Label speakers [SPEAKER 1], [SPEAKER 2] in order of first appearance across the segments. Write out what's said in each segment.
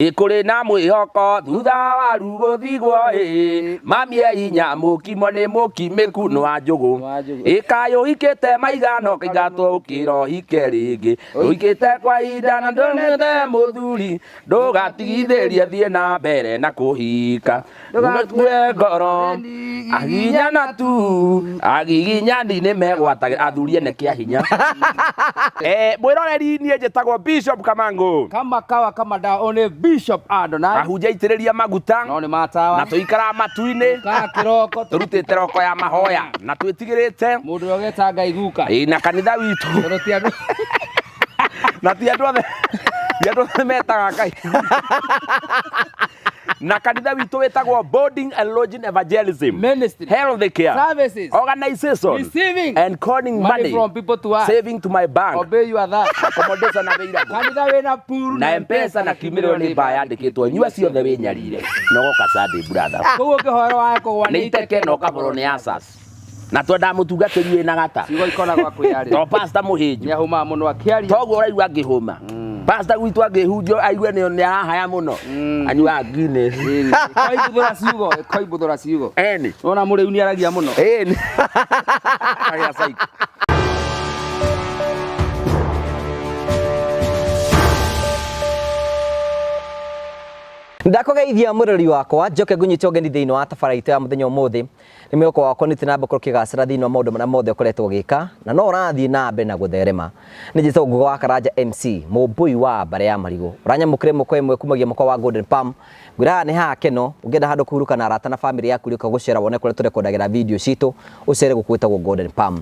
[SPEAKER 1] Ĩkũrĩ na mwĩhoko thutha wa rugũthigwo ĩ mamie inya mũkimo nĩ mũkimĩku nĩ wa njũgũ ĩkaĩ ũhikĩte maigana ũkaingatwo ũkĩra ũhike rĩngĩ ũhikĩte kwa ihinda na ndũnete mũthuri ndũgatigithĩrie thiĩ na mbere na kũhika ndũgakue ngoro aginyana tu agiginyani nĩ megwatagĩra athuri ene kĩa hinya. Mwĩroreri, niĩ njĩtagwo Bishop Kamangu.
[SPEAKER 2] Kama kawa kama dawa one Bishop Adonai.
[SPEAKER 1] Ahunjia aitĩrĩria maguta.
[SPEAKER 2] No nĩ matawa.
[SPEAKER 1] Na tũikaraga matu-inĩ.
[SPEAKER 2] Kaa kĩroko.
[SPEAKER 1] Tũrutĩte roko ya mahoya na twĩtigĩrĩte.
[SPEAKER 2] Mũndũ ũrĩa ũgeta Ngai guka.
[SPEAKER 1] Ĩ, na kanitha witũ.
[SPEAKER 2] Tondũ ti andũ.
[SPEAKER 1] Na ti andũ othe metaga Ngai. Na kanitha witũ wĩtagwo Boarding and Lodging Evangelism
[SPEAKER 2] Ministry.
[SPEAKER 1] Health Care
[SPEAKER 2] Services.
[SPEAKER 1] Organization.
[SPEAKER 2] Receiving.
[SPEAKER 1] And calling
[SPEAKER 2] money
[SPEAKER 1] money
[SPEAKER 2] from people to us.
[SPEAKER 1] Saving to my bank.
[SPEAKER 2] Obey you are that.
[SPEAKER 1] Accommodation available.
[SPEAKER 2] Kanitha wĩna pool.
[SPEAKER 1] Na Mpesa na kiumĩrĩro nĩ mbaa yandĩkĩtwo nyua ciothe wĩnyarire na ũgoka Sunday, brother.
[SPEAKER 2] Koguo ũngĩhoerwo wae kũgwa.
[SPEAKER 1] Nĩ iteke na ũkaborwo nĩ asas na twendaga mũtungatĩri wĩna gata.
[SPEAKER 2] Ciugo ikona gwa kwĩyaria.
[SPEAKER 1] To pastor mũhĩnju.
[SPEAKER 2] Nĩ ahũmaga mũno akĩaria.
[SPEAKER 1] Toguo ũraigua angĩhũma pastor gwitũ angĩhunjio aigue nĩ arahaya mũno anyuaga Guinness.
[SPEAKER 2] Koimbuthũra ciugo, koimbuthũra ciugo.
[SPEAKER 1] Eni.
[SPEAKER 2] Wona mũrĩu nĩ aragia mũno.
[SPEAKER 1] Eni. Kagĩa psycho.
[SPEAKER 3] Ndakũgeithia mũrori wakwa, njoke ngũnyite ũgeni thĩinĩ wa tabara itũ ya mũthenya ũmũthĩ. Nĩ mwĩhoko wakwa nĩ na mbere ũkĩgacĩra thĩinĩ wa maũndũ marĩa mothe ũkoretwo ũgĩka na no ũrathiĩ na mbere na gũtherema. Nĩ njĩtagwo Nguga wa Karanja MC mũmbũi wa mbarĩ ya marigũ. Ũranyamũkĩra ĩmwe kwa ĩmwe kumagia mũkwa wa Golden Palm. Ngwĩra haha nĩ haha keno ũngĩenda handũ kũhurũka na arata na famĩlĩ yaku rĩũka gũcera wone kũrĩa tũrekondagĩra video citũ ũcere gũkũ gwĩtagwo Golden Palm.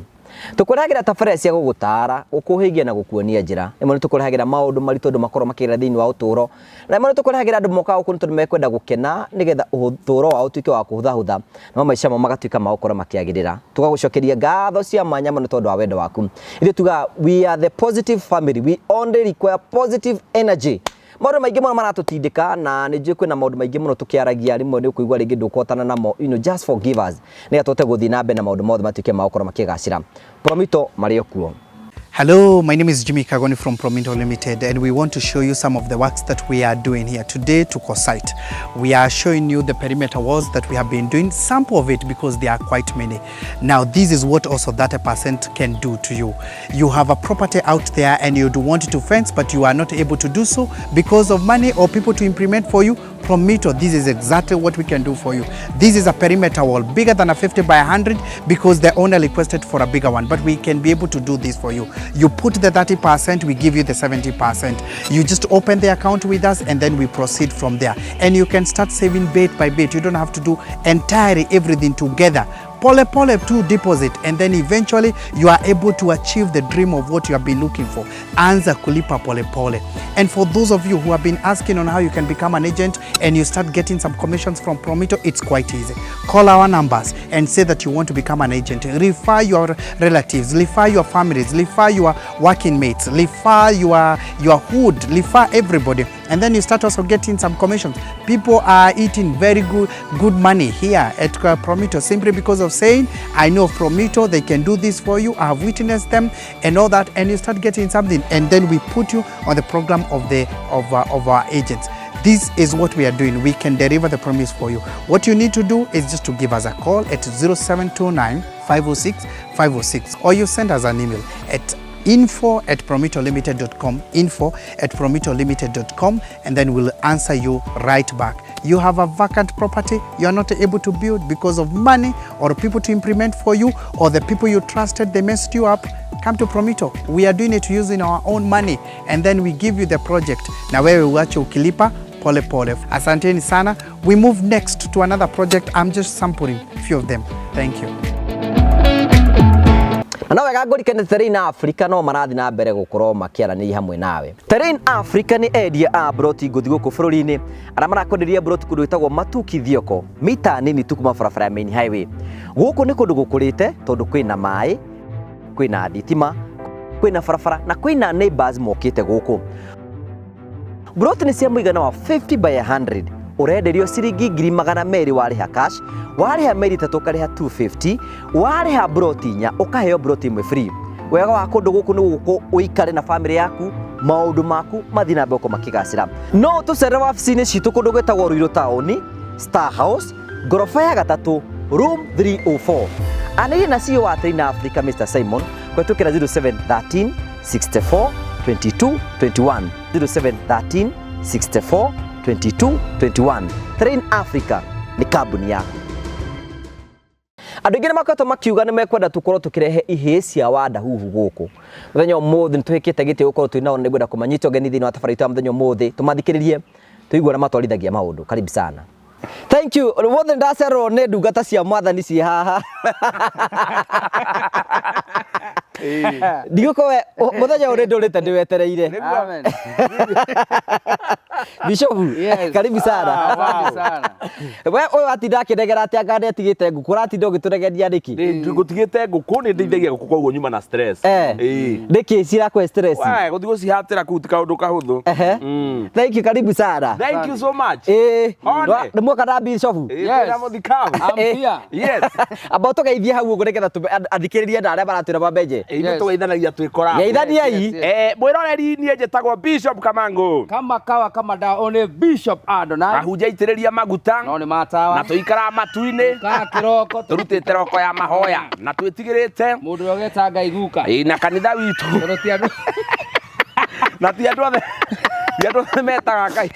[SPEAKER 3] Tũkũrehagĩra tabarĩra cia gũgũtaara, gũkũhĩgia na gũkuonia njĩra. Rĩmwe nĩ tũkũrehagĩra maũndũ maritũ andũ makorwo makĩgerera thĩinĩ wa ũtũũro. Na rĩmwe nĩ tũkũrehagĩra andũ mokaga gũkũ nĩ tondũ mekwenda gũkena nĩgetha ũtũũro wao ũtuĩke wa kũhũthahũtha namo maica mao magatuĩka ma gũkorwo makĩagĩrĩra. Tũgagũcokeria ngatho cia mwanya mũno tondũ wa wendo waku. Ithuĩ tugaga we are the positive family, we only require positive energy. Maũndũ maingĩ mũno maratũtindĩka na nĩ njũĩ kwĩna maũndũ maingĩ mũno tũkĩaragia rĩmwe nĩ ũkũigua rĩngĩ ndũkũhotana namo, just forgive us nĩgetha tũhote gũthiĩ na mbere na maũndũ mothe matuĩke ma gũkorwo makĩgacĩra. Promito marĩ o kuo.
[SPEAKER 4] Hello, my name is Jimmy Kagoni from Promito Limited, and we want to show you some of the works that we are doing here today to site. We are showing you the perimeter walls that we have been doing, sample of it because there are quite many. Now, this is what also 30% can do to you. You have a property out there and you'd want to fence, but you are not able to do so because of money or people to implement for you. Promito, this is exactly what we can do for you. This is a perimeter wall bigger than a 50 by 100 because the owner requested for a bigger one, but we can be able to do this for you. You put the 30%, we give you the 70%. You just open the account with us and then we proceed from there. And you can start saving bit by bit. You don't have to do entirely everything together. Pole pole to deposit, and then eventually you are able to achieve the dream of what you have been looking for. Anza kulipa pole pole. And for those of you who have been asking on how you can become an agent and you start getting some commissions from Promito, it's quite easy. Call our numbers and say that you want to become an agent. Refer your relatives, refer your families, refer your working mates, refer your hood, refer everybody. And then you start also getting some commissions. People are eating very good money here at Promito simply because of saying, "I know Promito, they can do this for you, I have witnessed them," and all that, and you start getting something. And then we put you on the program of our agents. This is what we are doing. We can deliver the promise for you. What you need to do is just to give us a call at 0729 506 506, or you send us an email at info@promitolimited.com, info@promitolimited.com, and then we'll answer you right back. You have a vacant property you are not able to build because of money or people to implement for you, or the people you trusted, they messed you up. Come to Promito. We are doing it using our own money, and then we give you the project. Na wewe uache ukilipa pole pole. Asanteni sana. We move next to another project. I'm just sampling a few of them. Thank you.
[SPEAKER 3] Na no wega ngũrikane Terrain Africa no marathiĩ na mbere gũkorwo makĩaranĩria hamwe nawe. Terrain Africa nĩ endia a broti ngũthi gũkũ bũrũri-inĩ arĩa marakwenderia broti kũndũ gwĩtagwo Matuki Thioko, mita nini tu kuma barabara ya main highway. Gũkũ nĩ kũndũ gũkũrĩte tondũ kwĩna maĩ, kwĩna thitima, kwĩna barabara na kwĩna neighbors mokĩte gũkũ. Broti nĩ cia mũigana wa 50 by 100, ũrenderio ciringi 200,000 warĩha cash, warĩha mĩeri 3 ũkarĩha 250, warĩha broti 4 ũkaheo broti 1 free. Wega wa kũndũ gũkũ nĩ gũkũ ũikare na famĩlĩ yaku. Maũndũ maku mathiĩ na mbere gũkorwo makĩgacĩra. No ũtũcerere wabici-inĩ citũ kũndũ gwĩtagwo Ruiru taũni, Star House, ngoroba ya gatatũ, room 304. Anĩrĩria na CEO wa Train Africa Mr. Simon kũhetũkĩra 0713 64 22 21, 0713 64 22 21. Train Africa nĩ kambuni yaku. Andũ aingĩ nĩ makoretwo makiuga nĩ mekwenda tũkorwo tũkĩrehe ihĩĩ cia Wandahuhu gũkũ. Mũthenya ũmũthĩ nĩ tũhĩkĩte gĩtĩ gũkorwo twĩ nao na nĩngwenda kũmanyita ũgeni thĩinĩ wa tabarĩra itũ ya mũthenya ũmũthĩ, tũmathikĩrĩrie tũigue ũrĩa matwarithagia maũndũ. Karibu sana. Thank you. Ũmũthĩ nĩ ndacererwo nĩ ndungata cia mwathani ciĩ haha. Ndigũkorwo mũthenya ũyũ nĩ ndũrĩte ndĩwetereire.
[SPEAKER 2] Amen.
[SPEAKER 3] Bishofu,
[SPEAKER 2] Yes.
[SPEAKER 3] karibu sana.
[SPEAKER 2] Ah, asante sana.
[SPEAKER 3] We ũyũ atinda akĩndegera atĩ anga nĩatigĩte ngũkũ, ũratinda ũgĩtũregeria nĩkĩ?
[SPEAKER 1] Ngũtigĩte ngũkũ nĩ ndeithagia ngũkũ koguo nyuma na stress.
[SPEAKER 3] Eh.
[SPEAKER 1] Ĩĩ.
[SPEAKER 3] Nĩkĩ cirakũhe stress?
[SPEAKER 1] Wae, gũthiĩ gũcihatĩra kũu ti kaũndũ kahũthũ.
[SPEAKER 3] Ehe.
[SPEAKER 1] Mm.
[SPEAKER 3] Thank you, karibu sana.
[SPEAKER 1] Thank you so much.
[SPEAKER 3] Ĩĩ.
[SPEAKER 1] One.
[SPEAKER 3] Nĩ muoka na Bishofu?
[SPEAKER 1] Ĩĩ,
[SPEAKER 2] Yes.
[SPEAKER 1] twĩna mũthikabu.
[SPEAKER 2] I'm
[SPEAKER 3] Eh.
[SPEAKER 2] here.
[SPEAKER 1] Yes.
[SPEAKER 3] Amba ũtũgeithie hau ũguo nĩgetha athikĩrĩria na arĩa maratwĩra mambenje.
[SPEAKER 1] Ĩĩ, ithuĩ
[SPEAKER 2] Yes.
[SPEAKER 1] tũgeithanagia twĩkorago.
[SPEAKER 3] Geithaniai.
[SPEAKER 2] Yes, yes.
[SPEAKER 1] Eh, mwĩroreri niĩ njĩtagwo Bishop Kamangu.
[SPEAKER 2] Kama kawa kama dawa one Bishop Adonai.
[SPEAKER 1] Ahunjia itĩrĩria maguta
[SPEAKER 2] No nĩ matawa.
[SPEAKER 1] na tũikaraga matu-inĩ
[SPEAKER 2] Kaa kĩroko.
[SPEAKER 1] tũrutĩte roko ya mahoya na twĩtigĩrĩte.
[SPEAKER 2] Mũndũ ũrĩa ũgeta Ngai guka.
[SPEAKER 1] Ĩĩ, na kanitha witũ
[SPEAKER 2] Tondũ ti andũ.
[SPEAKER 1] Na ti andũ othe, ti andũ othe metaga Ngai.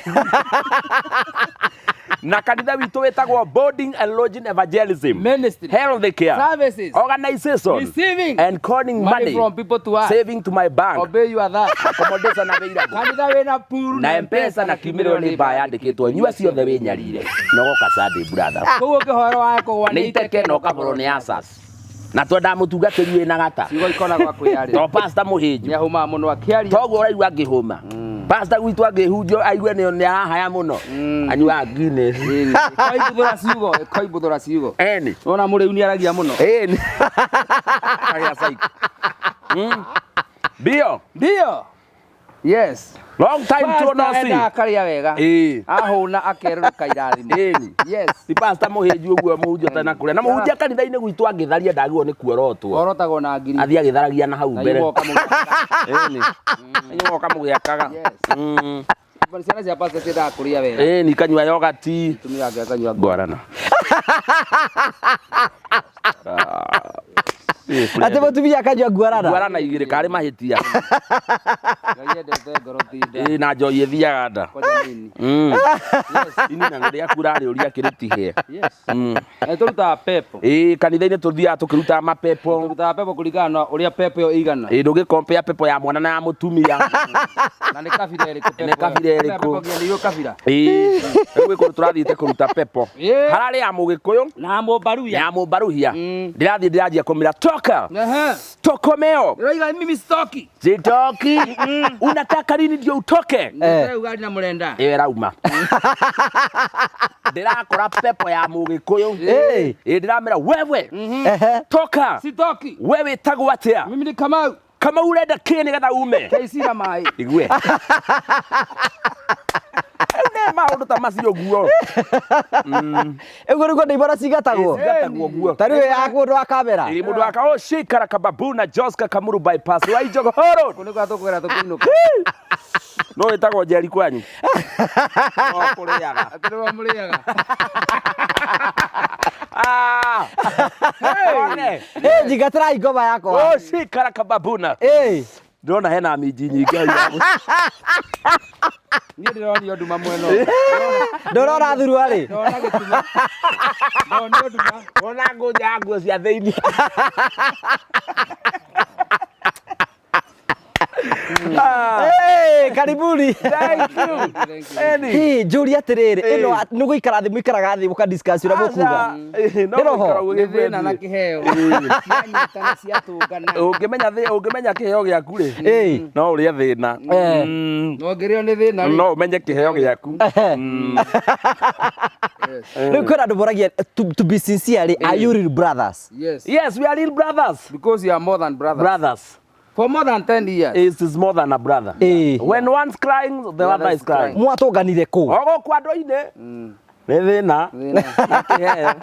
[SPEAKER 1] Na kanitha witũ wĩtagwo Boarding and Lodging Evangelism
[SPEAKER 2] Ministry.
[SPEAKER 1] Health Care
[SPEAKER 2] Services.
[SPEAKER 1] Organization
[SPEAKER 2] Receiving.
[SPEAKER 1] and calling
[SPEAKER 2] Money
[SPEAKER 1] money
[SPEAKER 2] from people to us.
[SPEAKER 1] saving to my bank.
[SPEAKER 2] Obey you are that.
[SPEAKER 1] Accommodation available.
[SPEAKER 2] Kanitha wĩna pool
[SPEAKER 1] Na mpesa na kiumĩrĩro nĩ mbaa yandĩkĩtwo nyua ciothe wĩnyarire na ũgoka Sunday brother.
[SPEAKER 2] Koguo ũkĩhoerwo wae kũgwa
[SPEAKER 1] Nĩ iteke na ũkaborwo nĩ asas na twendaga mũtungatĩri wĩna gata
[SPEAKER 2] Ciugo ikona gwa kwĩyaria.
[SPEAKER 1] to pastor mũhĩnju.
[SPEAKER 2] Nĩ ahũmaga mũno akĩaria.
[SPEAKER 1] Toguo ũraigua angĩhũma pastor gwitũ angĩhunjio aigue nĩ arahaya mũno anyuaga Guinness.
[SPEAKER 2] Ĩkoimbuthũra ciugo, ĩkoimbuthũra ciugo.
[SPEAKER 1] Eni.
[SPEAKER 2] Wona mũrĩu nĩ aragia mũno.
[SPEAKER 1] Eni. Kagĩa psych. Bio.
[SPEAKER 2] Ndio. Yes.
[SPEAKER 1] Long time to no
[SPEAKER 2] Pastor
[SPEAKER 1] see.
[SPEAKER 2] endaga akarĩa wega.
[SPEAKER 1] Ĩĩ.
[SPEAKER 2] Ahũna akerũrũka irathimo.
[SPEAKER 1] Ĩni.
[SPEAKER 2] Yes.
[SPEAKER 1] Ti pastor mũhĩnju ũguo mũhunjia ũtena kũrĩa na mũhunjia kanitha-inĩ gwitũ angĩtharia ndagĩrĩirwo nĩ kuorotwo.
[SPEAKER 2] Orotagwo na ngiri.
[SPEAKER 1] Athiĩ agĩtharagia na hau
[SPEAKER 2] Na
[SPEAKER 1] mbere.
[SPEAKER 2] inyuĩ mũgoka mũgĩakaga.
[SPEAKER 1] Ĩni. Inyuĩ mũgoka mũgĩakaga.
[SPEAKER 2] Yes. Ciana cia pastor ciendaga kũrĩa wega.
[SPEAKER 1] Ĩni kanyua yogati.
[SPEAKER 2] Mũtumia wake akanyua
[SPEAKER 1] Ngwarana.
[SPEAKER 3] Atĩ mũtumia akanyua nguarana.
[SPEAKER 1] Ngwarana igĩrĩ karĩ mahĩtia.
[SPEAKER 2] Ngai endete ngoro ti nda.
[SPEAKER 1] Ĩĩ na njohi ĩthiaga nda.
[SPEAKER 2] Kwanja nini.
[SPEAKER 1] Ini na rĩaku rarĩũria kĩrĩtihe.
[SPEAKER 2] Yes. Na tũrutaga pepo.
[SPEAKER 1] Ĩĩ kanitha-inĩ tũthiaga tũkĩrutaga mapepo.
[SPEAKER 2] Tũrutaga pepo kũringana na ũrĩa pepo ĩyo ĩigana.
[SPEAKER 1] Ĩĩ ndũgĩkompea pepo ya mwana na ya mũtumia.
[SPEAKER 2] Na nĩ kabira ĩrĩkũ pepo.
[SPEAKER 1] Nĩ kabira
[SPEAKER 2] ĩyo?
[SPEAKER 1] ĩrĩkũ?
[SPEAKER 2] Pepo nginya nĩ kabira.
[SPEAKER 1] Ĩĩ rĩu gwĩ kũndũ tũrathiĩte kũruta pepo.
[SPEAKER 2] Ĩĩ.
[SPEAKER 1] Hararĩ ya Mũgĩkũyũ
[SPEAKER 2] Na mũmbaruya.
[SPEAKER 1] ya Mũmbaruhia. Ndĩrathiĩ ndĩranjia kũmĩra toka.
[SPEAKER 2] Ehe.
[SPEAKER 1] Tokomeo.
[SPEAKER 2] Ũrauga mimi sitoki.
[SPEAKER 1] Sitoki. Unataka nini ndio utoke?
[SPEAKER 2] Nĩ ugali na mũrenda.
[SPEAKER 1] Ĩyo ĩrauma. Ndĩrakora pepo ya Mũgĩkũyũ.
[SPEAKER 3] Ĩĩ.
[SPEAKER 1] Ĩĩ ndĩramĩra wewe.
[SPEAKER 3] Ehe.
[SPEAKER 1] Toka.
[SPEAKER 2] Sitoki.
[SPEAKER 1] We wĩtagwo atĩa?
[SPEAKER 2] Mimi ni Kamau.
[SPEAKER 1] Kamau ũrenda kĩ nĩgetha ume?
[SPEAKER 2] KC na maĩ.
[SPEAKER 1] Igue. Rĩu nĩ maũndũ ta macio guo.
[SPEAKER 3] Ũguo nĩguo ndaimono cigatagwo.
[SPEAKER 1] Cigatagwo guo.
[SPEAKER 3] Ta rĩu ya mũndũ wa kamera.
[SPEAKER 1] Ĩĩ mũndũ wa ka shikara kababu na Joska Kamuru bypass wa Ijogoro.
[SPEAKER 2] Kũu nĩkuo tũkũgera tũkĩinũka.
[SPEAKER 1] No wĩtagwo Njeri kwanyu. No kũrĩaga.
[SPEAKER 2] Atĩ nĩwe mũrĩaga.
[SPEAKER 1] Ah. One.
[SPEAKER 3] Ĩ njigatĩrai ngoma yakwa.
[SPEAKER 1] Oh shikara kababuna.
[SPEAKER 3] Ĩ.
[SPEAKER 1] Ndĩrona hena minji nyingĩ hau.
[SPEAKER 2] Niĩ ndĩronio nduma mwena ũyũ.
[SPEAKER 3] Ndũrona thuruarĩ?
[SPEAKER 2] Ndona gĩtuma. Ndonio nduma.
[SPEAKER 1] Wona ngũnja nguo cia thĩinĩ.
[SPEAKER 3] Ĩ, karibuni.
[SPEAKER 1] Thank you.
[SPEAKER 2] Thank you.
[SPEAKER 1] Eni.
[SPEAKER 3] Hĩ, njũrie atĩrĩrĩ, ĩno nĩ gũikara thĩ mũikaraga thĩ mũka discuss ũrĩa mũkuga.
[SPEAKER 1] No
[SPEAKER 3] Nĩ roho.
[SPEAKER 1] gũikara ũguo
[SPEAKER 2] Nĩ thĩna na
[SPEAKER 1] gĩkwendie.
[SPEAKER 2] kĩheo. Cianyitana ciatũngana.
[SPEAKER 1] Ũngĩmenya ũngĩmenya kĩheo gĩaku rĩ,
[SPEAKER 3] Ĩ.
[SPEAKER 1] no ũrĩe thĩna.
[SPEAKER 3] Eh.
[SPEAKER 2] No ngĩrĩo nĩ thĩna rĩ.
[SPEAKER 1] No ũmenye kĩheo gĩaku.
[SPEAKER 3] Rĩu kwĩna andũ moragia to be sincere rĩ, are you real brothers?
[SPEAKER 2] Yes.
[SPEAKER 1] Yes, we are real brothers.
[SPEAKER 2] Because you are more than brothers.
[SPEAKER 1] Brothers.
[SPEAKER 2] For more than 10 years.
[SPEAKER 1] It is more than a brother.
[SPEAKER 3] Ĩ.
[SPEAKER 1] When one's crying, the other is crying.
[SPEAKER 3] Mwatũnganire kũ?
[SPEAKER 1] O gũkũ andũ-inĩ. Nĩ thĩna.
[SPEAKER 2] Thĩna.
[SPEAKER 1] Na kĩheo.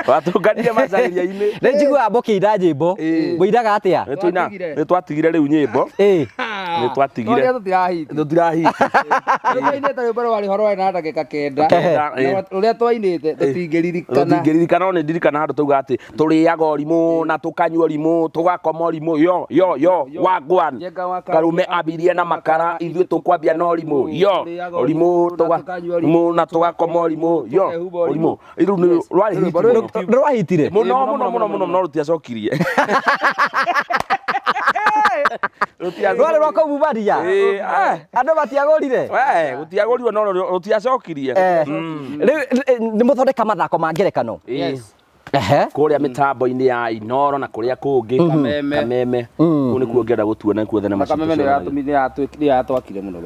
[SPEAKER 1] Twatũnganire macarĩria-inĩ.
[SPEAKER 3] Nĩ njiguaga mũkĩina nyĩmbo.
[SPEAKER 1] Ĩĩ.
[SPEAKER 3] Mũinaga atĩa?
[SPEAKER 1] Nĩ tũina-
[SPEAKER 2] Twatigire.
[SPEAKER 1] nĩ twatigire rĩu nyĩmbo.
[SPEAKER 3] Ĩĩ.
[SPEAKER 1] Nĩ twatigire.
[SPEAKER 2] Tondũ tũtirahiti.
[SPEAKER 1] Tũtirahiti.
[SPEAKER 2] Twainĩte rwĩmbo rwarĩ horo warĩ na ndagĩka kenda.
[SPEAKER 1] Kenda, ĩĩ.
[SPEAKER 2] Na rũrĩa twainĩte tũtingĩririkana.
[SPEAKER 1] Tũtingĩririkana no nĩ ndirikana handũ tauga atĩ tũrĩaga ũrimũ na tũkanyua ũrimũ tũgakoma ũrimũ yo yo yo wagwan
[SPEAKER 2] Njenga wa
[SPEAKER 1] karume abirie na makara ithuĩ tũkwambia na ũrimũ yo
[SPEAKER 2] Tũrĩaga
[SPEAKER 1] ũrimũ
[SPEAKER 2] ũrimũ na tũkanyua
[SPEAKER 1] ũrimũ na tũgakoma ũrimũ yo
[SPEAKER 2] Tũkehumba
[SPEAKER 1] ũrimũ
[SPEAKER 2] ũrimũ.
[SPEAKER 1] rĩu nĩ rwarĩ hit
[SPEAKER 2] Rwĩmbo rũu.
[SPEAKER 1] mũno.
[SPEAKER 3] Nĩ rwahitire?
[SPEAKER 1] Mũno mũno mũno mũno no rũtiacokirie. Rũtiacokirie.
[SPEAKER 3] Rwarĩ rwa kũmumania?
[SPEAKER 1] Ĩĩ, ah.
[SPEAKER 3] Andũ matiagũrire?
[SPEAKER 1] We, gũtiagũrirwo no rũtiacokirie.
[SPEAKER 3] Eh. Rĩu nĩ mũthondeka mathako ma ngerekano?
[SPEAKER 2] Yes.
[SPEAKER 3] Ehe.
[SPEAKER 1] Kũrĩa mĩtambo-inĩ ya Inoro na kũrĩa kũngĩ.
[SPEAKER 2] Kameme.
[SPEAKER 1] Kameme. Kũu nĩkuo ngĩenda gũtuona nĩkuo thenema citũ
[SPEAKER 2] Kameme nĩ
[SPEAKER 1] cionanagia.
[SPEAKER 2] yatũmire yatwakire mũno.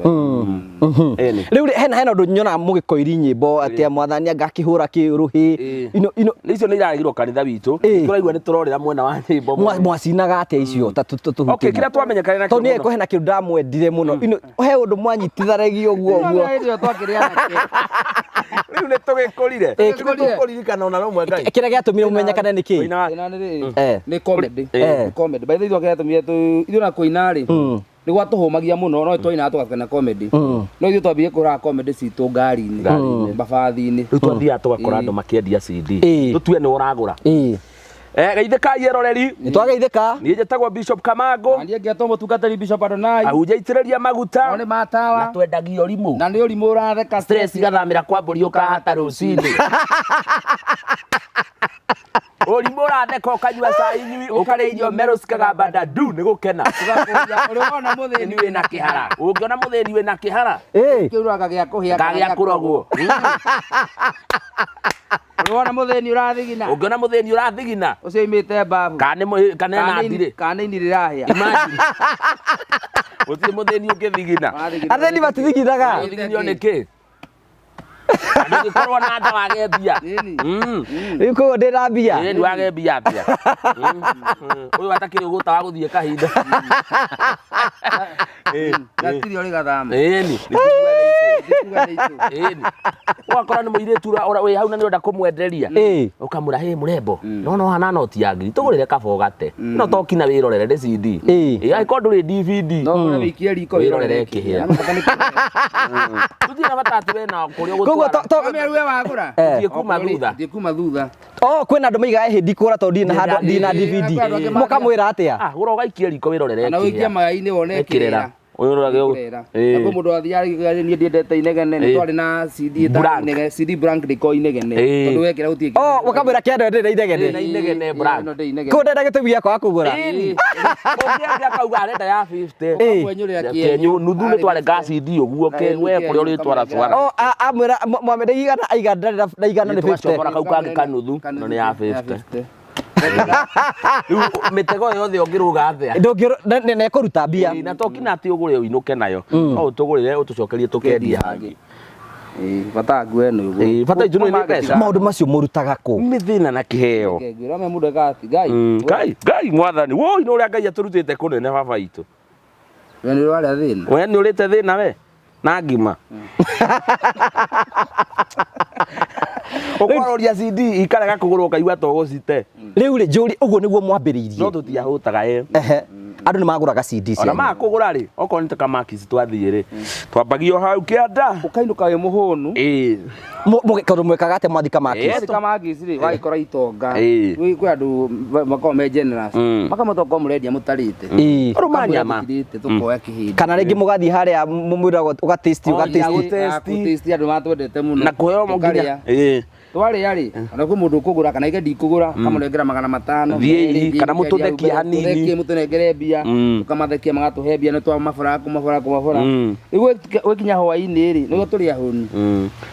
[SPEAKER 1] Ĩni.
[SPEAKER 3] Rĩu rĩ, hena hena ũndũ nyonaga mũgĩkoiri nyĩmbo atĩ mwathani anga akĩhũra kĩrũhĩ.
[SPEAKER 1] Ĩĩ.
[SPEAKER 3] Ino ino
[SPEAKER 1] Icio nĩ iraregirwo kanitha witũ.
[SPEAKER 3] Ĩĩ.
[SPEAKER 1] Tũraigua nĩ tũrorĩra mwena wa nyĩmbo.
[SPEAKER 3] Mwacinaga atĩa icio ta tũhutie.
[SPEAKER 1] Okay, kĩrĩa twamenyekanire nakĩo
[SPEAKER 3] Tondũ niĩ
[SPEAKER 1] mũno.
[SPEAKER 3] hena kĩndũ ndamwendire mũno. Ino he ũndũ mwanyitithanagia ũguo ũguo.
[SPEAKER 2] Hĩndĩ ĩyo twakĩrĩ anake.
[SPEAKER 1] Rĩu nĩ tũgĩkũrire.
[SPEAKER 3] Ĩĩ.
[SPEAKER 1] Nĩ tũkũririkana ona rũmwe Ngai.
[SPEAKER 3] Kĩrĩa gĩatũmire mũmenyekane nĩ kĩĩ?
[SPEAKER 1] Ũinaga-
[SPEAKER 2] Thĩna nĩ rĩrĩ,
[SPEAKER 3] Eh.
[SPEAKER 2] nĩ comedy.
[SPEAKER 3] Eh.
[SPEAKER 2] Nĩ comedy. By the way, ithuĩ kĩrĩa gĩatũmire ithuĩ na kũina rĩ, nĩ gwatũhũmagia mũno no twainaga tũgakena comedy. No ithuĩ twambire kũraga comedy citũ ngari-inĩ, mabathi-inĩ.
[SPEAKER 1] Rĩu twathiaga tũgakora andũ makĩendia CD.
[SPEAKER 3] Ĩĩ.
[SPEAKER 1] Tũtue nĩ ũragũra.
[SPEAKER 3] Ĩĩ.
[SPEAKER 1] Eh, geithĩkai eroreri.
[SPEAKER 3] Nĩ twageithĩka.
[SPEAKER 1] Niĩ njĩtagwo Bishop Kamango.
[SPEAKER 2] Na niĩ ngetwo mũtungatĩri Bishop Adonai.
[SPEAKER 1] Ahunjia itĩrĩria maguta.
[SPEAKER 2] Nao nĩ matawa.
[SPEAKER 1] Na twendagia ũrimũ.
[SPEAKER 2] Na nĩ ũrimũ ũratheka.
[SPEAKER 1] Stress igathamĩra kwa mbũri ũkahata rũcinĩ. Ũrimũ ũratheka ũkanyua cai nyui ũkarĩa irio merũ cikagamba ndu nĩ gũkena.
[SPEAKER 2] Ũgakũria, ũrĩ wona mũthĩni
[SPEAKER 1] Mũthĩni wĩna kĩhara. Ũngĩona mũthĩni wĩna kĩhara
[SPEAKER 3] Ĩĩ.
[SPEAKER 2] kĩu kagĩa kũhĩa
[SPEAKER 1] kagĩa kũrogwo.
[SPEAKER 2] Ũrĩ wona mũthĩni ũrathigina.
[SPEAKER 1] Ũngĩona mũthĩni ũrathigina
[SPEAKER 2] Ũcio oimĩte mbabu.
[SPEAKER 1] kana kana ena ndirĩ.
[SPEAKER 2] Kana ini rĩrahĩa.
[SPEAKER 1] Imagine. Gũtirĩ mũthĩni ũngĩthigina.
[SPEAKER 2] Ũrathigina.
[SPEAKER 3] Athĩni matithiginaga.
[SPEAKER 1] Ũthigino nĩ kĩ? Ndũngĩkorwo na nda wage mbia.
[SPEAKER 2] Ĩni.
[SPEAKER 3] Rĩu koguo ndĩna mbia.
[SPEAKER 1] Ĩni wage mbia atĩa? Ũyũ atakĩrĩ ũgũta wa gũthiĩ kahinda.
[SPEAKER 2] Na tiri ũrĩ gathama.
[SPEAKER 1] Ĩni.
[SPEAKER 2] Tikuga nĩ itũ.
[SPEAKER 1] Ĩni. Ũgakora nĩ mũirĩtu wĩ hau na nĩ ũrenda kũmwenderia.
[SPEAKER 3] Ĩĩ.
[SPEAKER 1] Ũkamwĩra hĩ mũrembo no no hana noti ya ngiri tũgũrĩre kaba ũgate. No to kinya wĩrorere nĩ CD.
[SPEAKER 3] Ĩĩ.
[SPEAKER 1] Ĩ angĩkorwo ndũrĩ DVD.
[SPEAKER 2] No ũrĩa wĩikie riko
[SPEAKER 1] Wĩrorere kĩhĩa.
[SPEAKER 2] No bata nĩ kĩhĩa.
[SPEAKER 1] Tũtirĩ na bata atĩ we na kũrĩa
[SPEAKER 3] Koguo
[SPEAKER 1] ũgũtwara.
[SPEAKER 3] to
[SPEAKER 2] Kamera we wagũra.
[SPEAKER 3] Eh.
[SPEAKER 1] Thiĩ kuma thutha.
[SPEAKER 2] Thiĩ kuma thutha.
[SPEAKER 3] Oh, kwĩna andũ maigaga hĩ ndikũgũra tondũ ndirĩ na handũ ndirĩ na DVD.
[SPEAKER 2] Ĩĩ. Ĩĩ.
[SPEAKER 3] Mũkamwĩra atĩa?
[SPEAKER 1] Ah, gũra ũgaikie riko wĩrorere
[SPEAKER 2] Kana ũikie
[SPEAKER 1] kĩhĩa.
[SPEAKER 2] maĩ-inĩ wone
[SPEAKER 1] Kĩrera.
[SPEAKER 2] kĩrera.
[SPEAKER 1] Ũyũ ũrorage ũũ.
[SPEAKER 2] Kĩrera.
[SPEAKER 1] Ĩĩ.
[SPEAKER 2] Na kwĩ mũndũ athiaga niĩ ndiendete inegene nĩ
[SPEAKER 1] Ĩĩ.
[SPEAKER 2] twarĩ na CD ĩtagwo
[SPEAKER 1] Blank.
[SPEAKER 2] inegene CD blank ndĩko inegene
[SPEAKER 1] Ĩĩ.
[SPEAKER 2] tondũ wekĩra gũtirĩ
[SPEAKER 3] Oh, mũkamwĩra kĩandũ ndĩrĩ na inegene.
[SPEAKER 1] Na inegene blank.
[SPEAKER 2] Ĩno ndĩ inegene.
[SPEAKER 3] Koguo ndenda gĩtũmi gĩa kwaga kũgũra.
[SPEAKER 1] Ĩni. Ũngĩambia akauga arenda ya 50.
[SPEAKER 3] Ĩĩ.
[SPEAKER 2] Ũkamwenyũrĩra
[SPEAKER 1] Kĩenyũ nuthu nĩ tware nga CD ũguo
[SPEAKER 2] Na
[SPEAKER 1] we kũrĩa ũrĩtwara twara.
[SPEAKER 3] Oh, amwĩra mwamwĩra igana aiga ndarĩ na igana nĩ 50.
[SPEAKER 1] Twacomora kau kangĩ kanuthu no nĩ ya 50. Rĩu mĩtego yothe ũngĩrũga atĩa?
[SPEAKER 3] Ndũngĩ na ĩkũruta mbia.
[SPEAKER 1] Ĩĩ, na to kinya atĩ ũgũre ũinũke nayo. No ũtũgũrĩre ũtũcokerie tũkendia hangĩ.
[SPEAKER 2] Bata nguo ĩno ũguo.
[SPEAKER 1] Ĩĩ, bata itũ nĩ mbeca.
[SPEAKER 3] Maũndũ macio mũrutaga kũ?
[SPEAKER 1] Nĩ thĩna na kĩheo.
[SPEAKER 2] Ngwĩra me mũndũ ekaga atĩ Ngai.
[SPEAKER 1] Ngai, Ngai mwathani, woi nĩ ũrĩa Ngai atũrutĩte kũnene baba itũ.
[SPEAKER 2] We nĩ ũrarĩa thĩna.
[SPEAKER 1] We nĩ ũrĩte thĩna we na ngima. Ũkwaroria CD ikarega kũgũrwo ũkaigua to ũgũcite.
[SPEAKER 3] Rĩu rĩ njũrie ũguo nĩguo
[SPEAKER 1] No
[SPEAKER 3] mwambĩrĩirie.
[SPEAKER 1] tũtiahũtaga ĩ.
[SPEAKER 3] Ehe. Andũ nĩ magũraga CD
[SPEAKER 1] Ona
[SPEAKER 3] cianyu.
[SPEAKER 1] makũgũra rĩ, okorwo nĩ ta kamakisi twathiĩ rĩ, twambagio hau kĩanda.
[SPEAKER 2] Ũkainũka wĩ mũhũnu.
[SPEAKER 1] Ĩĩ.
[SPEAKER 3] Tondũ mwĩkaga atĩa mwathi kamakis?
[SPEAKER 1] Ĩĩ.
[SPEAKER 2] Wathi kamakisi rĩ wagĩkora itonga.
[SPEAKER 1] Ĩĩ.
[SPEAKER 2] Kwĩ andũ makoragwo me generous. Makamwĩta okorwo mũrendia mũtarĩte.
[SPEAKER 3] Ĩĩ.
[SPEAKER 1] Rũma nyama.
[SPEAKER 2] Tũtirĩte tũkoya kĩhĩndĩ.
[SPEAKER 3] Kana rĩngĩ mũgathiĩ harĩa mũmwĩraga ũgatĩsti
[SPEAKER 1] Oh,
[SPEAKER 3] ũgatĩsti.
[SPEAKER 1] gũtesti.
[SPEAKER 2] Gũtesti andũ matwendete mũno.
[SPEAKER 1] Na kũheo nginya.
[SPEAKER 2] Tũkarĩa.
[SPEAKER 1] Ĩĩ.
[SPEAKER 2] Twarĩa rĩ, ona kwĩ mũndũ ũkũgũra kana ige ndikũgũra, kamũnengera 500.
[SPEAKER 1] Thiĩi,
[SPEAKER 2] Thiĩi,
[SPEAKER 1] kana mũtũthekie hanini.
[SPEAKER 2] Tũthekie mũtũnengere mbia, tũkamathekia magatũhe mbia nĩ twa maburaku maburaku maburaku. Rĩu gwĩkinya hwaĩ-inĩ rĩ, nĩguo tũrĩ ahũnu.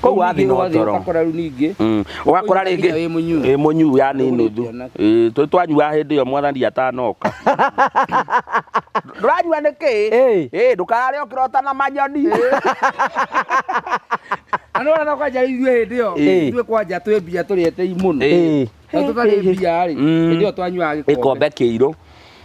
[SPEAKER 1] Koguo wathiĩ
[SPEAKER 2] Rĩu
[SPEAKER 1] no
[SPEAKER 2] wathiĩ
[SPEAKER 1] toro.
[SPEAKER 2] Ũgakora rĩu ningĩ.
[SPEAKER 1] Ũgakora rĩngĩ
[SPEAKER 2] Nginya wĩ mũnyuu.
[SPEAKER 1] Ĩ mũnyuu yani nuthu.
[SPEAKER 2] Ũrĩte
[SPEAKER 1] Ĩ tũ twanyua hĩndĩ ĩyo mwathani atanoka. Ndũranyua nĩkĩ?
[SPEAKER 3] Ĩ.
[SPEAKER 1] Ĩ ndũkarare ũkĩrota na manyoni.
[SPEAKER 2] Na nĩ wona kwanja ithuĩ hĩndĩ ĩyo,
[SPEAKER 3] Ĩ.
[SPEAKER 2] ithuĩ kwanja twĩ mbia tũrĩte mũno.
[SPEAKER 3] Ĩ.
[SPEAKER 2] Na tũtarĩ mbia rĩ, hĩndĩ ĩyo twanyuaga gĩkombe.
[SPEAKER 1] Gĩkombe kĩirũ.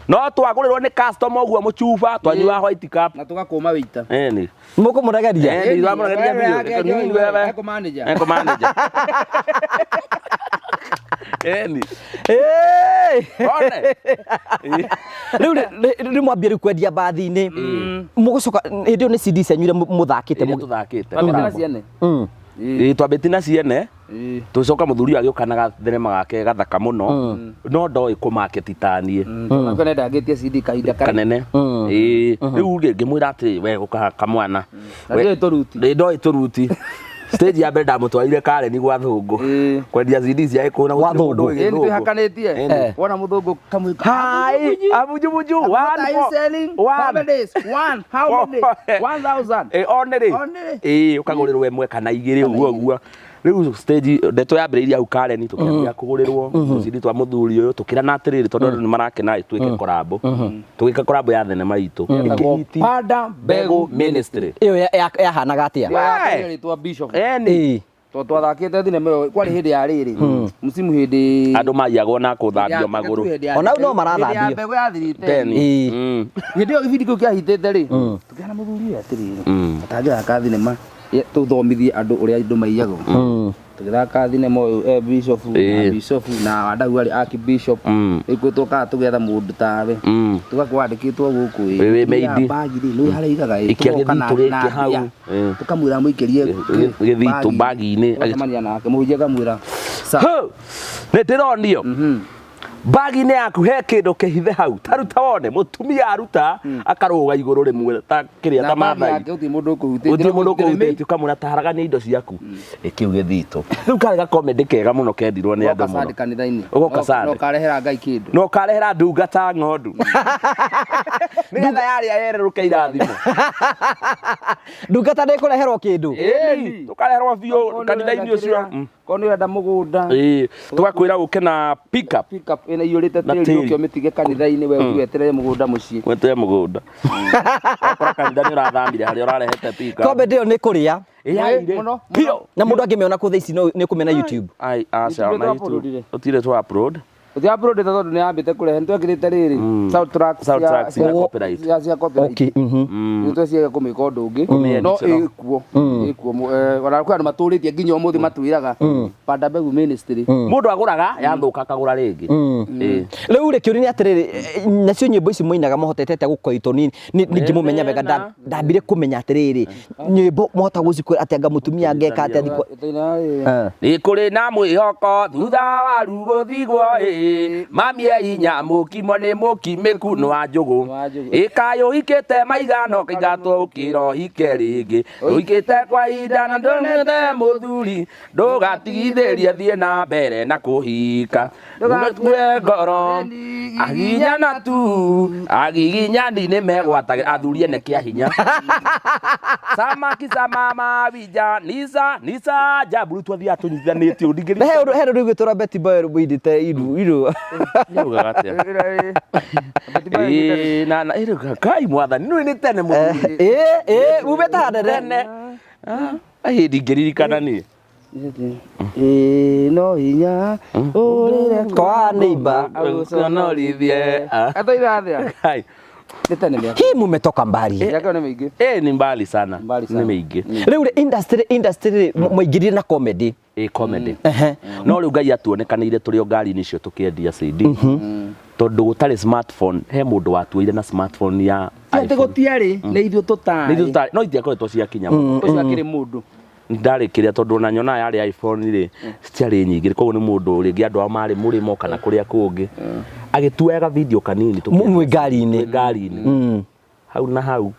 [SPEAKER 1] No twagũrĩrwo nĩ customer ũguo mũcuba twanyua white cup.
[SPEAKER 2] Na tũgakũma wĩita.
[SPEAKER 1] Ĩni.
[SPEAKER 3] Mũkũmũregeria?
[SPEAKER 1] Ĩni twamũregeria biũ. Nini wewe?
[SPEAKER 2] Eko manager.
[SPEAKER 1] Eko manager. Eni.
[SPEAKER 3] Ĩĩ.
[SPEAKER 1] One.
[SPEAKER 3] Rĩu rĩu mwambia rĩu kwendia mbathi-inĩ mũgũcoka hĩndĩ ĩyo nĩ CD cianyu iria mũthakĩte.
[SPEAKER 1] Iria tũthakĩte.
[SPEAKER 2] Twambĩte na ciene.
[SPEAKER 1] Ĩĩ, twambĩte na ciene.
[SPEAKER 2] Ĩĩ.
[SPEAKER 1] Tũcoka mũthuri ũyũ agĩũka na gathenema gake gathaka mũno, no ndoĩ kũmaketi taniĩ.
[SPEAKER 2] Nake nĩndangĩtie CD kahinda
[SPEAKER 1] kanene. Ĩĩ, rĩu rĩ ngĩmwĩra atĩrĩ, we ũka kamwana.
[SPEAKER 2] Na ndĩũĩ tũruti.
[SPEAKER 1] Ndĩ ndoĩ tũruti. Stage ya mbere ndamũtwarire Karen gwa thũngũ
[SPEAKER 2] Ĩĩ.
[SPEAKER 1] kwendia CD cia Gĩkũyũ na
[SPEAKER 3] Gwa
[SPEAKER 1] gũtirĩ mũndũ
[SPEAKER 3] Thũngũ.
[SPEAKER 1] ũĩ
[SPEAKER 2] Ĩĩ,
[SPEAKER 1] Gĩthũngũ.
[SPEAKER 2] nĩtwĩhakanĩtie.
[SPEAKER 1] Ĩni.
[SPEAKER 2] Wona mũthũngũ kamwĩka.
[SPEAKER 1] Hi, amunjumunju,
[SPEAKER 2] What
[SPEAKER 1] one
[SPEAKER 2] are you
[SPEAKER 1] four,
[SPEAKER 2] selling? How
[SPEAKER 1] one.
[SPEAKER 2] many days? One. How many? 1,000.
[SPEAKER 1] Ĩ, one rĩ.
[SPEAKER 2] One rĩ.
[SPEAKER 1] Ĩ, ũkagũrĩrwo ĩmwe kana igĩrĩ ũguo ũguo. Rĩu stage ndeto yambĩrĩirie hau Karen, tũkĩambia kũgũrĩrwo tũcindi twa mũthuri ũyũ, tũkĩrana atĩrĩrĩ, tondũ andũ nĩ marakena ĩ, twĩke korambo. Tũgĩka korambo ya thenema itũ. Ĩkĩhiti.
[SPEAKER 2] Panda
[SPEAKER 1] Mbegũ Ministry.
[SPEAKER 3] Ĩyo yahanaga atĩa?
[SPEAKER 2] Ĩyo rĩtwa Bishop.
[SPEAKER 1] Eni.
[SPEAKER 3] Ĩĩ.
[SPEAKER 2] Tondũ twathakĩte thinema ĩyo kwarĩ hĩndĩ ya rĩrĩ. Msimu hĩndĩ
[SPEAKER 1] Andũ maiyagwo na kũthambio magũrũ.
[SPEAKER 3] Ona rĩu no marathambio.
[SPEAKER 2] Hĩndĩ ya mbegũ yathirĩte.
[SPEAKER 1] Ten.
[SPEAKER 3] Ĩĩ.
[SPEAKER 2] Hĩndĩ ĩyo gĩbindi kĩu kĩahitĩte rĩ, tũkĩona mũthuri ũyũ atĩrĩrĩ, atangĩthaka thinema tũthomithie andũ ũrĩa andũ maiyagwo. Tũgĩthaka thinema ũyũ bishop na
[SPEAKER 1] Ĩĩ.
[SPEAKER 2] bishop na Wandau arĩ archbishop. Rĩu kwĩ tũkaga tũgetha mũndũ tawe. Tũgakorwo wandĩkĩtwo gũkũ ĩ.
[SPEAKER 1] Wĩ wĩ
[SPEAKER 2] Mũtumia
[SPEAKER 1] maid.
[SPEAKER 2] bagi rĩ, nĩũĩ harĩa aigaga ĩ,
[SPEAKER 1] Ikia
[SPEAKER 2] tũgoka
[SPEAKER 1] gĩthitũ
[SPEAKER 2] na
[SPEAKER 1] gĩkĩ hau.
[SPEAKER 2] mbia.
[SPEAKER 1] Ĩĩ.
[SPEAKER 2] Tũkamwĩra amũikĩrie
[SPEAKER 1] Gĩthitũ bagi-inĩ.
[SPEAKER 2] Tũgacemania nake mũhunjia akamwĩra "Sir,
[SPEAKER 1] Hũ! Nĩ ndĩronio bagi-inĩ yaku he kĩndũ kĩhithe hau, taruta wone. Mũtumia aruta akarũga igũrũ rĩmwe ta kĩrĩa
[SPEAKER 2] na
[SPEAKER 1] ta
[SPEAKER 2] bagi
[SPEAKER 1] Maathai.
[SPEAKER 2] yake gũtirĩ mũndũ ũkũhutĩtie.
[SPEAKER 1] Gũtirĩ mũndũ
[SPEAKER 2] Gũtirĩ
[SPEAKER 1] ũkũhutĩtie, ũkamwĩra taharagania indo ciaku. Ĩ, kĩu gĩthitũ rĩu karĩ gakomedi kega mũno kendirwo nĩ andũ
[SPEAKER 2] Ũgoka
[SPEAKER 1] mũno.
[SPEAKER 2] Sunday kanitha-inĩ.
[SPEAKER 1] Ũgoka
[SPEAKER 2] No-
[SPEAKER 1] Sunday.
[SPEAKER 2] No ũkarehera Ngai kĩndũ.
[SPEAKER 1] Na ũkarehera ndungata ng'ondu nĩgetha yarĩa yererũke irathimo.
[SPEAKER 3] Ndungata ndĩkũreherwo kĩndũ.
[SPEAKER 1] Ĩni, tũkareherwo biũ kanitha-inĩ ũcio.
[SPEAKER 2] Korwo nĩ ũrenda mũgũnda.
[SPEAKER 1] Ĩĩ, tũgakwĩra ũke na pick up.
[SPEAKER 2] Pick up ĩna iyũrĩte
[SPEAKER 1] Na
[SPEAKER 2] tĩri
[SPEAKER 1] tĩri.
[SPEAKER 2] ũke ũmĩtige kanitha-inĩ we ũthiĩ weterere mũgũnda mũciĩ.
[SPEAKER 1] Wetere mũgũnda. Wakora kanitha nĩ ũrathamire harĩa ũrarehete pick up.
[SPEAKER 3] Comedy ĩyo nĩ kũrĩa.
[SPEAKER 1] Ĩ, yaire.
[SPEAKER 2] Mũno,
[SPEAKER 1] Biũ.
[SPEAKER 3] Na mũndũ angĩmĩona kũ thaa ici no nĩ ũkũmĩona YouTube?
[SPEAKER 1] Ai, aca,
[SPEAKER 2] YouTube
[SPEAKER 1] ona
[SPEAKER 2] twa-uploadire.
[SPEAKER 1] YouTube. Gũtirĩ twa upload.
[SPEAKER 2] Tũti upload tondũ nĩ yambĩte kũrehe nĩ twekĩrĩte rĩrĩ sound tracks
[SPEAKER 1] Sound tracks cia copyright.
[SPEAKER 2] cia copyright.
[SPEAKER 3] Okay.
[SPEAKER 2] Nĩ tweciria kũmĩka ũndũ ũngĩ
[SPEAKER 1] Kũmĩedit
[SPEAKER 2] no
[SPEAKER 1] no.
[SPEAKER 2] ĩkuo ĩkuo, ona kwĩ andũ matũrĩtie nginya ũmũthĩ matwĩraga Panda Mbegũ Ministry.
[SPEAKER 1] Mũndũ agũraga yathũka akagũra rĩngĩ. Ĩ.
[SPEAKER 3] Rĩu rĩ, kĩũria nĩ atĩrĩrĩ, nacio nyĩmbo ici mũinaga mũhotete atĩa gũkorwo itũ ningĩmũmenya wega? Ndambire kũmenya atĩrĩrĩ, nyĩmbo mũhota gũcikwĩra atĩa nga mũtumia angeka atĩa thikũ?
[SPEAKER 1] Nĩ kũrĩ na mwĩhoko thutha wa rugũthigwo ĩ, mami e hinya mũkimo nĩ mũkimĩku nĩ wa njũgũ.
[SPEAKER 2] Wa njũgũ.
[SPEAKER 1] Ĩ, kaĩ ũhikĩte maigana ũkaingatwo ũkĩra ũhike rĩngĩ, ũhikĩte kwa ihinda na ndonete mũthuri, ndũgatigithĩrie thiĩ na mbere na kũhika, ndũgakue ngoro agiginyana tu agiginyani nĩ megwatagĩra athuri ene kĩa hinya. Samaki za mama wija nisa nisa jabu twathiaga tũnyitithanĩtie ũndũ
[SPEAKER 3] Na he ũndũ he ũndũ rĩu Betty Boy mũindĩte iru iru.
[SPEAKER 1] Yaugaga atĩa? Ĩĩ, na ĩrĩ kai mwathani nĩ nĩ tene mũno.
[SPEAKER 3] Ĩ ĩ umĩte hanene.
[SPEAKER 1] Tene. Ah, hĩndĩ ingĩririkana niĩ.
[SPEAKER 2] Ĩĩ no hinya ũrĩre
[SPEAKER 3] Kwa neighbor.
[SPEAKER 1] Agũconorithie.
[SPEAKER 2] Atoiga atĩa?
[SPEAKER 1] Kai.
[SPEAKER 2] Nĩ tene mĩaka.
[SPEAKER 3] Hii mumetoka mbali.
[SPEAKER 2] Mĩaka ĩyo nĩ mĩingĩ.
[SPEAKER 1] Ĩĩ ni mbali sana.
[SPEAKER 2] Mbali sana.
[SPEAKER 1] Nĩ mĩingĩ.
[SPEAKER 3] Rĩu rĩ industry rĩ mwaingĩrire na comedy.
[SPEAKER 1] Ĩĩ comedy.
[SPEAKER 3] Ehe.
[SPEAKER 1] No rĩu Ngai atuonekanĩire tũrĩ o ngari-inĩ icio tũkĩendia CD. Tondũ gũtarĩ smartphone, he mũndũ watuoire na smartphone ya
[SPEAKER 2] Ti atĩ
[SPEAKER 1] iPhone.
[SPEAKER 2] gũtiarĩ, nĩ ithuĩ tũtarĩ.
[SPEAKER 1] Nĩ ithuĩ tũtarĩ, no itiakoretwo ciakinya mũno.
[SPEAKER 2] Ũcio akĩrĩ mũndũ.
[SPEAKER 1] Ndarĩ kĩrĩa tondũ ona nyonaga yarĩ iPhone rĩ, citiarĩ nyingĩ, koguo nĩ mũndũ rĩngĩ andũ ao marĩ mũrĩmo kana kũrĩa kũngĩ agĩtuoyaga video kanini tũkĩendia.
[SPEAKER 3] Mwĩ ngari-inĩ.
[SPEAKER 1] Twĩ ngari-inĩ hau na hau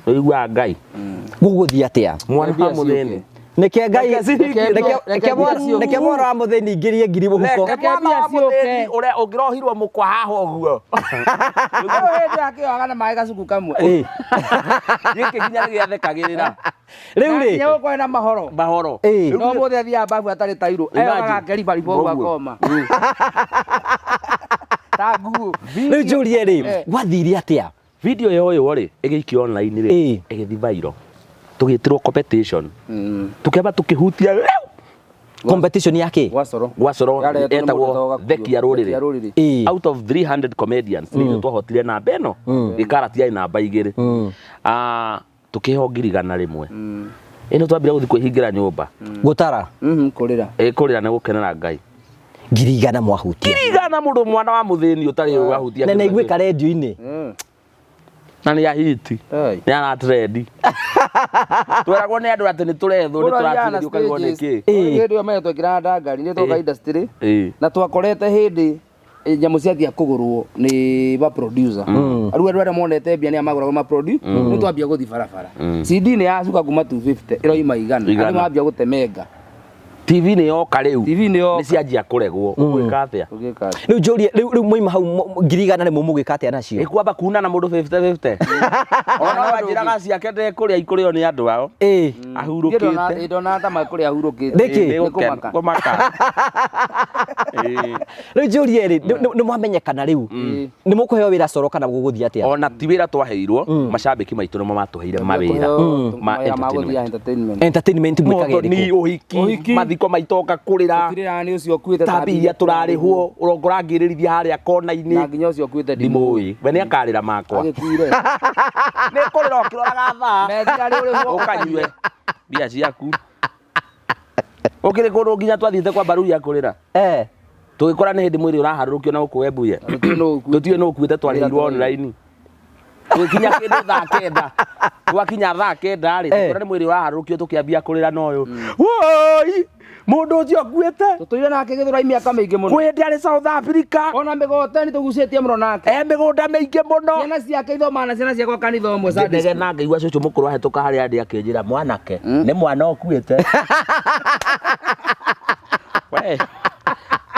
[SPEAKER 1] ũiguaga Ngai
[SPEAKER 3] Gũgũthiĩ atĩa?
[SPEAKER 1] mwana wa mũthĩni.
[SPEAKER 3] Nĩke Ngai
[SPEAKER 1] Reke ciringi-
[SPEAKER 3] nĩke nĩke mwana wa mũthĩni ingĩrie ngiri mũhuko.
[SPEAKER 1] Reke mwana wa mũthĩni ũrĩa ũngĩrohirwo mũkwa haha ũguo.
[SPEAKER 2] Rĩu hĩndĩ akĩohaga na maĩ gacuku kamwe.
[SPEAKER 3] Ĩ.
[SPEAKER 1] Gĩkĩ nginya nĩ gĩathekagĩrĩra.
[SPEAKER 3] Rĩu rĩ
[SPEAKER 2] Nginya gũkorwo na mahoro.
[SPEAKER 1] Mahoro.
[SPEAKER 3] Ĩ.
[SPEAKER 2] No mũthĩ athiaga babu atarĩ tairũ.
[SPEAKER 1] Imagine.
[SPEAKER 2] Eyohaga akeribaribwo ũguo
[SPEAKER 1] Ũguo.
[SPEAKER 2] akoma. Ta nguo.
[SPEAKER 3] Rĩu njũrie rĩ, gwathire atĩa?
[SPEAKER 1] Video yoywo rĩ ĩgĩikio online rĩ,
[SPEAKER 3] Ĩ.
[SPEAKER 1] ĩgĩthiĩ viral, tũgĩtĩrwo competition, tũkĩamba tũkĩhutia rĩu
[SPEAKER 3] Competition ya kĩ?
[SPEAKER 2] Gwa coro.
[SPEAKER 1] Gwa coro.
[SPEAKER 2] Yarehetwo nĩ mũndũ
[SPEAKER 1] Etagwo
[SPEAKER 2] wetagwo Gakuo.
[SPEAKER 1] Theki ya
[SPEAKER 2] Theki ya
[SPEAKER 1] Rũrĩrĩ.
[SPEAKER 2] Rũrĩrĩ.
[SPEAKER 3] Ĩ.
[SPEAKER 1] Out of 300 comedians nĩ ithuĩ twahotire namba ĩno, gĩkara tiarĩ namba igĩrĩ. Ah, tũkĩheo 100,000. Ĩno twambire gũthiĩ kwĩhingĩra nyũmba.
[SPEAKER 3] Gũtara.
[SPEAKER 2] Kũrĩra.
[SPEAKER 1] Ĩ, kũrĩra nĩ gũkenera Ngai.
[SPEAKER 3] 100,000 mwahutia.
[SPEAKER 1] 100,000 mũndũ mwana wa mũthĩni ũtarĩ wahutia.
[SPEAKER 3] Na naiguĩka redio-inĩ.
[SPEAKER 1] Na nĩ ahiti.
[SPEAKER 2] Ai.
[SPEAKER 1] Nĩ aratrendi. Tweragwo nĩ andũ atĩ nĩ tũrethwo nĩ tũratirĩrio ũkaigwo nĩ kĩ.
[SPEAKER 2] Hĩndĩ ĩyo menya twekĩraga ndangari nĩ twoka industry
[SPEAKER 1] Ĩĩ.
[SPEAKER 2] na twakorete hĩndĩ nyamũ ciambia kũgũrwo nĩ ma producer rĩu andũ arĩa monete mbia nĩ amagũragwo ma producer nĩ twambia gũthiĩ barabara CD nĩ yacuka kuma 250 ĩroima 100
[SPEAKER 1] Igana.
[SPEAKER 2] andũ mambia gũtemenga
[SPEAKER 1] TV nĩ yoka rĩu.
[SPEAKER 2] TV nĩ yoka.
[SPEAKER 1] Nĩ cianjia kũregwo. Ũgwĩka atĩa?
[SPEAKER 2] Ũgĩka atĩa?
[SPEAKER 3] Rĩu njũrie rĩu rĩu mwaima hau 100,000 rĩ mũgwĩka atĩa nacio?
[SPEAKER 1] Ĩkwamba kuna na mũndũ 50-50. Ona no anjĩraga ciake ndekũrĩa ikũrĩo nĩ andũ ao.
[SPEAKER 3] Ĩĩ.
[SPEAKER 1] Ahurũkĩte.
[SPEAKER 2] Ndona ta makũrĩa ahurũkĩte.
[SPEAKER 3] Nĩkĩ?
[SPEAKER 2] Nĩ kũmaka.
[SPEAKER 1] Kũmaka. Ĩĩ.
[SPEAKER 3] Rĩu njũrie rĩ nĩ mwamenyekana rĩu nĩ mũkũheo wĩra coro kana gũgũthiĩ atĩa?
[SPEAKER 1] Ona ti wĩra twaheirwo, macambĩki maitũ nĩmo matũheire mawĩra ma
[SPEAKER 2] Mawĩra ma gũthiĩ
[SPEAKER 1] entertainment.
[SPEAKER 2] entertainment.
[SPEAKER 3] Entertainment mwĩkaga
[SPEAKER 1] Mũndũ ni
[SPEAKER 3] ĩrĩkũ?
[SPEAKER 1] ũhiki,
[SPEAKER 2] Ũhiki.
[SPEAKER 1] mathiko maitũ oka kũrĩra,
[SPEAKER 2] Gũtirĩ nĩ ũcio ũkuĩte
[SPEAKER 1] tambi iria tũrarĩhwo, ũrongo ũrangĩrĩrithia harĩa
[SPEAKER 2] na
[SPEAKER 1] kona-inĩ.
[SPEAKER 2] nginya ũcio ũkuĩte
[SPEAKER 1] Ndimũĩ. We nĩ akarĩra makwa.
[SPEAKER 2] Agĩkuire.
[SPEAKER 1] Nĩ kũrĩra ũkĩroraga thaa.
[SPEAKER 2] Methira rĩ ũrĩhwo
[SPEAKER 1] Ũkanyue mbia ciaku. Ũkĩrĩ kũndũ nginya twathiĩte kwa mbaruria kũrĩra.
[SPEAKER 3] Eh.
[SPEAKER 1] Tũgĩkora nĩ hĩndĩ mwĩrĩ ũraharũrũkio na gũkũ Webuye.
[SPEAKER 2] Tũtiũĩ nũ ũkuĩte.
[SPEAKER 1] Tũtiũĩ nũ ũkuĩte twarĩhirwo online. Tũgĩkinya kĩndũ thaa 9. Twakinya thaa 9 rĩ, tũkĩona nĩ mwĩrĩ ũraharũrũkio tũkĩambia kũrĩra na ũyũ. Woi! Mũndũ ũcio ũkuĩte.
[SPEAKER 2] Tũtũire nake Gĩthũrai mĩaka mĩingĩ mũno.
[SPEAKER 1] Kwĩ hĩndĩ arĩ South Africa.
[SPEAKER 2] Ona mĩgoteni tũgucĩtie mũno nake.
[SPEAKER 1] E mĩgũnda mĩingĩ mũno.
[SPEAKER 2] Ciana ciake ithomaga na ciana ciakwa kanitha ũmwe Sunday
[SPEAKER 1] Ngĩnegena
[SPEAKER 2] school.
[SPEAKER 1] ngĩigua cũcũ mũkũrũ ahĩtũka harĩa ndĩ akĩnjĩra mwanake nĩ mwana ũkuĩte. We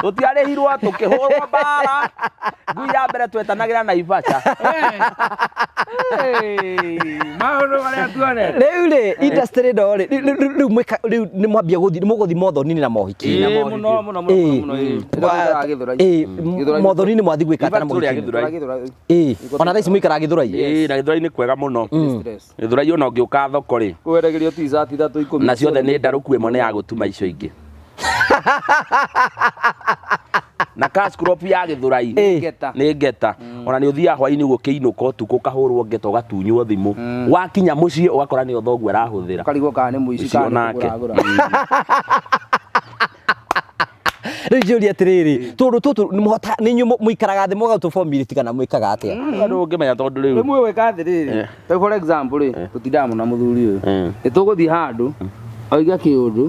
[SPEAKER 1] tũtiarĩhirwo tũkĩhũrwo mbara ngui ya mbere twetanagĩra Naivasha.
[SPEAKER 2] Hey, maũndũ marĩa tuonete.
[SPEAKER 3] Rĩu rĩ industry ĩno rĩ rĩu mwĩka rĩu nĩ mwambia gũthiĩ nĩ mũgũthiĩ mothoni-inĩ na mohiki.
[SPEAKER 2] Ĩĩ, mũno mũno mũno mũno ĩĩ. Tũikaraga Gĩthũrai.
[SPEAKER 3] Ĩĩ,
[SPEAKER 2] Gĩthũrai.
[SPEAKER 3] mothoni-inĩ mwathiĩ gwĩka atĩa na
[SPEAKER 1] In fact, tũrĩ a
[SPEAKER 3] mohiki-inĩ?
[SPEAKER 1] Gĩthũrai.
[SPEAKER 2] Gĩthũrai.
[SPEAKER 3] Ĩĩ, ona thaa ici mũikaraga Gĩthũrai?
[SPEAKER 1] Ĩĩ, na Gĩthũrai nĩ kwega mũno.
[SPEAKER 2] Stress.
[SPEAKER 1] Gĩthũrai ona ũngĩũka thoko rĩ
[SPEAKER 2] Kwendagĩrio t-shirt ithatũ ikũmi.
[SPEAKER 1] na ciothe nĩ ndarũku ĩmwe nĩ ya gũtuma icio ingĩ. Na cash crop ya Gĩthũrai
[SPEAKER 3] Ĩĩ.
[SPEAKER 2] Ngeta.
[SPEAKER 1] nĩ ngeta ona nĩ ũthiaga hwainĩ ũguo ũkĩinũka ũtukũ ũkahũrwo ngeta ũgatunywo thimũ wakinya mũciĩ ũgakora nĩ thoguo arahũthĩra.
[SPEAKER 2] Ũkarigwo kana nĩ mũici
[SPEAKER 1] Ũcio
[SPEAKER 2] kana nĩ
[SPEAKER 1] nake.
[SPEAKER 2] kũgũra agũra.
[SPEAKER 3] Rĩu njũrie atĩrĩrĩ tũndũ tũtũ nĩ mũhota nĩ inyuĩ mũikaraga thĩ mũgatũbomithia kana mwĩkaga atĩa?
[SPEAKER 1] Andũ ũngĩmenya tondũ rĩu
[SPEAKER 2] Rĩmwe gwĩka atĩrĩrĩ, ta for example rĩ, tũtindaga mũno na mũthuri ũyũ. Nĩ tũgũthiĩ handũ, oiga kĩũndũ,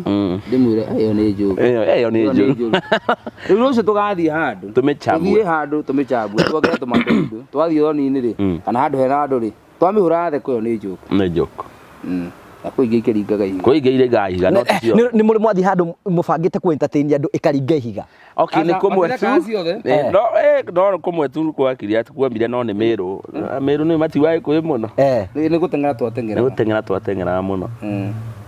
[SPEAKER 2] ndĩmwĩre ĩyo nĩ njũru.
[SPEAKER 1] Ĩyo nĩ
[SPEAKER 2] Ĩyo
[SPEAKER 1] njũru.
[SPEAKER 2] Rĩu rũciũ tũgathiĩ handũ,
[SPEAKER 1] Tũmĩchambue.
[SPEAKER 2] tũthiĩ handũ tũmĩchambue, tuongerere tũmatũndũ, twathiĩ thoni-inĩ rĩ, kana handũ hena andũ rĩ, twamĩhũra theko ĩyo nĩ njũku.
[SPEAKER 1] Nĩ joke.
[SPEAKER 2] Na kwĩ ingĩ ikĩringaga ihiga.
[SPEAKER 1] Kwĩ ingĩ iringaga ihiga no ti ciothe.
[SPEAKER 3] Nĩ mũrĩ mwathiĩ handũ mũbangĩte kũ entertain andũ ĩkaringa ihiga?
[SPEAKER 1] Okay, nĩ
[SPEAKER 2] Aca,
[SPEAKER 1] kũmwe tu.
[SPEAKER 2] matirekaga ciothe?
[SPEAKER 1] No no kũmwe tu gwakire atĩ kuomire no nĩ Mĩrũ. Mĩrũ nĩ matiugaga Gĩkũyũ mũno.
[SPEAKER 2] Nĩ gũteng'era
[SPEAKER 1] Nĩ
[SPEAKER 2] twateng'eraga.
[SPEAKER 1] gũteng'era twateng'eraga mũno.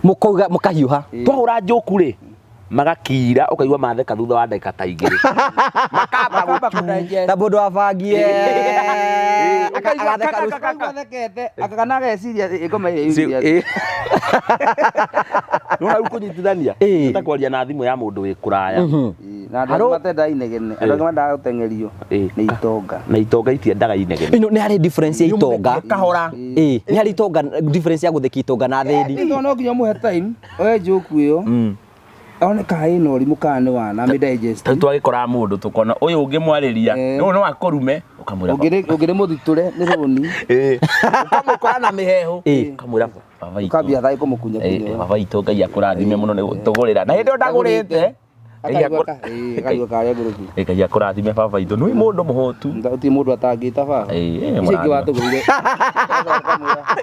[SPEAKER 3] Mũkauga mũkahiũha.
[SPEAKER 1] Twahũra njoku rĩ magakira ũkaigua matheka thutha wa ndagĩka ta igĩrĩ. Makamba
[SPEAKER 2] Makamba
[SPEAKER 1] gũtu.
[SPEAKER 2] kũ-digest.
[SPEAKER 3] Na mũndũ wabangie agatheka rũciũ.
[SPEAKER 2] Akaigua athekete, kana ageciria ĩngoma ĩrĩa yugire atĩa.
[SPEAKER 1] Nĩ rĩu kũnyitithania
[SPEAKER 3] Ĩĩ.
[SPEAKER 1] ta kwaria na thimũ ya mũndũ wĩ kũraya.
[SPEAKER 2] Ĩĩ, na andũ
[SPEAKER 1] Haro.
[SPEAKER 2] angĩ matendaga inegene andũ angĩ mendaga gũteng'erio nĩ itonga.
[SPEAKER 1] Na itonga itiendaga inegene.
[SPEAKER 3] Ĩno nĩ harĩ difference ya itonga.
[SPEAKER 1] Kahora.
[SPEAKER 3] Ĩĩ, nĩ harĩ itonga difference ya gũthekia itonga na athĩni.
[SPEAKER 2] Nĩ tondũ no nginya ũmũhe time oe joke ĩyo one kana ĩna ũrimũ kana nĩ wana amĩ digest.
[SPEAKER 1] Rĩu twagĩkora mũndũ tũkona ũyũ ũngĩmwarĩria ũyũ no akũrume ũkamwĩra
[SPEAKER 2] Ũngĩrĩ mũthitũre nĩ rũni
[SPEAKER 1] Ĩĩ. Ũkamũkora na mĩhehu
[SPEAKER 3] Ĩĩ.
[SPEAKER 1] ũkamwĩra baba itũ
[SPEAKER 2] ũkambia thaĩ kũmũkunya kunya.
[SPEAKER 1] Baba itũ Ngai akũrathime mũno nĩ gũtũgũrĩra na hĩndĩ ĩyo ndagũrĩte.
[SPEAKER 2] Akarigwo karĩa ngũrũki.
[SPEAKER 1] Ngai akũrathime baba itũ nĩ mũndũ mũhũtu.
[SPEAKER 2] Gũtirĩ mũndũ atangĩta baba.
[SPEAKER 1] Ĩĩ,
[SPEAKER 2] Icio ingĩ watũgũrĩire.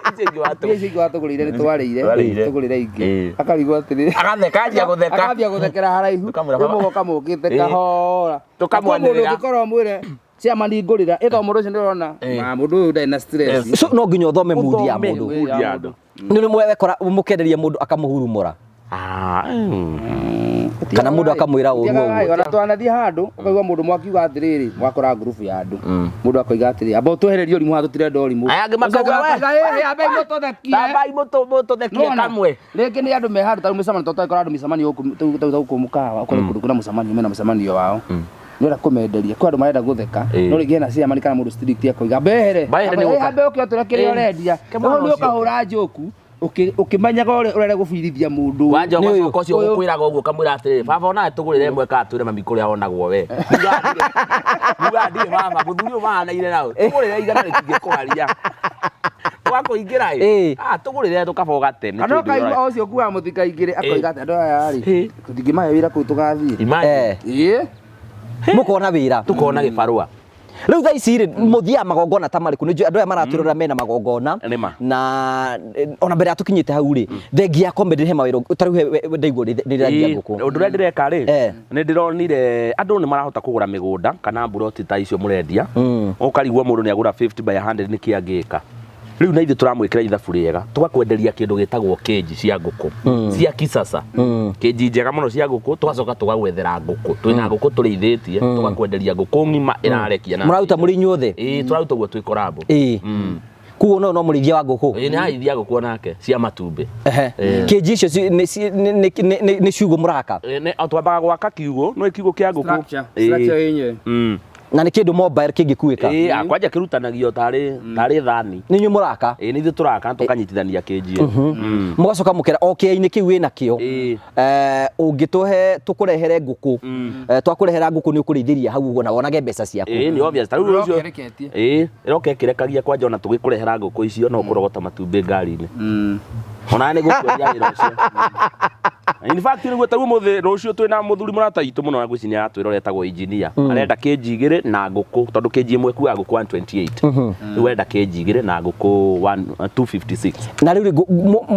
[SPEAKER 1] Icio ingĩ watũgũrĩire.
[SPEAKER 2] Icio ingĩ watũgũrĩire nĩ twarĩire.
[SPEAKER 1] Twarĩire.
[SPEAKER 2] Tũgũrĩre ingĩ.
[SPEAKER 1] Ĩĩ.
[SPEAKER 2] Akarigwo atĩrĩ.
[SPEAKER 1] Agatheka anjia gũtheka.
[SPEAKER 2] Akambia gũthekera haraihu.
[SPEAKER 1] Tũkamwĩra
[SPEAKER 2] Rĩu
[SPEAKER 1] baba.
[SPEAKER 2] mũgoka mũkĩte
[SPEAKER 1] Ĩĩ.
[SPEAKER 2] kahora.
[SPEAKER 1] Tũkamwanĩrĩra.
[SPEAKER 2] Na kwĩ mũndũ ũngĩkorwo ũmwĩre chairman ngũrĩra ĩtho mũndũ ũcio ndĩrona. Ma mũndũ ũyũ ndarĩ na stress.
[SPEAKER 3] So no nginya ũthome mood ya
[SPEAKER 1] Ũthome
[SPEAKER 3] mũndũ.
[SPEAKER 1] mood ya andũ.
[SPEAKER 3] Nĩ rĩmwe wekora mũkenderia mũndũ akamũhurumũra. Kana mũndũ akamwĩra ũru ũguo.
[SPEAKER 2] Ona twanathiĩ handũ ũkaigua mũndũ mwakiuga atĩrĩrĩ mwakora ngurubu ya andũ mũndũ akoiga atĩrĩ amba ũtwehererie ũrimũ haha tũtirenda ũrimũ.
[SPEAKER 1] Aya angĩ makauga,
[SPEAKER 2] Ũcio
[SPEAKER 1] "We,
[SPEAKER 2] akauga, "Ĩ, ambai mũtũthekie."
[SPEAKER 1] Tambai mũtũthekie
[SPEAKER 2] Nĩwona?
[SPEAKER 1] kamwe.
[SPEAKER 2] Rĩngĩ nĩ andũ me handũ ta rĩu mĩcemanio tondũ twagĩkora andũ mĩcemanio gũkũ ta gũkũ mũkawa ũkore kũndũ kwĩna mũcemanio mena mũcemanio wao nĩũrenda kũmenderia kwĩ andũ marenda gũtheka no rĩngĩ hena chairman kana mũndũ strict akoiga mbehere
[SPEAKER 1] Mbehere nĩ gũka.
[SPEAKER 2] ambe ũke ũtũre kĩrĩa ũrendia
[SPEAKER 1] Ke mwana
[SPEAKER 2] no nĩ
[SPEAKER 1] ũcio.
[SPEAKER 2] ũkahũra njoku Ũkĩmenyaga ũrĩa ũrenda gũbirithia mũndũ.
[SPEAKER 1] Wanja
[SPEAKER 3] Nĩ ũyũ.
[SPEAKER 1] ũgacoka ũcio gũkwĩraga ũguo ũkamwĩra atĩrĩrĩ, baba onawe tũgũrĩre ĩmwe kana twĩre mami kũrĩa onagwo we. Mugaga ndirĩ baba, mũthuri ũyũ mahanaine nao. Tũgũrĩre 100 rĩtingĩkwaria. Twakũingĩra ĩ.
[SPEAKER 3] Ĩ.
[SPEAKER 1] Ah, tũgũrĩre tũkaba ũgate. Nĩ
[SPEAKER 2] Kana
[SPEAKER 1] tũndũ
[SPEAKER 2] ũkaigua
[SPEAKER 1] ũroya.
[SPEAKER 2] o ũcio kuaga mũtikaingĩre akoiga atĩ andũ aya rĩ
[SPEAKER 1] Ĩ.
[SPEAKER 2] tũtingĩmahe wĩra kũu tũgathiĩ.
[SPEAKER 1] Imagine.
[SPEAKER 3] Eh.
[SPEAKER 2] Ĩ.
[SPEAKER 3] Mũkona wĩra.
[SPEAKER 1] Tũkona gĩbarũa.
[SPEAKER 3] Rĩu thaa ici rĩ mũthiaga magongona ta marĩkũ? Nĩ njũĩ andũ aya maratwĩrorera mena magongona.
[SPEAKER 1] Nĩ ma.
[SPEAKER 3] Na ona mbere ya tũkinyĩte hau rĩ, thengia ya comedy he mawĩra ta rĩu ndaigua nĩ ndĩrendia
[SPEAKER 1] Ĩĩ,
[SPEAKER 3] ngũkũ.
[SPEAKER 1] Ũndũ ũrĩa ndĩreka rĩ,
[SPEAKER 3] Eh.
[SPEAKER 1] nĩ ndĩronire andũ nĩ marahota kũgũra mĩgũnda kana mburoti ta icio mũrendia. Ũkarigwo mũndũ nĩ agũra 50 by 100 nĩkĩ angĩka. Rĩu na ithuĩ tũramwĩkĩra ithabu rĩega, tũgakwenderia kĩndũ gĩtagwo kĩnji cia ngũkũ cia kisasa, kĩnji njega mũno cia ngũkũ, tũgacoka tũgagwethera ngũkũ. Twĩna ngũkũ tũrĩithĩtie, tũgakwenderia ngũkũ ng'ima ĩrarekia na
[SPEAKER 3] Mũraruta mũrĩ inyuothe?
[SPEAKER 1] Ĩĩ, tũraruta ũguo twĩ korabo.
[SPEAKER 3] Ĩĩ. Koguo no mũrĩithia wa ngũkũ?
[SPEAKER 1] Ĩĩ, nĩ arĩithia ngũkũ onake cia matumbĩ.
[SPEAKER 3] Ehe.
[SPEAKER 1] Ĩĩ.
[SPEAKER 3] Kĩnji icio nĩ ciugũ mũraka?
[SPEAKER 1] Ĩĩ, twambaga gwaka kiugũ, nĩ kiugũ kĩa ngũkũ.
[SPEAKER 2] Structure.
[SPEAKER 1] Ĩĩ.
[SPEAKER 2] Structure yenyewe.
[SPEAKER 3] Na nĩ kĩndũ mobile kĩngĩkuĩka?
[SPEAKER 1] Ĩĩ, kwanja kĩrutanagio tarĩ thani.
[SPEAKER 3] Nĩ inyuĩ mũraka?
[SPEAKER 1] Ĩĩ, nĩ ithuĩ tũraka na tũkanyitithania kĩnji ĩyo.
[SPEAKER 3] Mũgacoka mũkera o kĩainĩ kĩu wĩna kĩo.
[SPEAKER 1] Ĩĩ.
[SPEAKER 3] Ũngĩtũhe tũkũrehere ngũkũ, twakũrehera ngũkũ nĩ ũkũrĩithĩria hau ũguo na wonage mbeca ciaku.
[SPEAKER 1] Ĩĩ, nĩ obvious. Ta rĩu
[SPEAKER 2] Ĩroka
[SPEAKER 1] ũcio.
[SPEAKER 2] ĩreketie.
[SPEAKER 1] Ĩĩ, ĩroka ĩkĩrekagia kwanja ona tũgĩkũrehera ngũkũ icio no ũkũrogota matumbĩ ngari-inĩ. Ona nĩ gũkuonia wĩra ũcio. In fact nĩguo ta ũmũthĩ rũciũ twĩna mũthuri mũrata witũ mũno na ngwĩciria nĩaratwĩrora etagwo engineer. Arenda kĩnji igĩrĩ na ngũkũ tondũ kĩnji ĩmwe ĩkuaga ngũkũ 128. Rĩu arenda kĩnji igĩrĩ na ngũkũ 256.
[SPEAKER 3] Na rĩu rĩ,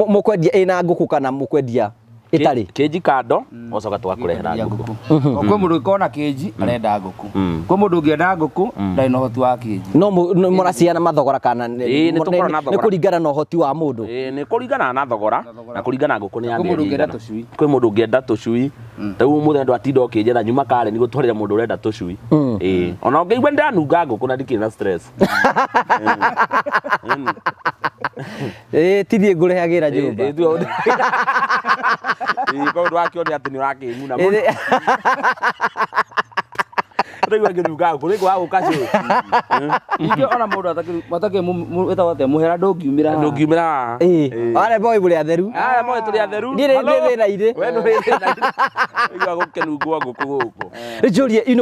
[SPEAKER 3] mũkwendia ĩna ngũkũ kana mũkwendia ĩtarĩ?
[SPEAKER 1] Kĩnji kando ũgacoka tũgakũrehera ngũkũ.
[SPEAKER 2] Kwĩ mũndũ ũngĩkorwo na kĩnji arenda ngũkũ. Kwĩ mũndũ ũngĩenda ngũkũ ndarĩ na ũhoti wa kĩnji.
[SPEAKER 3] No mũraciana mathogora kana
[SPEAKER 1] Ĩĩ, nĩ tũkoragwo na
[SPEAKER 3] nĩ
[SPEAKER 1] thogora.
[SPEAKER 3] kũringana na ũhoti wa mũndũ?
[SPEAKER 1] Ĩĩ, nĩ kũringana na thogora na kũringana ngũkũ nĩ ya
[SPEAKER 2] Kwĩ mũndũ
[SPEAKER 1] mĩeri
[SPEAKER 2] ũngĩenda
[SPEAKER 1] ĩigana.
[SPEAKER 2] tũcui.
[SPEAKER 1] Kwĩ mũndũ ũngĩenda tũcui. Rĩu ũmũthĩ ndwatinda ũkĩnjetha nyuma Karen gũtwarĩra mũndũ ũrenda tũcui. Ĩĩ, ona ũngĩigua nĩndanunga ngũkũ na ndikĩrĩ na stress.
[SPEAKER 3] Ĩĩ, ti niĩ ngũrehagĩra nyũmba.
[SPEAKER 1] Ĩĩ, ĩĩ, koguo ndũgakĩone atĩ nĩ ũrakĩng'una mũno.
[SPEAKER 3] Ĩĩ.
[SPEAKER 1] Rĩu angĩnunga ngũkũ rĩngĩ wagũka cũĩ.
[SPEAKER 2] Ningĩ ona mũndũ atakĩ wĩtagwo atĩa mũhera ndũngiumĩra haha.
[SPEAKER 1] Ndũngiumĩra haha.
[SPEAKER 3] Ĩĩ, arĩa boy mũrĩ atheru.
[SPEAKER 1] Aya moĩ tũrĩ atheru.
[SPEAKER 3] Niĩ nĩ
[SPEAKER 1] Hello?
[SPEAKER 3] thĩna-inĩ.
[SPEAKER 1] We ndũrĩ thĩna-inĩ. Igua gũkĩnungwo ngũkũ gũkũ.
[SPEAKER 3] Njũrie,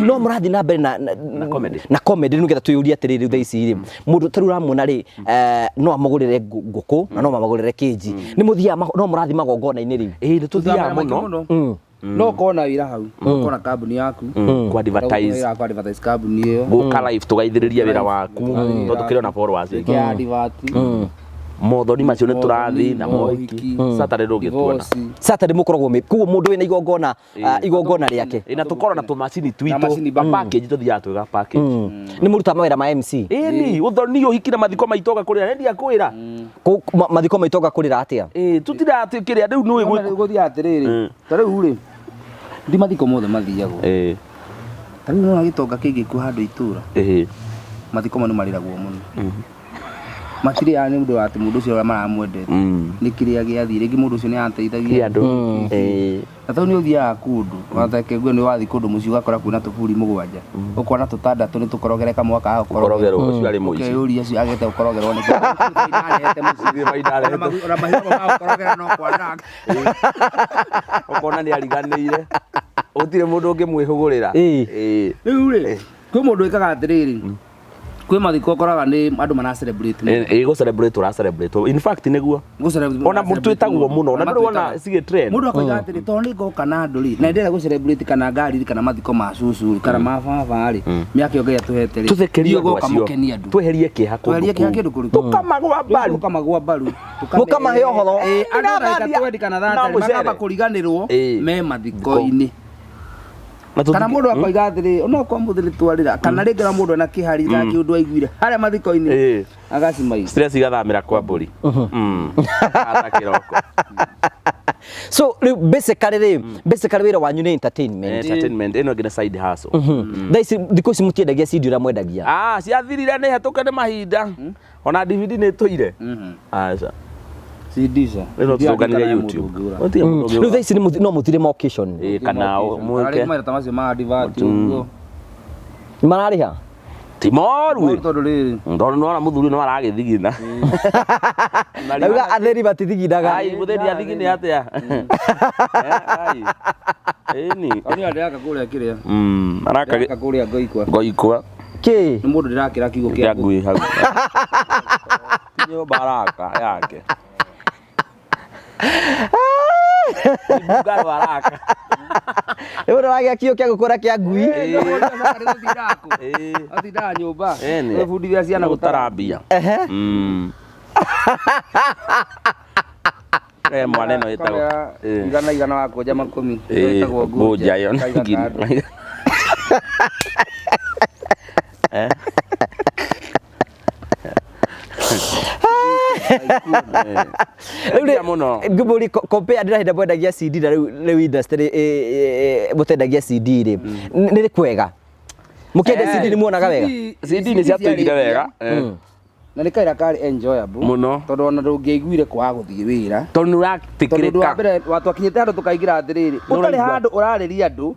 [SPEAKER 3] no mũrathiĩ na mbere na
[SPEAKER 1] comedy.
[SPEAKER 3] Na comedy nĩgetha twĩyũrie atĩrĩrĩ, thaa ici rĩ, mũndũ ta rĩu ũramuona rĩ, no amũgũrĩre ngũkũ na no mamũgũrĩre kĩnji. Nĩ mũthiaga no mũrathiĩ magongona-inĩ rĩu?
[SPEAKER 1] Ĩĩ, nĩ tũthiaga
[SPEAKER 2] Tũthiaga maingĩ
[SPEAKER 1] mũno.
[SPEAKER 2] mũno. No ũkorwo na wĩra hau, ũkorwo na kambuni yaku.
[SPEAKER 1] Ku advertise.
[SPEAKER 2] Wĩra wa ku advertise kambuni ĩyo.
[SPEAKER 1] Gũka live tũgaithĩrĩria wĩra waku tondũ tũkĩrĩ ona followers aingĩ.
[SPEAKER 2] Wĩke advert.
[SPEAKER 1] Mothoni macio nĩ tũrathiĩ na
[SPEAKER 2] Mohiki.
[SPEAKER 1] mohiki. Saturday ndũngĩtuona.
[SPEAKER 2] Divorce.
[SPEAKER 3] Saturday mũkoragwo mĩ koguo mũndũ wĩna igongona igongona rĩake.
[SPEAKER 1] Ĩĩ, na tũkorwo na tũmacini
[SPEAKER 2] Na macini
[SPEAKER 1] twitũ ga package tũthiaga twĩga package.
[SPEAKER 3] Nĩ mũrutaga mawĩra ma MC?
[SPEAKER 1] Ĩni ũthoni ũhiki na mathiko maitũ ũka kũrĩra nĩ ndiakwĩra.
[SPEAKER 3] Mathiko maitũ ũka kũrĩra atĩa?
[SPEAKER 1] Ĩĩ, tũtira atĩ kĩrĩa rĩu nĩũĩ
[SPEAKER 2] Ona rĩu gũthiaga atĩrĩrĩ, ta rĩu rĩ, ndi mathiko mothe mathiagwo.
[SPEAKER 1] Ĩĩ.
[SPEAKER 2] Ta rĩu nĩwona gĩtonga kĩngĩkua handũ itũra,
[SPEAKER 1] Ĩĩ.
[SPEAKER 2] mathiko mau nĩ marĩragwo mũno. Matirĩaga nĩ ũndũ wa atĩ mũndũ ũcio ũrĩa maramwendete. Nĩ kĩrĩa gĩathiĩ, rĩngĩ mũndũ ũcio nĩ ateithagia.
[SPEAKER 1] Andũ. Ĩĩ.
[SPEAKER 2] Na tondũ nĩ ũthiaga kũndũ, watake nĩ wathiĩ kũndũ mũciĩ ũgakora kwĩna tũburi 7, ũkona tũtandatũ nĩ tũkorogere kamwe kaga
[SPEAKER 1] Gũkorogerwo ũcio arĩ mũici.
[SPEAKER 2] Ũkeyũria ũcio agĩte gũkorogerwo nĩkĩ? Arehete mũciĩ.
[SPEAKER 1] Gũtirĩ baida arehete.
[SPEAKER 2] Ona mahiũ mamwe ma gũkorogera no kwananga.
[SPEAKER 1] Ũkona nĩ ariganĩire. Gũtirĩ mũndũ ũngĩmwĩhũgũrĩra.
[SPEAKER 3] Ĩĩ.
[SPEAKER 1] Ĩĩ.
[SPEAKER 2] Rĩu rĩ, kwĩ mũndũ wĩkaga atĩrĩrĩ, kwĩ mathiko ũkoraga nĩ andũ mara celebrate mũno.
[SPEAKER 1] Ĩĩ, gũ celebrate tũra celebrate. In fact nĩguo.
[SPEAKER 2] Gũ celebrate
[SPEAKER 1] Ona twĩtagwo mũno, ona ndũrĩ wona cigĩ trend.
[SPEAKER 2] Mũndũ akoiga atĩrĩ, tondũ nĩ ngoka na andũ rĩ, na nĩndĩrenda gũ celebrate kana ngari rĩ, kana mathiko ma cucu rĩ, kana ma baba rĩ, mĩaka ĩyo Ngai atũhete rĩ,
[SPEAKER 1] Tũthekerie
[SPEAKER 2] ithuĩ
[SPEAKER 1] andũ
[SPEAKER 2] goka
[SPEAKER 1] acio.
[SPEAKER 2] mũkenie andũ.
[SPEAKER 1] Tweherie kĩeha kũndũ
[SPEAKER 2] Tweherie kĩeha
[SPEAKER 1] kũu.
[SPEAKER 2] kĩndũ kũrĩkũ.
[SPEAKER 1] Tũkamagũa mbaru.
[SPEAKER 2] Tũkamagũa mbaru.
[SPEAKER 3] Mũkamahe ũhoro.
[SPEAKER 2] Ĩĩ, andũ ndagĩka 20 kana
[SPEAKER 1] Na
[SPEAKER 2] 30
[SPEAKER 1] mũcere.
[SPEAKER 2] makamba kũriganĩrwo
[SPEAKER 1] Ĩĩ.
[SPEAKER 2] me mathiko-inĩ.
[SPEAKER 1] Na tũthi-
[SPEAKER 2] Kana mũndũ akoiga atĩrĩ, onokorwo mũthĩ nĩ twarĩra, kana rĩngĩ ona mũndũ ena kĩhari ga kĩũndũ aiguire harĩa mathiko-inĩ,
[SPEAKER 1] Ĩĩ.
[SPEAKER 2] agacimaira.
[SPEAKER 1] Stress igathamĩra kwa mbũri. Ata kĩroko.
[SPEAKER 3] So rĩu basically rĩ, basically wĩra wanyu nĩ entertainment.
[SPEAKER 1] Entertainment ĩno ĩngĩ nĩ side hustle.
[SPEAKER 3] Thaa ici thikũ ici mũtiendagia CD ũrĩa mwendagia?
[SPEAKER 1] Ah, ciathirire nĩ hetũke nĩ mahinda. Ona DVD nĩ ĩtũire. Aca.
[SPEAKER 2] CD ca.
[SPEAKER 1] Rĩu no tũcũnganĩre YouTube. Gũtirĩ mũndũ
[SPEAKER 3] Rĩu
[SPEAKER 1] ũngĩũra.
[SPEAKER 3] thaa ici no mũthire ma occasion?
[SPEAKER 1] Ĩĩ, kana
[SPEAKER 2] Rĩngĩ
[SPEAKER 1] mwĩke.
[SPEAKER 2] mawĩra ta macio ma advert ũguo.
[SPEAKER 3] Mararĩha?
[SPEAKER 1] Ti moru.
[SPEAKER 2] Moru tondũ rĩrĩ
[SPEAKER 1] Tondũ nĩwona mũthuri no aragĩthigina.
[SPEAKER 3] Nauga atheri matithiginaga.
[SPEAKER 1] Ai, mũthĩni athigine atĩa? Eh, ai. Ĩni.
[SPEAKER 2] Kaũnia ndĩraka kũrĩa kĩrĩa
[SPEAKER 1] Araka
[SPEAKER 2] ndĩraka kũrĩa ngoikwa
[SPEAKER 1] ngoikwa
[SPEAKER 3] Kĩ?
[SPEAKER 2] nĩ mũndũ ndĩrakĩra kiugo
[SPEAKER 1] kĩa
[SPEAKER 2] kĩa
[SPEAKER 1] ngui hau. Nyũmba araka yake. Mbungaro araka.
[SPEAKER 3] Nĩ mũndũ wagĩa kiũ kĩa gũkũra kĩa ngui.
[SPEAKER 1] Ĩĩ.
[SPEAKER 2] Atindaga nyũmba
[SPEAKER 1] Ĩni.
[SPEAKER 2] gwĩbundithia ciana
[SPEAKER 1] Gũtara mbia.
[SPEAKER 3] Ehe.
[SPEAKER 1] Eh, mwana ĩno ĩtagwo. Ĩĩ.
[SPEAKER 2] Igana igana wakũnja makũmi
[SPEAKER 1] Ĩĩ,
[SPEAKER 2] ĩtagwo
[SPEAKER 1] ngũnja ĩyo nĩ
[SPEAKER 2] Kaiga
[SPEAKER 1] ngiri.
[SPEAKER 2] kando.
[SPEAKER 1] Eh?
[SPEAKER 3] Rĩu
[SPEAKER 1] Mbia mũno.
[SPEAKER 3] Ngũmũri compare ndĩra hĩndĩ mwendagia CD na rĩu rĩu industry mũtendagia CD rĩ. Nĩ kwega. Mũkĩendia CD nĩ muonaga wega.
[SPEAKER 1] CD nĩ ciatũigire wega. Eh.
[SPEAKER 2] Na nĩ kaira karĩ enjoyable
[SPEAKER 1] Mũno.
[SPEAKER 2] tondũ ona ndũngĩaiguire kwaga gũthiĩ wĩra
[SPEAKER 1] Tondũ nĩ
[SPEAKER 2] tondũ ũndũ wa
[SPEAKER 1] ũratĩkĩrĩka.
[SPEAKER 2] mbere watwakinyĩte handũ tũkaingĩra atĩrĩrĩ ũtarĩ
[SPEAKER 1] ũraigua.
[SPEAKER 2] handũ ũrarĩria andũ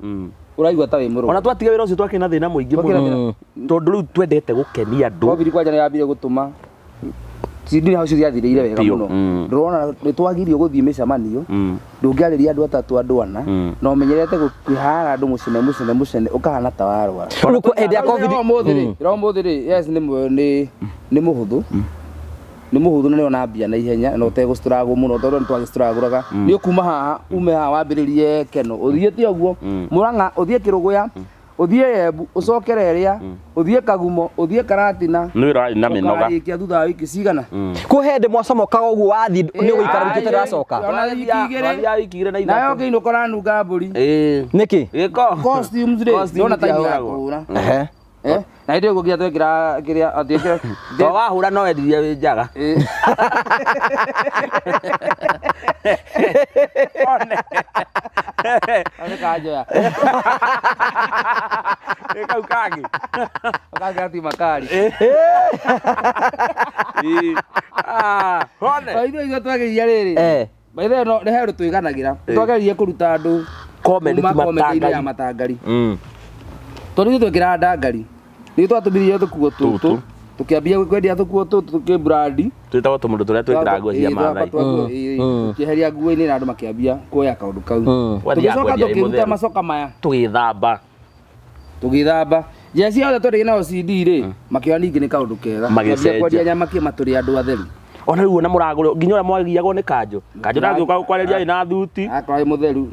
[SPEAKER 2] ũraigua ta wĩ mũrũmu
[SPEAKER 1] Ona twatiga wĩra ũcio twakĩrĩ na thĩna mũingĩ
[SPEAKER 2] Twakĩrĩ na
[SPEAKER 1] mũno. Tondũ rĩu twendete gũkenia andũ.
[SPEAKER 2] Covid kwanja nĩ yambire gũtũma CD hau ciathirĩire wega
[SPEAKER 1] Biũ.
[SPEAKER 2] mũno ndũrona nĩ twagirio gũthiĩ mĩcemanio ndũngĩarĩria andũ atatũ andũ ana na ũmenyerete kwĩhara andũ mũcene mũcene mũcene ũkahana ta warwara
[SPEAKER 3] Rĩu hĩndĩ ya Covid
[SPEAKER 2] ũmũthĩ rĩ ĩra ũmũthĩ rĩ yes nĩ nĩ nĩ mũhũthũ nĩ mũhũthũ na nĩona mbia na ihenya na ũtegũstruggle mũno tondũ nĩ twagĩstruggle nĩ ũkuma haha ume haha wambĩrĩrie keno ũthiĩte ũguo Mũrang'a ũthiĩ Kĩrũgũya ũthiĩ Embu ũcokere ĩrĩa ũthiĩ Kagumo ũthiĩ Karatina
[SPEAKER 1] Nĩ wĩra warĩ na mĩnoga.
[SPEAKER 2] ũkarĩkia thutha wa wiki cigana
[SPEAKER 3] Kũ hĩndĩ mwacomokaga ũguo wathiĩ nĩ ũgũikara wiki ũtaracoka.
[SPEAKER 2] Ona wiki igĩrĩ.
[SPEAKER 1] Twathiaga wiki igĩrĩ na
[SPEAKER 2] nayo
[SPEAKER 1] ithatũ.
[SPEAKER 2] ngĩinũka ũranunga mbũri
[SPEAKER 1] Ĩĩ.
[SPEAKER 3] Nĩkĩ?
[SPEAKER 1] Gĩko.
[SPEAKER 2] costumes rĩ
[SPEAKER 1] Costumes
[SPEAKER 2] ndona ta
[SPEAKER 1] ciahũragwo.
[SPEAKER 2] igakũra
[SPEAKER 3] Ehe.
[SPEAKER 2] eh na hĩndĩ ĩyo nginya twekĩra kĩrĩa atĩ
[SPEAKER 1] To wahũra no wendirie wĩ njaga. One.
[SPEAKER 2] kanjoya
[SPEAKER 1] Ĩ kau kangĩ.
[SPEAKER 2] kangĩ ti makari
[SPEAKER 1] Ĩ. Ah, one.
[SPEAKER 2] ithuĩ ithuĩ twagĩria rĩrĩ
[SPEAKER 3] Eh.
[SPEAKER 2] by the way no nĩ he ũndũ tũiganagĩra twageririe kũruta andũ
[SPEAKER 1] Comedy
[SPEAKER 2] kuma
[SPEAKER 1] ti
[SPEAKER 2] comedy-inĩ ya
[SPEAKER 1] matangari.
[SPEAKER 2] matangari tondũ ithuĩ twekĩraga ndangari nĩ twatũmithire tũkuo tũtũ
[SPEAKER 1] Tũtũ.
[SPEAKER 2] tũkĩambia kwendia tũkuo tũtũ tũkĩbrandi
[SPEAKER 1] Twĩtagwo tũmũndũ tũrĩa twĩkĩraga nguo cia Maathai.
[SPEAKER 2] tũkĩeheria nguo-inĩ na andũ makĩambia kuoya kaũndũ kau
[SPEAKER 1] Wathiaga
[SPEAKER 2] tũgĩcoka
[SPEAKER 1] kwendia wĩ
[SPEAKER 2] tũkĩruta
[SPEAKER 1] mũtheru.
[SPEAKER 2] macoka maya
[SPEAKER 1] Tũgĩthamba.
[SPEAKER 2] tũgĩthamba njĩra ciothe twendagia nayo CD rĩ makĩoya ningĩ nĩ kaũndũ kega
[SPEAKER 1] Magĩcenjia.
[SPEAKER 2] Makĩambia kwendia nyama kĩma tũrĩ andũ atheru
[SPEAKER 1] Ona rĩu ona mũragũrwo nginya ũrĩa mwagiagwo nĩ kanjũ. Kanjũ ndangĩũka gũkwarĩria ĩna thuti.
[SPEAKER 2] akorwo wĩ mũtheru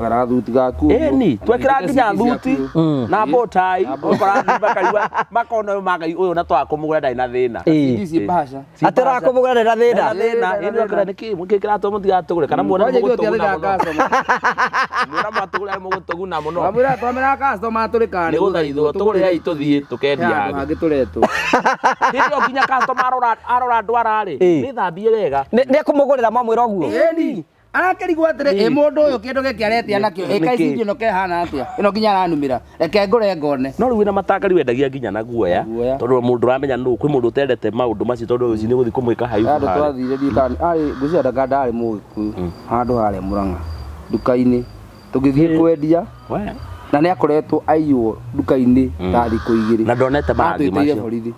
[SPEAKER 2] na gathuti gaku ũguo.
[SPEAKER 1] Ĩni, twekĩra
[SPEAKER 2] Na
[SPEAKER 1] nginya
[SPEAKER 2] CD
[SPEAKER 1] thuti
[SPEAKER 2] ciaku.
[SPEAKER 1] na botai, ũkora makarigwa makona ũyũ mangai ũyũ na twaga kũmũgũra ndarĩ na thĩna.
[SPEAKER 3] Ĩĩ.
[SPEAKER 2] CD ciĩ bahasha
[SPEAKER 3] Atĩ ũrakũmũgũra ndĩ na thĩna.
[SPEAKER 1] Na thĩna, ĩni ũkĩra nĩkĩ mũkĩkĩra tũ mũtigatũgũre kana muona
[SPEAKER 2] Kwanja ithuĩ
[SPEAKER 1] mũgũtũguna
[SPEAKER 2] tũtiathaithaga
[SPEAKER 1] mũno.
[SPEAKER 2] customer.
[SPEAKER 1] Muona mwatũgũra mũgũtũguna mũno.
[SPEAKER 2] Twamwĩra twamwĩra customer tũrĩ kana
[SPEAKER 1] Nĩ gũthaithwo tũgũrĩrei tũthiĩ tũkendia
[SPEAKER 2] handũ
[SPEAKER 1] hangĩ.
[SPEAKER 2] hangĩ tũretwo.
[SPEAKER 1] Hĩndĩ ĩyo nginya customer arora arora ndwara rĩ,
[SPEAKER 3] Ĩĩ.
[SPEAKER 1] nĩ thambie wega.
[SPEAKER 3] Nĩ ekũmũgũrĩra mwamwĩra ũguo.
[SPEAKER 2] Ĩni arakĩrigwo atĩrĩ ĩ mũndũ ũyũ kĩndũ gĩkĩ aretia nakĩo ĩ
[SPEAKER 1] Nĩkĩ?
[SPEAKER 2] kaĩ CD ĩno kehana atĩa ĩno nginya aranumĩra reke ngũre ngone
[SPEAKER 1] No rĩu wĩna matangari wendagia nginya na guoya
[SPEAKER 2] Guoya.
[SPEAKER 1] tondũ mũndũ ũramenya nũ kwĩ mũndũ ũtendete maũndũ macio tondũ ũcio nĩ gũthiĩ kũmwĩka haibu
[SPEAKER 2] handũ
[SPEAKER 1] harĩa.
[SPEAKER 2] twathire ndiũ kana arĩ ngwĩciria ndanga ndarĩ mũgĩkũyũ handũ harĩa Mũrang'a nduka-inĩ tũgĩthiĩ kwendia
[SPEAKER 1] We.
[SPEAKER 2] na nĩ akoretwo aiywo nduka-inĩ ta thikũ igĩrĩ
[SPEAKER 1] Na ndonete marangi
[SPEAKER 2] Atwĩtĩire
[SPEAKER 1] macio.
[SPEAKER 2] borithi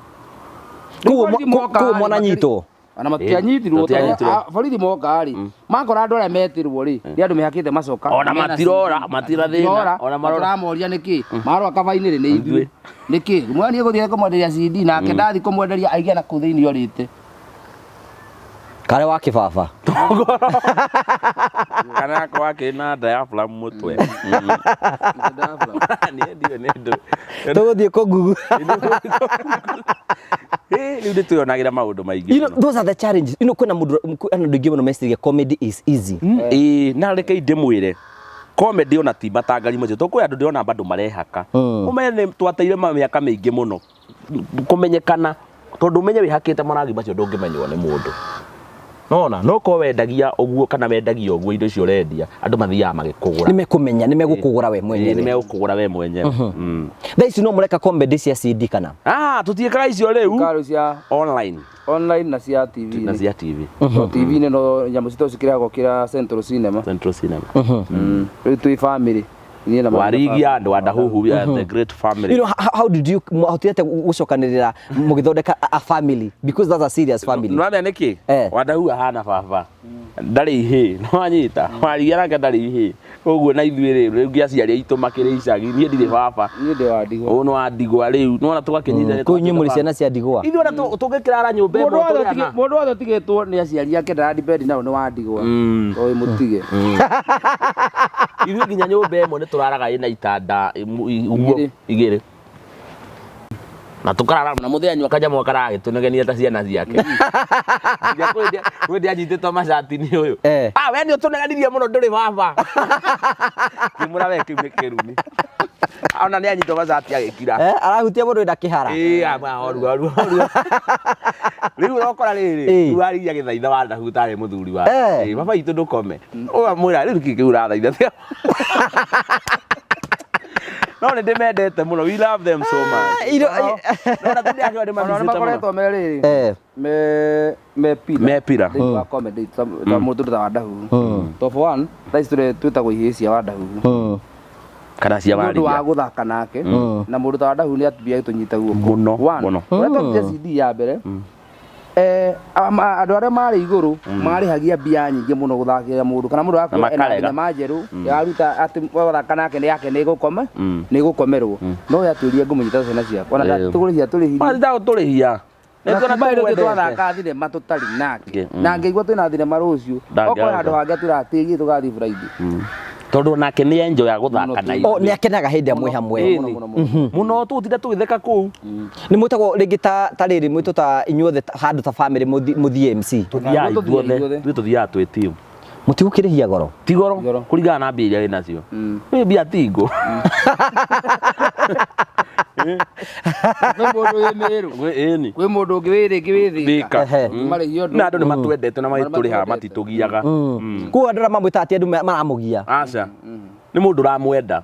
[SPEAKER 3] Koguo
[SPEAKER 2] Borithi moka
[SPEAKER 3] koguo
[SPEAKER 2] rĩ,
[SPEAKER 3] mwananyitwo.
[SPEAKER 2] ona matianyitirwo
[SPEAKER 1] Tũtianyitirwo.
[SPEAKER 2] tondũ, borithi moka rĩ makora andũ arĩa metirwo rĩ nĩ andũ mehakĩte macoka
[SPEAKER 1] Ona
[SPEAKER 2] mena
[SPEAKER 1] matirora,
[SPEAKER 2] CD.
[SPEAKER 1] matira thĩna,
[SPEAKER 2] Matirora,
[SPEAKER 1] ona marora.
[SPEAKER 2] matiramoria nĩkĩ marora kaba-inĩ rĩ nĩ ithuĩ nĩkĩ mwana niĩ gũthiĩ kũmwenderia CD nake ndathi kũmwenderia aigana kũu thĩinĩ orĩte
[SPEAKER 3] Karĩ wa kĩbaba.
[SPEAKER 1] Kana akorwo akĩrĩ na diaphragm mũtwe. Niĩ ndiũĩ nĩ ndũ.
[SPEAKER 3] Tũgũthiĩ kũ Google.
[SPEAKER 1] Ĩ, rĩu nĩ twĩyonagĩra maũndũ maingĩ.
[SPEAKER 3] You know, those are the challenges. You know, kwĩna mũndũ kwĩna andũ aingĩ mũno meciragia comedy is easy.
[SPEAKER 1] Ĩĩ, na reke ndĩmwĩre comedy ona ti matangari macio tondũ kwĩ andũ ndĩrona bado marehaka ũmenye nĩ twateire mĩaka mĩingĩ mũno kũmenyekana tondũ ũmenye wĩhakĩte marangi macio ndũngĩmenywo nĩ mũndũ nona no korwo wendagia ũguo kana wendagia ũguo indo icio ũrendia andũ mathiaga magĩkũgũra
[SPEAKER 3] Nĩ mekũmenya, nĩ megũkũgũra we
[SPEAKER 1] Ĩĩ, nĩ
[SPEAKER 3] mwenyewe.
[SPEAKER 1] megũkũgũra we mwenyewe
[SPEAKER 3] Thaa ici no mũreka comedy cia CD kana?
[SPEAKER 1] Ah, tũtiĩkaga icio rĩu
[SPEAKER 2] karo cia
[SPEAKER 1] online
[SPEAKER 2] online na cia TV
[SPEAKER 1] na cia TV
[SPEAKER 2] TV nĩ no nyamũ citũ cikĩrehagwo kĩra Central Cinema
[SPEAKER 1] Central Cinema
[SPEAKER 2] rĩu twĩ family Niĩ na
[SPEAKER 1] Warigia and Wandahuhu, we are the great family.
[SPEAKER 3] You know, how did you mwahotire atĩa gũcokanĩrĩra mũgĩthondeka a family, because that's a serious family?
[SPEAKER 1] Nĩwamenya nĩkĩ?
[SPEAKER 3] Eh.
[SPEAKER 1] Wandahuhu ahana baba, ndarĩ ihĩ, nĩwanyita? Warigia nake ndarĩ ihĩ, koguo na ithuĩ rĩ, rĩu aciari aitũ makĩrĩ icagi, niĩ ndirĩ baba.
[SPEAKER 2] Niĩ ndĩ wa ndigwa.
[SPEAKER 1] Ũyũ nĩ wa ndigwa rĩu, nĩwona tũgakĩnyitanĩra.
[SPEAKER 3] Kũu inyuĩ mũrĩ ciana cia ndigwa.
[SPEAKER 1] Ithuĩ ona tũngĩkĩrara nyũmba
[SPEAKER 2] Mũndũ
[SPEAKER 1] ĩmwe
[SPEAKER 2] wothe
[SPEAKER 1] tũrĩ ana.
[SPEAKER 2] mũndũ wothe ũtigĩtwo nĩ aciari ake ndara depend nao, nĩ wa ndigwa. Oĩ mũtige.
[SPEAKER 1] Ithuĩ nginya nyũmba ĩmwe nĩ tũraraga ĩna itanda ũguo
[SPEAKER 2] Igĩrĩ.
[SPEAKER 1] igĩrĩ, na tũkarara na mũthenya kanyamũ karagĩtũnegenia ta ciana ciake. Nginya kwĩ ndĩ anyitĩtwo macati nĩ ũyũ.
[SPEAKER 3] Eh.
[SPEAKER 1] Ah, we nĩ ũtũneganirie mũno, ndũrĩ baba. Ngĩmwĩra we kĩu nĩ kĩrumi. Ona nĩ anyitwo macati agĩkira.
[SPEAKER 3] Eh, arahutia mũndũ wĩna kĩhara.
[SPEAKER 1] Ĩĩ, ama horu horu horu. Rĩu ũrokora rĩrĩ,
[SPEAKER 3] Ĩĩ.
[SPEAKER 1] rĩu arigia gĩthaitha Wandahu tarĩ mũthuri wa.
[SPEAKER 3] Eh.
[SPEAKER 1] Ĩĩ, baba itũ ndũkome. Ũkamwĩra rĩu kĩ kĩu ũrathaitha. No nĩ ndĩmendete mũno. We love them so much. No na tũndĩ akĩwa
[SPEAKER 2] Ona nĩ
[SPEAKER 1] nĩmamicĩte mũno.
[SPEAKER 2] makoretwo me rĩrĩ,
[SPEAKER 3] Eh.
[SPEAKER 2] me pillar.
[SPEAKER 1] Me pillar.
[SPEAKER 2] Thĩinĩ wa comedy ta mũndũ ta Wandahuhu. To for one, thaa ici twĩtagwo ihĩĩ cia Wandahuhu.
[SPEAKER 1] Kana cia
[SPEAKER 2] Nĩ ũndũ wa
[SPEAKER 1] Warigia.
[SPEAKER 2] gũthaka nake na mũndũ ta Wandahuhu nĩ atubia agĩtũnyita guoko.
[SPEAKER 1] Mũno,
[SPEAKER 2] One,
[SPEAKER 1] mũno.
[SPEAKER 2] ũrĩa twarutire CD ya mbere, andũ arĩa marĩ igũrũ marĩhagia mbia nyingĩ mũno gũthakĩra mũndũ, kana mũndũ
[SPEAKER 1] Na
[SPEAKER 2] akwĩra ena
[SPEAKER 1] makarega.
[SPEAKER 2] thinema njerũ yaruta atĩ wathaka nake nĩ yake nĩ ĩgũkoma nĩ ĩgũkomerwo, no we atwĩrire ngũmũnyita ciana ciakwa ona
[SPEAKER 1] Eh.
[SPEAKER 2] tũgũrĩhia tũrĩhirie.
[SPEAKER 1] Matitaga gũtũrĩhia.
[SPEAKER 2] Na
[SPEAKER 1] Nĩ
[SPEAKER 2] kuma hĩndĩ ĩyo
[SPEAKER 1] tũmwendete.
[SPEAKER 2] twathaka thinema tũtarĩ nake,
[SPEAKER 1] Mm.
[SPEAKER 2] na ngĩigua twĩna thinema rũciũ,
[SPEAKER 1] Ndangĩaga.
[SPEAKER 2] okorwo handũ hangĩ atwĩra tũgathiĩ Friday.
[SPEAKER 1] Tondũ nake nĩ enjoy ya gũthaka na
[SPEAKER 3] O nĩ akenaga hĩndĩ ĩrĩa mwĩ hamwe.
[SPEAKER 1] Ĩni.
[SPEAKER 2] Mũno, mũno, mũno.
[SPEAKER 1] Mũno tũgũtinda tũgĩtheka kũu.
[SPEAKER 3] Nĩ mwĩtagwo rĩngĩ ta rĩrĩ mwĩtwo ta inyuothe handũ ta family mũthiĩ MC.
[SPEAKER 1] Tũthiaga
[SPEAKER 2] Tũthiaga
[SPEAKER 1] ithuothe.
[SPEAKER 2] ithuothe.
[SPEAKER 1] Ithuĩ tũthiaga twĩ team.
[SPEAKER 3] Mũtigũkĩrĩhia goro.
[SPEAKER 1] Ti goro
[SPEAKER 2] Goro.
[SPEAKER 1] kũringana na mbia iria wĩ nacio. Wĩ mbia ti ngũ.
[SPEAKER 2] Kwĩ mũndũ wĩ Mĩrũ,
[SPEAKER 1] Ĩni.
[SPEAKER 2] kwĩ mũndũ ũngĩ wĩ rĩngĩ wĩ Thĩka.
[SPEAKER 1] Thĩka.
[SPEAKER 3] Ehe.
[SPEAKER 2] Marĩhia ũndũ.
[SPEAKER 1] Na andũ nĩ matwendete na magĩtũrĩhaga
[SPEAKER 2] Matwendete.
[SPEAKER 1] matitũgiaga.
[SPEAKER 3] Koguo andũ arĩa mamwĩtaga ti andũ maramũgia.
[SPEAKER 1] Aca. Nĩ mũndũ ũramwenda.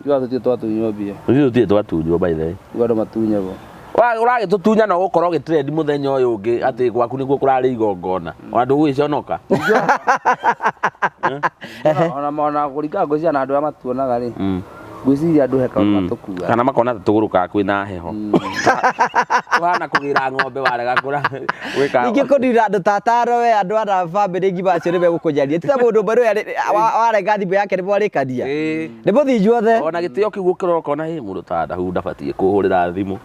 [SPEAKER 2] Ithuĩ tũtirĩ twatunywo mbia.
[SPEAKER 1] Ithuĩ tũtirĩ twatunywo by the way.
[SPEAKER 2] Ithuĩ andũ matunyagwo.
[SPEAKER 1] Ũragĩtũtunya na ũgũkorwo ũgĩtrend mũthenya ũyũ ũngĩ atĩ gwaku nĩguo kũrarĩ igongona. Ona ndũgũgĩconoka.
[SPEAKER 2] Ona kũringana ngwĩciria na andũ arĩa matuonaga rĩ, ngwĩciria andũ he kaũndũ matũkuaga.
[SPEAKER 1] Kana makona ta tũgũrũkaga kwĩna heho. Tũhana kũgĩra ng'ombe warega kũra gwĩka.
[SPEAKER 3] Ningĩ kũnina andũ ta atano we andũ ana bamĩrĩ ngima acio nĩ megũkũnyaria. Ti ta mũndũ ũmwe nĩwe warenga thimũ yake nĩ mwarĩkania.
[SPEAKER 1] Ĩĩ.
[SPEAKER 3] Nĩ mũthiĩ inyuothe.
[SPEAKER 1] Ona gĩtĩo kĩu ũkĩrora ũkona hĩ mũndũ ta Ndahu ndabatiĩ kũhũrĩra thimũ.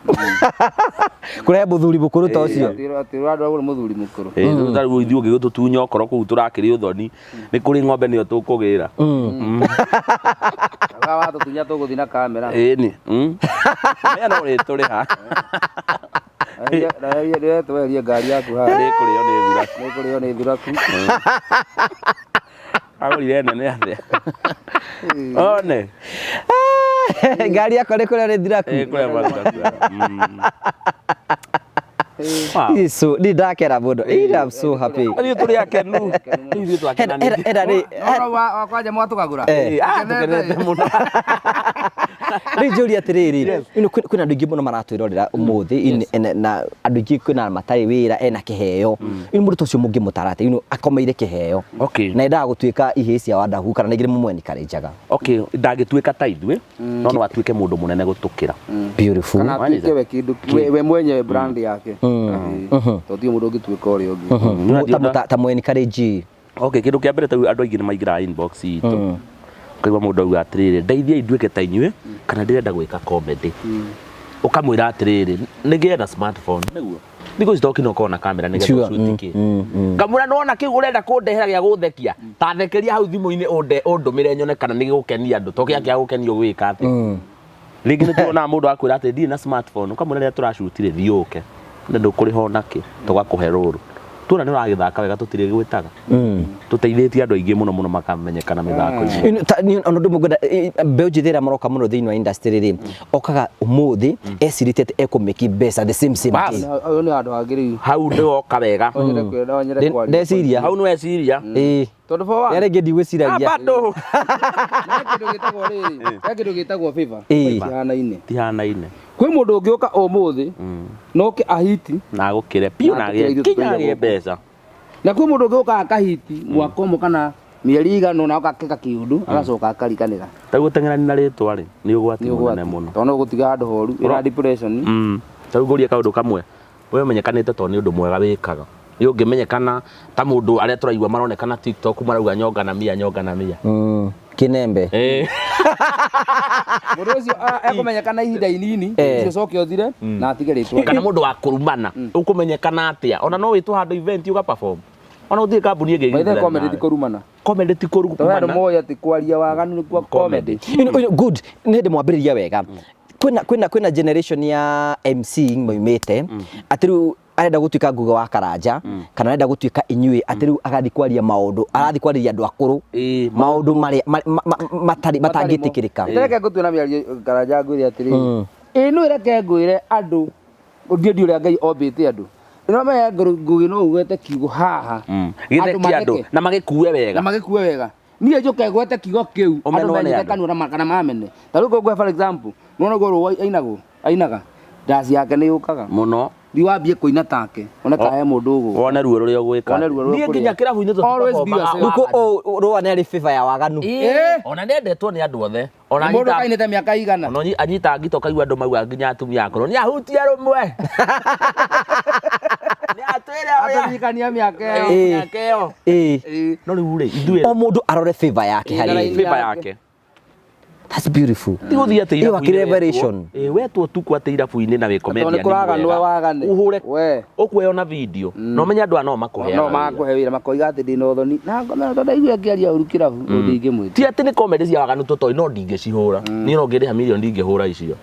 [SPEAKER 3] Kũrehe mũthuri mũkũrũ ta ũcio.
[SPEAKER 2] Atĩ andũ agũrũ mũthuri mũkũrũ.
[SPEAKER 1] Ĩĩ, rĩu ta rĩu ithuĩ ũngĩgĩtũtunya okorwo kũu tũrakĩrĩ ũthoni, nĩ kũrĩ ng'ombe nĩyo tũkũgĩra.
[SPEAKER 2] Aga watũtunya tũgũthiĩ na kamera.
[SPEAKER 1] Ĩni. Mea no ũrĩtũrĩha.
[SPEAKER 2] Tweherie ngari yaku haha.
[SPEAKER 1] Nĩ kũrĩo nĩ thuraku.
[SPEAKER 2] Nĩ kũrĩo nĩ thuraku.
[SPEAKER 1] Agũrire nene atĩa? One.
[SPEAKER 3] Ngari yakwa nĩ kũrĩa nĩ thiraku.
[SPEAKER 1] Ĩ kũrĩa mathuraku. Wow.
[SPEAKER 3] Icu, ni ndakena mũno. Ĩ, I'm so happy.
[SPEAKER 1] Ithuĩ tũrĩ akenu. Ithuĩ twakenanĩire.
[SPEAKER 3] Hena rĩ,
[SPEAKER 2] No kwanja mwatũkagũra.
[SPEAKER 3] Eh.
[SPEAKER 1] Ah, tũkenete mũno.
[SPEAKER 3] rĩu njũrie atĩrĩrĩ, you know, kwĩna andũ aingĩ mũno maratwĩrorera ũmũthĩ na andũ aingĩ kwĩna matarĩ wĩra ena kĩheo. You know, mũndũ ta ũcio mũngĩmũtara atĩa? You know, akomeire kĩheo
[SPEAKER 1] Okay.
[SPEAKER 3] na endaga gũtuĩka ihĩĩ cia Wandahu kana rĩngĩ nĩ mũmwenikarenjaga.
[SPEAKER 1] Okay, ndangĩtuĩka ta ithuĩ, no no atuĩke mũndũ mũnene gũtũkĩra.
[SPEAKER 3] Beautiful.
[SPEAKER 2] Kana atuĩke we kĩndũ we mwenyewe brand yake. Ĩĩ. Tondũ ti mũndũ ũngĩtuĩka ũrĩa ũngĩ.
[SPEAKER 3] Ta mwenikarenji.
[SPEAKER 1] Okay, kĩndũ kĩa mbere ta rĩu andũ aingĩ nĩ maingĩraga inbox itũ. Ũkaigua mũndũ auga atĩrĩrĩ, ndeithiai nduĩke ta inyuĩ kana ndĩrenda gwĩka comedy. Ũkamwĩra atĩrĩrĩ, nĩngĩe na smartphone. Nĩguo. Thikũ ici to kinya ũkorwo na kamera nĩgetha
[SPEAKER 3] Sure.
[SPEAKER 1] ũcuti kĩ. Ngamwĩra nĩwona kĩu ũrenda kũndehera gĩa gũthekia, ta thekeria hau thimũ-inĩ ũndũmĩre nyone kana nĩ gĩgũkenia andũ, to kĩrĩa kĩa gũkenia ũgwĩka atĩa. Rĩngĩ nĩ tuonaga mũndũ akwĩra atĩ ndirĩ na smartphone, ũkamwĩra rĩrĩa tũracutire thiĩ ũke, na ndũkũrĩha onakĩ, tũgakũhe rũrũ. Tuona nĩ ũragĩthaka wega tũtirĩ gwĩtaga. Tũteithĩtie andũ aingĩ mũno mũno makamenyekana mĩthako-inĩ.
[SPEAKER 3] You know, ona ũndũ ũmwe ngwenda mbeũ njĩthĩ ĩrĩa maroka mũno thĩinĩ wa industry rĩ, okaga ũmũthĩ ecirĩtie atĩ ekũmĩki mbeca the same same
[SPEAKER 1] Bas.
[SPEAKER 3] day.
[SPEAKER 2] Hau nĩ handũ hangĩ rĩu.
[SPEAKER 1] Hau nĩ woka wega.
[SPEAKER 2] No nyende no nyende kwaria.
[SPEAKER 3] Ndeciria.
[SPEAKER 1] Hau nĩ weciria.
[SPEAKER 3] Ĩĩ.
[SPEAKER 2] Tondũ for one,
[SPEAKER 3] Rĩrĩa rĩngĩ ndigwĩciragia.
[SPEAKER 1] Bado.
[SPEAKER 2] he kĩndũ gĩtagwo rĩrĩ, he kĩndũ gĩtagwo favor.
[SPEAKER 3] Ĩĩ.
[SPEAKER 2] Kĩhanaine.
[SPEAKER 1] Tihanaine.
[SPEAKER 2] Kwĩ mũndũ ũngĩũka ũmũthĩ na oke ahiti
[SPEAKER 1] Na agũkĩre piũ na
[SPEAKER 2] Na agũkĩre
[SPEAKER 1] agĩe
[SPEAKER 2] ithuĩ
[SPEAKER 1] kinya
[SPEAKER 2] tũtũire
[SPEAKER 1] agĩe
[SPEAKER 2] gũkũ.
[SPEAKER 1] mbeca.
[SPEAKER 2] Na kwĩ mũndũ ũngĩ ũkaga akahiti mwaka ũmwe kana Mĩeri igana ũna agakĩka kĩũndũ, agacoka akariganĩra.
[SPEAKER 1] Ta gũteng'erani na rĩtwa rĩ, nĩ ũgwati
[SPEAKER 2] Nĩ
[SPEAKER 1] mũnene
[SPEAKER 2] ũgwati
[SPEAKER 1] mũno.
[SPEAKER 2] Tondũ no ũgũtiga handũ horu ĩna depression.
[SPEAKER 1] Ta rĩu ngũrie kaũndũ kamwe, we ũmenyekanĩte tondũ nĩ ũndũ mwega wĩkaga. Nĩ ũngĩmenyekana ta mũndũ arĩa tũraigua maronekana TikTok marauga nyonga na mia, nyonga na mia.
[SPEAKER 3] Kinembe.
[SPEAKER 2] Mũndũ ũcio ekũmenyekana ihinda inini, ũcio ũcoke ũthire na atige rĩtwa.
[SPEAKER 1] Kana mũndũ wa kũrumana, ũkũmenyekana atĩa? Ona no wĩtwo handũ event ũga perform. Ona gũtirĩ kambuni ĩngĩ
[SPEAKER 2] By the way,
[SPEAKER 1] ĩngĩingĩrana
[SPEAKER 2] comedy ti
[SPEAKER 1] nawe.
[SPEAKER 2] kũrumana.
[SPEAKER 1] Comedy ti
[SPEAKER 2] Tondũ andũ
[SPEAKER 1] kũrumana.
[SPEAKER 2] moĩ atĩ kwaria waganu nĩkuo comedy.
[SPEAKER 3] Good, nĩ hĩndĩ mwambĩrĩria wega. Kwĩna generation ya MC maumĩte atĩ rĩu arenda gũtuĩka Ngugi wa Karanja kana arenda gũtuĩka inyuĩ, atĩ rĩu agathiĩ kwaria maũndũ, arathiĩ kwarĩria andũ akũrũ maũndũ marĩa matarĩ matangĩtĩkĩrĩka.
[SPEAKER 2] Reke ngũtue na mĩario Karanja ngwĩre atĩrĩrĩ, ĩ no reke ngwĩre andũ ndiĩ ndi ũrĩa Ngai ombĩte andũ. Ĩno menya Ngugi no ugwete kiugo haha,
[SPEAKER 1] Gĩtheke andũ
[SPEAKER 2] matheke.
[SPEAKER 1] Na magĩkue wega.
[SPEAKER 2] Na magĩkue wega. Niĩ njũke ngwete kiugo kĩu, andũ
[SPEAKER 1] Ũmenwo nĩ
[SPEAKER 2] menyite
[SPEAKER 1] andũ.
[SPEAKER 2] kanua kana mamene. Ta rĩu ngũkũhe for example, nĩwona ũguo Rũũa ainagwo, ainaga ndaci yake nĩ yũkaga.
[SPEAKER 1] Mũno.
[SPEAKER 2] Thiĩ wambie kũina take, one kana he mũndũ ũgũka.
[SPEAKER 1] Wone ruo rũrĩa ũgwĩka.
[SPEAKER 2] Wone ruo rũrĩa
[SPEAKER 1] Niĩ
[SPEAKER 2] ũkũrĩa.
[SPEAKER 1] nginya kĩrabu-inĩ
[SPEAKER 2] Always be
[SPEAKER 1] tũtiperformaga
[SPEAKER 2] yourself.
[SPEAKER 3] Rĩu Rũũa nĩ arĩ favor ya waganu.
[SPEAKER 1] Ona nĩendetwo nĩ andũ othe. Ona
[SPEAKER 2] Mũndũ
[SPEAKER 1] anyita
[SPEAKER 2] kainĩte mĩaka igana.
[SPEAKER 1] Ona anyita ngito kaigua andũ mauga nginya atumia akũrũ nĩ ahutie rũmwe. Nĩ atwĩre ũrĩa.
[SPEAKER 2] Atũririkania mĩaka ĩyo.
[SPEAKER 1] Mĩaka ĩyo. No rĩu rĩ, ithuĩ
[SPEAKER 3] O mũndũ arore favor yake harĩ
[SPEAKER 2] Ĩĩ.
[SPEAKER 1] favor yake.
[SPEAKER 3] That's beautiful.
[SPEAKER 1] Ti gũthiĩ atĩ
[SPEAKER 3] Ĩyo
[SPEAKER 1] irabu-inĩ
[SPEAKER 3] akĩrĩ revelation.
[SPEAKER 1] wetwo tuku atĩ irabu-inĩ na wĩ comedian
[SPEAKER 2] Tondũ nĩ kũraganwo wagane.
[SPEAKER 1] Ũhũre
[SPEAKER 2] We.
[SPEAKER 1] ũkuoywo na video na ũmenye andũ aya no makũheaga
[SPEAKER 2] No
[SPEAKER 1] wĩra.
[SPEAKER 2] makũhe wĩra makoiga atĩ ndĩna ũthoni. Na ngomera tondũ ndaigua ngĩaria ũru kĩrabu, ũndũ ingĩmwĩta.
[SPEAKER 1] Ti atĩ nĩ comedy cia waganu tũtoĩ, no ndingĩcihũra. Niĩ no ngĩrĩha mirioni ndingĩhũra icio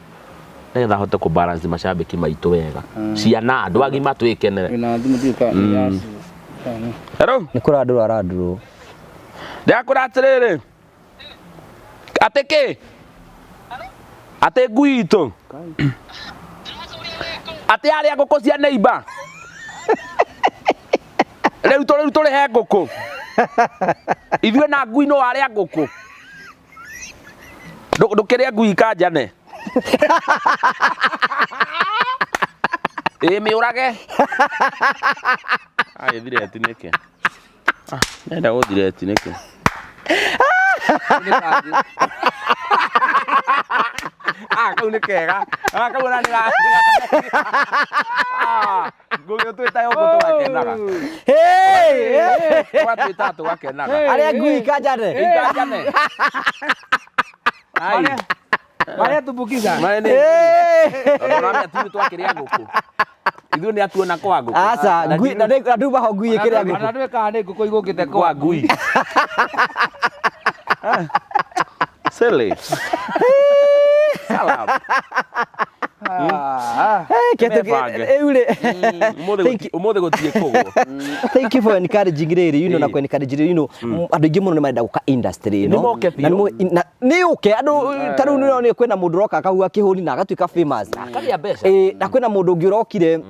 [SPEAKER 1] nĩgetha hote kũ balance macambĩki maitũ wega, ciana, andũ agima twĩkenere.
[SPEAKER 2] Wĩna thimũ ndiũĩ kana nĩ yacu.
[SPEAKER 1] Hello.
[SPEAKER 3] Nĩ kũrandũrwo arandũrwo.
[SPEAKER 1] Ndĩrakwĩra atĩrĩrĩ, atĩ kĩ atĩ ngui itũ atĩ arĩa ngũkũ cia neighbor rĩu rĩu tũrĩhe ngũkũ ithuĩ na ngui no arĩa ngũkũ. Ndũkĩrĩe ngui ikanjane ĩ mĩũrage agĩthireti nĩkĩ? Nenda gũthireti nĩkĩ? Ah, kau nĩ kega. Ah, kau ona nĩ Ngugi ũtwĩtaga ũguo tũgakenaga. Ũgatwĩtaga tũgakenaga.
[SPEAKER 3] Arĩa ngui ikanjane.
[SPEAKER 1] Ikanjane. Ai.
[SPEAKER 2] Marĩa tumbukiza.
[SPEAKER 1] Marĩa nĩ tondũ ũramenya ti ithuĩ twakĩrĩa ngũkũ. Ithuĩ nĩ atuona kwa ngũkũ.
[SPEAKER 3] Aca, ngui na nduma ho ngui ĩkĩrĩa
[SPEAKER 2] Ona
[SPEAKER 3] ngũkũ.
[SPEAKER 2] ndũĩ kana nĩ ngũkũ igũkĩte
[SPEAKER 1] Kwa ngui. Silly. Salam. Mebange.
[SPEAKER 3] Rĩu rĩ,
[SPEAKER 1] Ũmũthĩ ũmũthĩ gũtirĩ kũgwo.
[SPEAKER 3] Thank you for encouraging rĩrĩ, na kũ-encourage rĩrĩ, andũ aingĩ mũno nĩ marenda gũka industry ĩno.
[SPEAKER 1] Nĩ moke
[SPEAKER 3] Na
[SPEAKER 1] biũ.
[SPEAKER 3] nĩ ũke andũ ta rĩu nĩũronire kwĩna mũndũ ũroka akahua kĩhũni na agatuĩka famous.
[SPEAKER 1] Akagĩa mbeca.
[SPEAKER 3] Ĩĩ, na kwĩna mũndũ ũngĩ ũrokire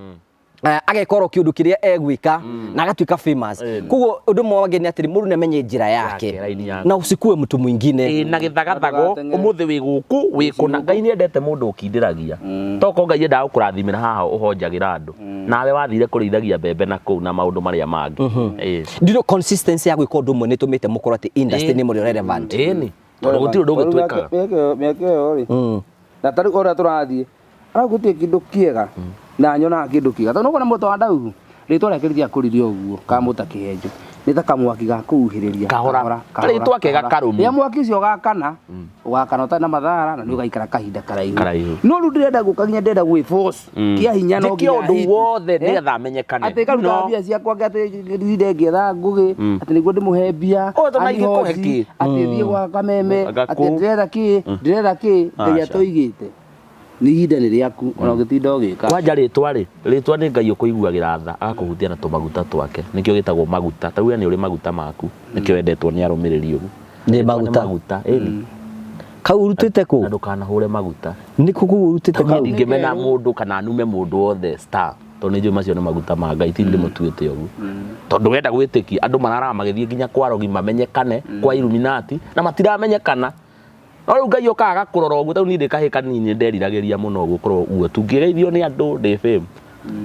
[SPEAKER 3] ageka oro kĩũndũ kĩrĩa egwĩka na agatuĩka famous. Koguo ũndũ ũmwe wangenia atĩrĩ, mũndũ nĩamenye njĩra yake
[SPEAKER 1] Yake, raini yake.
[SPEAKER 3] Na usikue mtu mwingine.
[SPEAKER 1] Ĩ na gĩthagathago ũmũthĩ wĩ gũkũ wĩ kũna. Ngai nĩ endete mũndũ ũkindĩragia. Tokorwo Ngai endaga gũkũrathimĩra haha ũhonjagĩra andũ nawe wathire kũrĩithagia mbembe na kũu na maũndũ marĩa mangĩ. Ĩ.
[SPEAKER 3] Ndiro consistency ya gwĩka ũndũ ũmwe nĩ ĩtũmĩte mũkorwo atĩ industry nĩ mũrĩ relevant.
[SPEAKER 1] Ĩni tondũ gũtirĩ ũndũ ũngĩ twĩkaga.
[SPEAKER 2] Mĩaka ĩyo rĩ, na ta rĩu ũrĩa tũrathiĩ arau gũtirĩ kĩndũ kĩega na nyonaga kĩndũ kĩega tondũ nĩũkuona mũtũ wa Ndaugu rĩtwa rĩake rĩtiakũrire ũguo kamũta kĩhenjo nĩ ta kamwaki ga kũhuhĩrĩria.
[SPEAKER 1] Kahora. Rĩtwa kega karũmu.
[SPEAKER 2] Rĩrĩa mwaki ũcio ũgakana, ũgakana ũtarĩ na mathara na nĩ ũgaikara kahinda karaihu.
[SPEAKER 1] Karaihu.
[SPEAKER 2] No rĩu ndĩrenda gũka nginya ndĩrenda gwĩ force kĩa hinya no
[SPEAKER 1] Njĩke
[SPEAKER 2] nginya
[SPEAKER 1] ũndũ
[SPEAKER 2] hit.
[SPEAKER 1] wothe nĩgetha menyekane.
[SPEAKER 2] Atĩ ngaruta
[SPEAKER 1] No.
[SPEAKER 2] mbia ciakwa atĩ ndinde ngĩetha Ngũgĩ atĩ nĩguo ndĩmũhe mbia
[SPEAKER 1] Oh, tondũ ingĩkũhe
[SPEAKER 2] anihoji,
[SPEAKER 1] kĩ?
[SPEAKER 2] atĩ thiĩ gwa Kameme,
[SPEAKER 1] Anga
[SPEAKER 2] atĩ
[SPEAKER 1] kũu.
[SPEAKER 2] ndĩretha kĩ, ndĩretha kĩ. Ngai
[SPEAKER 1] Aca.
[SPEAKER 2] atũigĩte nĩ ihinda nĩ rĩaku ona ũgĩtinda ũgĩka.
[SPEAKER 1] Kwanja rĩtwa rĩ, rĩtwa nĩ Ngai ũkũiguagĩra tha agakũhutia na tũmaguta twake, nĩkĩo gĩtagwo maguta. Ta rĩu we nĩ ũrĩ maguta maku, nĩkĩo wendetwo nĩ arũmĩrĩri ũguo.
[SPEAKER 3] Nĩ
[SPEAKER 1] Rĩtwa
[SPEAKER 3] maguta.
[SPEAKER 1] Maguta ĩni.
[SPEAKER 3] Kau ũrutĩte
[SPEAKER 1] Na
[SPEAKER 3] kũ?
[SPEAKER 1] ndũkanahũre maguta.
[SPEAKER 3] Nĩ kũ kũu ũrutĩte
[SPEAKER 1] Niĩ
[SPEAKER 3] kau?
[SPEAKER 1] ndingĩmena mũndũ kana nume mũndũ wothe star tondũ nĩ njũĩ macio nĩ maguta ma Ngai, ti ndĩmũtuĩte ũguo. Tondũ wenda gwĩtĩkia andũ mararaga magĩthiĩ nginya kwa rogi mamenyekane, kwa Illuminati na matiramenyekana. No rĩu Ngai okaga agakũrora ũguo, tarĩu niĩ ndĩ kahĩĩ kanini nĩ nderiragĩria mũno gũkorwo ũguo tu ngĩgeithio nĩ andũ ndĩ fame.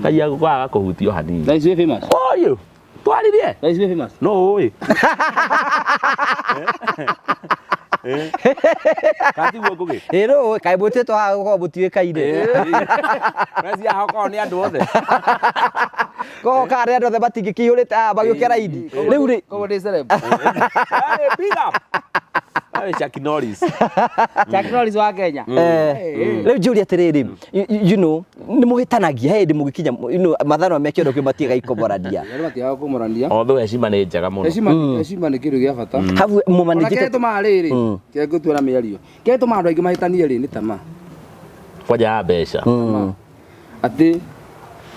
[SPEAKER 1] Ngai okaga agakũhutia o hanini.
[SPEAKER 2] Ngai wĩ famous.
[SPEAKER 1] Oh, you. Twaririe.
[SPEAKER 2] Thaa ici wĩ famous.
[SPEAKER 1] No ũĩ. Katiguo ngũgĩ.
[SPEAKER 3] Ĩ rũ kaĩ mwĩtĩtwo haha gũkorwo mũtiũĩkaine.
[SPEAKER 1] Wecia hakorwo nĩ andũ othe.
[SPEAKER 3] Koguo kana nĩ andũ othe matingĩkĩihũrĩte haha magĩũke raini. Rĩu rĩ
[SPEAKER 2] Koguo ndĩ celeb.
[SPEAKER 1] Hey, big up. Hey, Chuck Norris.
[SPEAKER 2] Chuck Norris wa Kenya.
[SPEAKER 3] Eh, rĩu njũria atĩrĩrĩ, you know nĩ mũhĩtanagia he hĩndĩ mũgĩkinya, you know, mathanwa me kĩondo kĩu matiga ikomorania.
[SPEAKER 2] Andũ matiagaga kũmorania.
[SPEAKER 1] Although heshima nĩ njega mũno.
[SPEAKER 2] Heshima heshima nĩ kĩndũ gĩa bata.
[SPEAKER 3] Habu
[SPEAKER 2] Ona kĩrĩa
[SPEAKER 3] mũmanĩnjĩte
[SPEAKER 2] gĩtũmaga rĩrĩ, kĩrĩa ngũtua na mĩario. Kĩrĩa gĩtũmaga andũ aingĩ mahĩtanie rĩ nĩ tamaa.
[SPEAKER 1] Kwanja ya mbeca.
[SPEAKER 2] Atĩ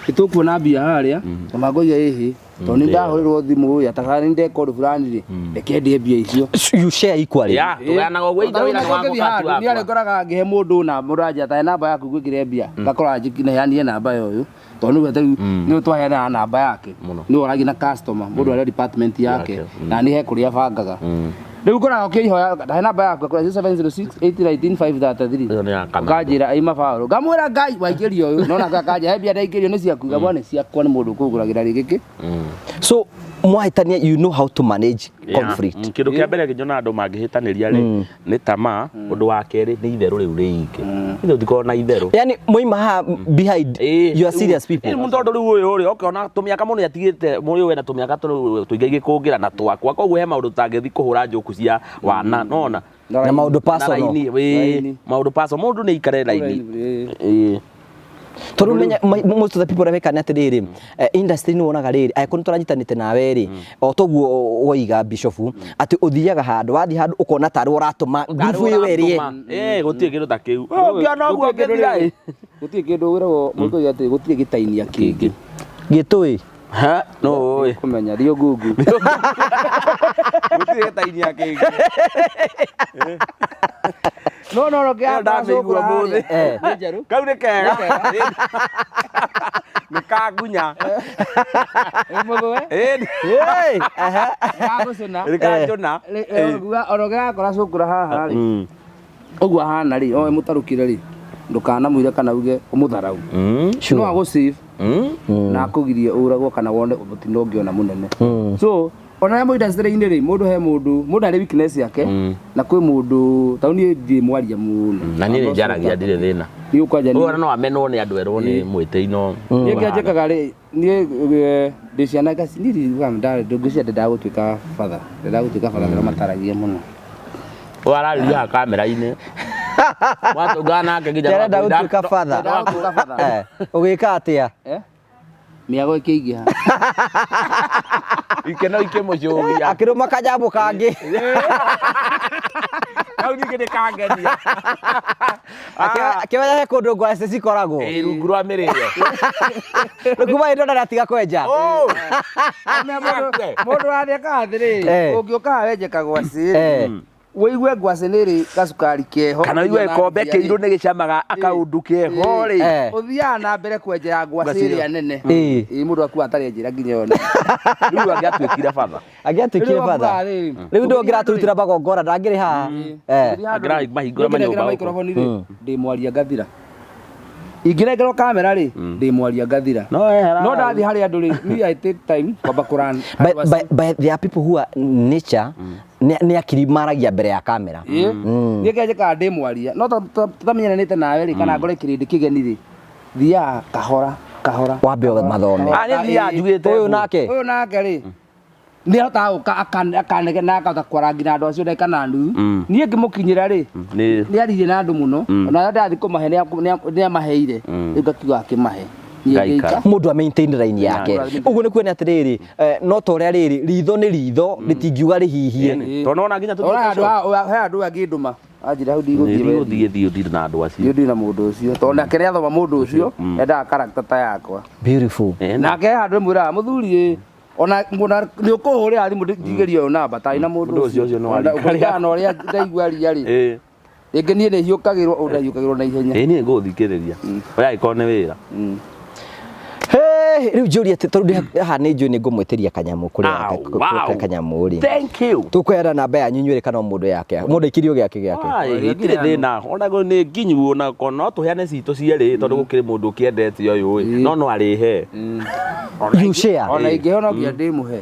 [SPEAKER 2] nĩtũkuona mbia harĩa na mangoiga ĩhĩ tondũ nĩ ndahũrĩrwo thimũ ĩ ataka nĩ ndeka ũndũ fulani rĩ reke ndĩe mbia icio.
[SPEAKER 3] You share equally.
[SPEAKER 1] Ya, tũgayanaga ũguo ithe wĩra nĩ wakwa
[SPEAKER 2] Niĩ
[SPEAKER 1] kati
[SPEAKER 2] arĩ
[SPEAKER 1] wakwa.
[SPEAKER 2] ngoraga ngĩhe mũndũ na mũndũ anjĩra tahe namba yaku ngwĩkĩre mbia ngakora neanire namba ya ũyũ tondũ nĩwe tarĩu nĩwe twaheanaga namba yake
[SPEAKER 1] Mũno.
[SPEAKER 2] nĩwe ũragia na customer mũndũ arĩa department yake
[SPEAKER 1] Yake,
[SPEAKER 2] na nĩ he kũrĩa abangaga rĩu ngoraga ũkĩihoya ndahe namba yaku ngakora 0706 819 533
[SPEAKER 1] Ĩyo nĩ ya kamera.
[SPEAKER 2] ũkanjĩra aima baũrũ ngamwĩra ngai waingĩria ũyũ nona akanja he mbia ndaingĩrio nĩ ciaku ngamwĩra nĩ ciakwa nĩ mũndũ ũkũngũragĩra rĩngĩ kĩ
[SPEAKER 3] So mwahĩtania, you know how to manage
[SPEAKER 1] Yeah.
[SPEAKER 3] conflict.
[SPEAKER 1] Kĩndũ kĩa mbere kĩnyonaga andũ mangĩhĩtanĩria rĩ nĩ tamaa, ũndũ wa kerĩ nĩ itherũ rĩu rĩingĩ. Ithe ũtikorwo na itherũ.
[SPEAKER 3] Yani moima haha behind, you are serious people.
[SPEAKER 1] Ĩĩ, tondũ rĩu ũyũ rĩ ũkĩona tũmĩaka mũndũ nĩatigĩte mũrĩ wena tũmĩaka tũingĩ gĩkũngĩra na twakwa koguo he maũndũ tũtangĩthiĩ kũhũra njoku cia wana nona
[SPEAKER 3] Na maũndũ
[SPEAKER 1] na
[SPEAKER 3] personal.
[SPEAKER 1] raini wĩ
[SPEAKER 2] Raini.
[SPEAKER 1] maũndũ personal mũndũ nĩ aikare raini. Ĩĩ.
[SPEAKER 3] Tondũ menya most of the people arĩa mekana atĩrĩrĩ, industry nĩ wonaga rĩrĩ angĩkorwo nĩ tũranyitanĩte nawe rĩ, o toguo woiga bishofu atĩ ũthiaga handũ wathiĩ handũ ũkona tarĩ we ũratũma ngurubu ĩyo ĩrĩe.
[SPEAKER 1] Ĩĩ gũtirĩ kĩndũ ta kĩu. Ũngĩona ũguo ũngĩthira ĩ.
[SPEAKER 2] Gũtirĩ kĩndũ wĩragwo mũndũ atĩ gũtirĩ gĩtainia kĩngĩ.
[SPEAKER 3] Gĩtũĩ.
[SPEAKER 1] Ha, no ũĩ.
[SPEAKER 2] Kũmenya rio ngungu.
[SPEAKER 1] Gũtirĩ gĩtainia kĩngĩ.
[SPEAKER 2] No no no
[SPEAKER 1] Ĩyo ndamĩigua mũthĩ.
[SPEAKER 2] Nĩ njerũ.
[SPEAKER 1] Kau nĩ kega. Nĩ kangunya.
[SPEAKER 2] Nĩ mũthũe.
[SPEAKER 1] Ĩĩ,
[SPEAKER 3] Hey, aha.
[SPEAKER 2] Gagũcũna.
[SPEAKER 1] nĩ kanjũna.
[SPEAKER 2] Ona ũngĩgakora cũkũra haha rĩ. Ũguo ahana rĩ, oe mũtarũkire rĩ. Ndũkanamwĩre kana uge ũmũtharau. No agũ save na akũgirie ũragwo kana wone mũtino ũngĩona mũnene. So ona arĩa mũ industry-inĩ rĩ, mũndũ he mũndũ, mũndũ arĩ weakness yake na kwĩ mũndũ ta niĩ ndirĩ mwaria mũno.
[SPEAKER 1] Na niĩ nĩ njaragia ndirĩ thĩna.
[SPEAKER 2] Niĩ ũkwanja
[SPEAKER 1] Ũyũ ona no amenwo nĩ andũ erwo nĩ mwĩtĩi no.
[SPEAKER 2] Niĩ kĩrĩa njĩkaga rĩ, niĩ ndĩ ciana ngaci niĩ ndiugaga ndũngĩcia ndendaga gũtuĩka batha, ndendaga gũtuĩka batha arĩa mataragia mũno.
[SPEAKER 1] Ũyũ ararĩria haha kamera-inĩ. Mwatũngana nake nginya
[SPEAKER 3] Ndĩrenda gũtuĩka father.
[SPEAKER 2] Ndendaga gũtuĩka batha.
[SPEAKER 3] Eh, ũgĩka atĩa?
[SPEAKER 2] Eh? Mĩago ĩkĩingĩha.
[SPEAKER 1] Ikeno ikĩmũcũgia.
[SPEAKER 3] Akĩrũma kanyamũ kangĩ.
[SPEAKER 1] Kau ningĩ nĩ kangenia.
[SPEAKER 3] Akĩmenya he kũndũ ngwacĩ cikoragwo.
[SPEAKER 1] Ĩĩ, rungu rwa mĩrĩo.
[SPEAKER 3] Rĩu kuma hĩndĩ ĩyo ndarĩ atiga kwenja.
[SPEAKER 2] Mũndũ wathiĩ atĩrĩrĩ,
[SPEAKER 3] Eh.
[SPEAKER 2] ũngĩũka haha wenje kagwacĩ
[SPEAKER 3] Eh.
[SPEAKER 2] wĩigue ngwacĩ nĩ ĩrĩ gacukari keho
[SPEAKER 1] Kana ũigue gĩkombe kĩirũ nĩ gĩcamaga akaũndũ keho rĩ.
[SPEAKER 3] Eh.
[SPEAKER 2] Ũthiaga na mbere kwenjera ngwacĩ
[SPEAKER 1] Ngwacĩ
[SPEAKER 2] ĩrĩa nene.
[SPEAKER 3] Ĩĩ.
[SPEAKER 2] Ĩĩ, mũndũ akua atarĩ njĩra nginya yone.
[SPEAKER 1] Rĩu angĩatuĩkire batha.
[SPEAKER 3] Angĩatuĩkire
[SPEAKER 2] Rĩu
[SPEAKER 3] batha.
[SPEAKER 2] akuaga rĩrĩ.
[SPEAKER 3] Rĩu ndũ ũngĩratũrutĩra magongona ndangĩrĩ haha. Eh.
[SPEAKER 1] Angĩra mahingũra manyũmba gũkũ.
[SPEAKER 2] microphone rĩ, ndĩ mwaria ngathira. Ingĩnengerwo kamera rĩ, ndĩ mwaria ngathira.
[SPEAKER 1] No ehera.
[SPEAKER 2] No ndathiĩ harĩ andũ rĩ, me I take time kwamba kũran.
[SPEAKER 3] But there are people who are nature nĩ akiri maragia mbere ya kamera.
[SPEAKER 2] Niĩ kĩrĩa njĩkaga ndĩ mwaria no tũtamenyanĩte nawe rĩ kana ngore kĩrĩndĩ kĩgeni rĩ thiaga kahora kahora.
[SPEAKER 3] Wambe mathome.
[SPEAKER 1] Ah, nĩ thiaga njugĩte
[SPEAKER 3] Ũyũ
[SPEAKER 1] ũguo.
[SPEAKER 3] nake.
[SPEAKER 2] Ũyũ nake rĩ nĩ ahotaga gũka akanegena na akahota kwarangi na andũ acio ndagĩka na nuthu. Niĩ ngĩmũkinyĩra rĩ
[SPEAKER 1] Nĩ
[SPEAKER 2] nĩ aririe na andũ mũno ona arĩa ndathiĩ kũmahe nĩ amaheire rĩu ngakiuga akĩmahe. Niĩ
[SPEAKER 1] Ngaikara.
[SPEAKER 2] ngĩika.
[SPEAKER 3] Mũndũ a maintain line yake. Ũguo nĩ kuona atĩrĩrĩ, no ta ũrĩa rĩrĩ ritho nĩ ritho rĩtingiuga rĩhihie.
[SPEAKER 1] Tondũ nona nginya
[SPEAKER 2] Ona
[SPEAKER 1] tũthiĩte
[SPEAKER 2] handũ ha he handũ angĩndũma anjĩra hau ndigũthiĩ we.
[SPEAKER 1] Ndigũthiĩ thiĩ ũthiĩ na andũ acio.
[SPEAKER 2] Niĩ ndirĩ na mũndũ ũcio tondũ nake nĩ athoma mũndũ ũcio endaga character ta yakwa.
[SPEAKER 3] Beautiful.
[SPEAKER 1] Ĩĩ,
[SPEAKER 2] Nake he handũ ĩmwĩraga mũthuri ĩ ona nĩ ũkũhũrĩra thimũ ndigĩrie ũyũ namba tarĩ na mũndũ
[SPEAKER 1] Mũndũ ũcio ũcio nĩ wa
[SPEAKER 2] Ona
[SPEAKER 1] rika
[SPEAKER 2] kũringana na ũrĩa ndaigua ria rĩ
[SPEAKER 1] Ĩĩ.
[SPEAKER 2] rĩngĩ niĩ nĩ hiũkagĩrwo ũndũ ndahiũkagĩrwo na ihenya.
[SPEAKER 1] Ĩĩ niĩ ngũthikĩrĩria. Oya angĩkorwo nĩ wĩra.
[SPEAKER 3] Hey, Rĩu njũrie atĩ tondũ ndĩ haha nĩ njũĩ nĩ ngũmwĩtĩria kanyamũ kũrĩa
[SPEAKER 1] Ah,
[SPEAKER 3] kũrĩa
[SPEAKER 1] wow.
[SPEAKER 3] kanyamũ rĩ.
[SPEAKER 1] Thank you.
[SPEAKER 3] Tũkũheana namba yanyu inyuĩ kana o mũndũ yake. Mũndũ aikirio gĩake gĩake.
[SPEAKER 1] Ai, itirĩ thĩna ona nĩ nginyu ona ko no tũheane citũ cierĩ tondũ gũkĩrĩ mũndũ ũkĩendete ũyũ ĩ no no arĩhe.
[SPEAKER 3] You share.
[SPEAKER 2] Ona ingĩheo no nginya ndĩmũhe.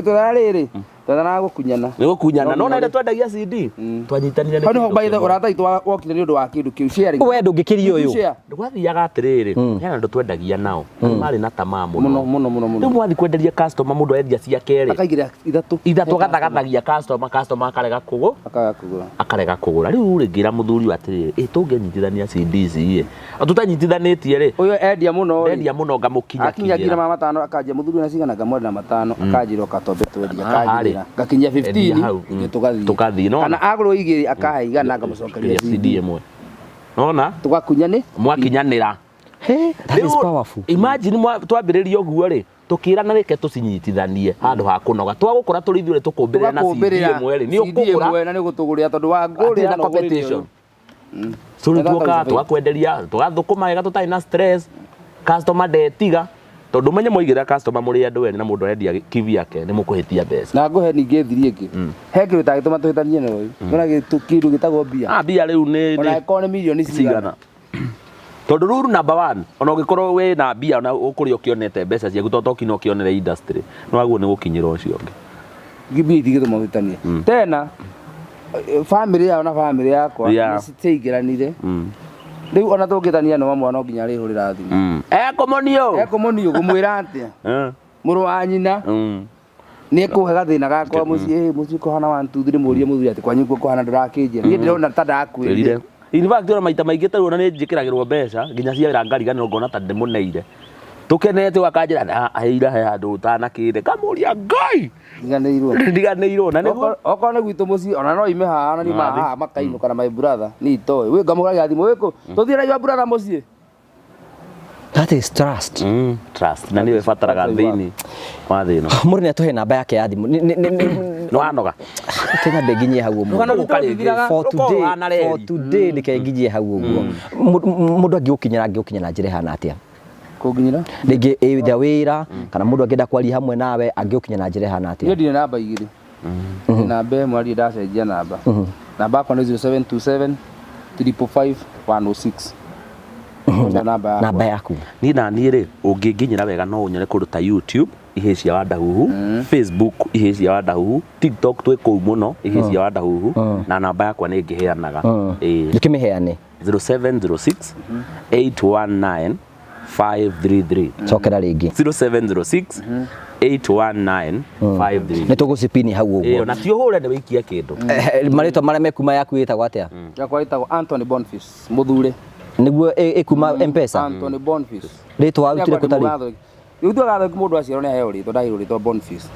[SPEAKER 2] Tũrarĩrĩ twethanaga gũkunyana.
[SPEAKER 1] Nĩ gũkunyana no na rĩrĩa twendagia CD twanyitanire nĩ
[SPEAKER 2] Hau nĩho
[SPEAKER 1] kĩndũ
[SPEAKER 2] by the
[SPEAKER 1] kĩmwe.
[SPEAKER 2] ũrata witũ wokire nĩ ũndũ wa kĩndũ kĩu sharing.
[SPEAKER 3] We ndũngĩkĩria ũyũ.
[SPEAKER 2] Share.
[SPEAKER 1] Gwathiaga atĩrĩrĩ, hena andũ twendagia nao marĩ na tamaa
[SPEAKER 2] Mũno
[SPEAKER 1] mũno
[SPEAKER 2] mũno mũno
[SPEAKER 1] rĩu
[SPEAKER 2] mũno.
[SPEAKER 1] mwathi kwenderia customer mũndũ arendia ciake rĩ
[SPEAKER 2] Akaigĩra ithatũ.
[SPEAKER 1] ithatũ agathagathagia customer customer akarega kũgũ
[SPEAKER 2] Akaga kũgũra.
[SPEAKER 1] akarega kũgũra rĩu rĩ ngĩra mũthuri ũyũ atĩrĩrĩ ĩ tũngĩnyitithania CD ici ĩ tũtanyitithanĩtie rĩ
[SPEAKER 2] Ũyũ endia mũno rĩ.
[SPEAKER 1] ndendia mũno
[SPEAKER 2] Akinya
[SPEAKER 1] ngamũkinyakinyĩra
[SPEAKER 2] nginya ma matano akanjia mũthuri na cigana ngamwenda na matano akanjĩra ũkatombe twendia
[SPEAKER 1] Haha rĩ.
[SPEAKER 2] akanjĩra ngakinyia
[SPEAKER 1] Endia
[SPEAKER 2] 15
[SPEAKER 1] hau,
[SPEAKER 2] ithuĩ tũgathiĩ
[SPEAKER 1] Tũgathiĩ, nona.
[SPEAKER 2] kana agũrwo igĩrĩ akahe igana ngamũcokeria
[SPEAKER 1] CD
[SPEAKER 2] CD
[SPEAKER 1] ĩmwe nona
[SPEAKER 2] tũgakunya nĩ
[SPEAKER 1] mwakinyanĩra
[SPEAKER 3] Hey, that is
[SPEAKER 1] Rĩu,
[SPEAKER 3] powerful.
[SPEAKER 1] imagine twambĩrĩria ũguo rĩ tũkĩrana reke tũcinyitithanie handũ ha kũnoga twagũkora tũrĩ ithuĩ tũkũmbĩrĩra na CD
[SPEAKER 2] tũgakũmbĩrĩra
[SPEAKER 1] ĩmwe rĩ nĩ
[SPEAKER 2] CD
[SPEAKER 1] ũkũgũra
[SPEAKER 2] ĩmwe na nĩ ũgũtũgũrĩra tondũ wa
[SPEAKER 1] hatirĩ
[SPEAKER 2] ngũrĩra
[SPEAKER 1] na
[SPEAKER 2] na ũgũrĩre
[SPEAKER 1] competition
[SPEAKER 2] ũyũ.
[SPEAKER 1] so rĩu
[SPEAKER 2] That's how
[SPEAKER 1] tuokaga
[SPEAKER 2] it's
[SPEAKER 1] tũgakwenderia tũgathũkũma wega tũtarĩ na stress customer ndetiga tondũ menye mwaigĩra customer mũrĩ andũ erĩ na mũndũ arendia kivyake nĩ mũkũhĩtia mbeca
[SPEAKER 2] Na ngũhe ningĩ thiri ĩngĩ he kĩndũ tagĩtũma tũhĩtanie na ũyũ nona kĩndũ gĩtagwo mbia
[SPEAKER 1] ah mbia rĩu nĩ
[SPEAKER 2] ona
[SPEAKER 1] nĩ
[SPEAKER 2] ĩkorwo nĩ mirioni
[SPEAKER 1] cigana
[SPEAKER 2] cigana
[SPEAKER 1] tondũ rule number one ona ũngĩkorwo wĩ na mbia ona ũkũrĩa ũkĩonete mbeca ciaku tondũ tokinya ũkĩonere industry nĩ wagwo nĩ gũkinyĩra ũcio ũngĩ
[SPEAKER 2] mbia itingĩtũma ũhĩtanie tena bamĩrĩ yao na bamĩrĩ yakwa
[SPEAKER 1] Yeah.
[SPEAKER 2] nĩ citiaingĩranire rĩu ona tũngĩtania no mwana no nginya arĩhũrĩra thimũ
[SPEAKER 1] ekũmonio
[SPEAKER 2] ekũmonio ngũmwĩra atĩa mũrũ wa nyina nĩ ekũhe gathĩna gakwa mũciĩ mũciĩ kũhana one two three mũrie mũthuri atĩ kwanyu kuo kũhana ndũrakĩnjĩra niĩ ndĩrona ta ndakwĩrire
[SPEAKER 1] Ĩrire. In fact ona maita maingĩ tarĩu ona nĩ njĩkĩragĩrwo mbeca nginya cia wĩra ngariganĩrwo ngona ta ndĩmũneire tũkenete akanjĩra aheira he handũ ũtanakĩre ngamũria Ngai
[SPEAKER 2] ndiganĩirwo
[SPEAKER 1] ndiganĩirwo na nĩguo
[SPEAKER 2] okorwo nĩ gwitũ mũciĩ ona no ime haha na nĩ
[SPEAKER 1] Nathiĩ.
[SPEAKER 2] haha makainũka na my brother nĩ itoĩ wĩ ngamũragia thimũ wĩkũ tũthiĩ na your brother mũciĩ
[SPEAKER 3] That is trust.
[SPEAKER 1] Trust na nĩyo ĩbataraga thĩinĩ wa thĩ ĩno
[SPEAKER 3] Mũndũ nĩ atũhe namba yake ya thimũ.
[SPEAKER 1] nĩ wanoga
[SPEAKER 3] Kenya nginyie hau ũmũthĩ.
[SPEAKER 1] Rũgano gũka rĩngĩ.
[SPEAKER 3] For
[SPEAKER 1] Rũkorwo
[SPEAKER 3] today,
[SPEAKER 1] rũhana reri.
[SPEAKER 3] for today reke nginyie hau ũguo. Mũndũ angĩgũkinyĩra angĩgũkinyĩra na njĩra ĩhana atĩa?
[SPEAKER 2] kũnginyĩra
[SPEAKER 3] Rĩngĩ either wĩra kana mũndũ angĩenda kwaria hamwe nawe angĩgũkinyĩra na njĩra ĩhana
[SPEAKER 2] niĩ
[SPEAKER 3] atĩa?
[SPEAKER 2] ndirĩ namba igĩrĩ namba ĩmwe ndirĩ ndacenjia namba namba yakwa nĩ 0727 555 106 Nĩyo namba yakwa
[SPEAKER 3] Namba yaku.
[SPEAKER 1] Niĩ na niĩ rĩ ũngĩnginyĩra wega no ũnyone kũndũ ta YouTube ihĩĩ cia Wandahuhu, Facebook ihĩĩ cia Wandahuhu, TikTok twĩ kũu mũno ihĩĩ cia Wandahuhu na namba yakwa nĩ ngĩheanaga. Ĩĩ.
[SPEAKER 3] Ndũkĩmĩheane.
[SPEAKER 1] 0706 819 533.
[SPEAKER 3] Cokera rĩngĩ.
[SPEAKER 1] 0706 819 533.
[SPEAKER 3] Nĩ tũgũcipini hau
[SPEAKER 1] Ĩĩ
[SPEAKER 3] ũguo.
[SPEAKER 1] ona ti ũhũre nĩ wĩikie kĩndũ.
[SPEAKER 3] Marĩtwa marĩa mekuma yaku ĩtagwo atĩa?
[SPEAKER 2] Yakwa ĩtagwo Anthony Boniface Mũthure.
[SPEAKER 3] Nĩguo ĩkuma M-Pesa?
[SPEAKER 2] Anthony Boniface.
[SPEAKER 3] Rĩtwa warutire kũ tarĩu?
[SPEAKER 2] Rĩu tugaga Gathoni mũndũ aciarwo nĩ aheo rĩtwa ndaheirwo rĩtwa Boniface.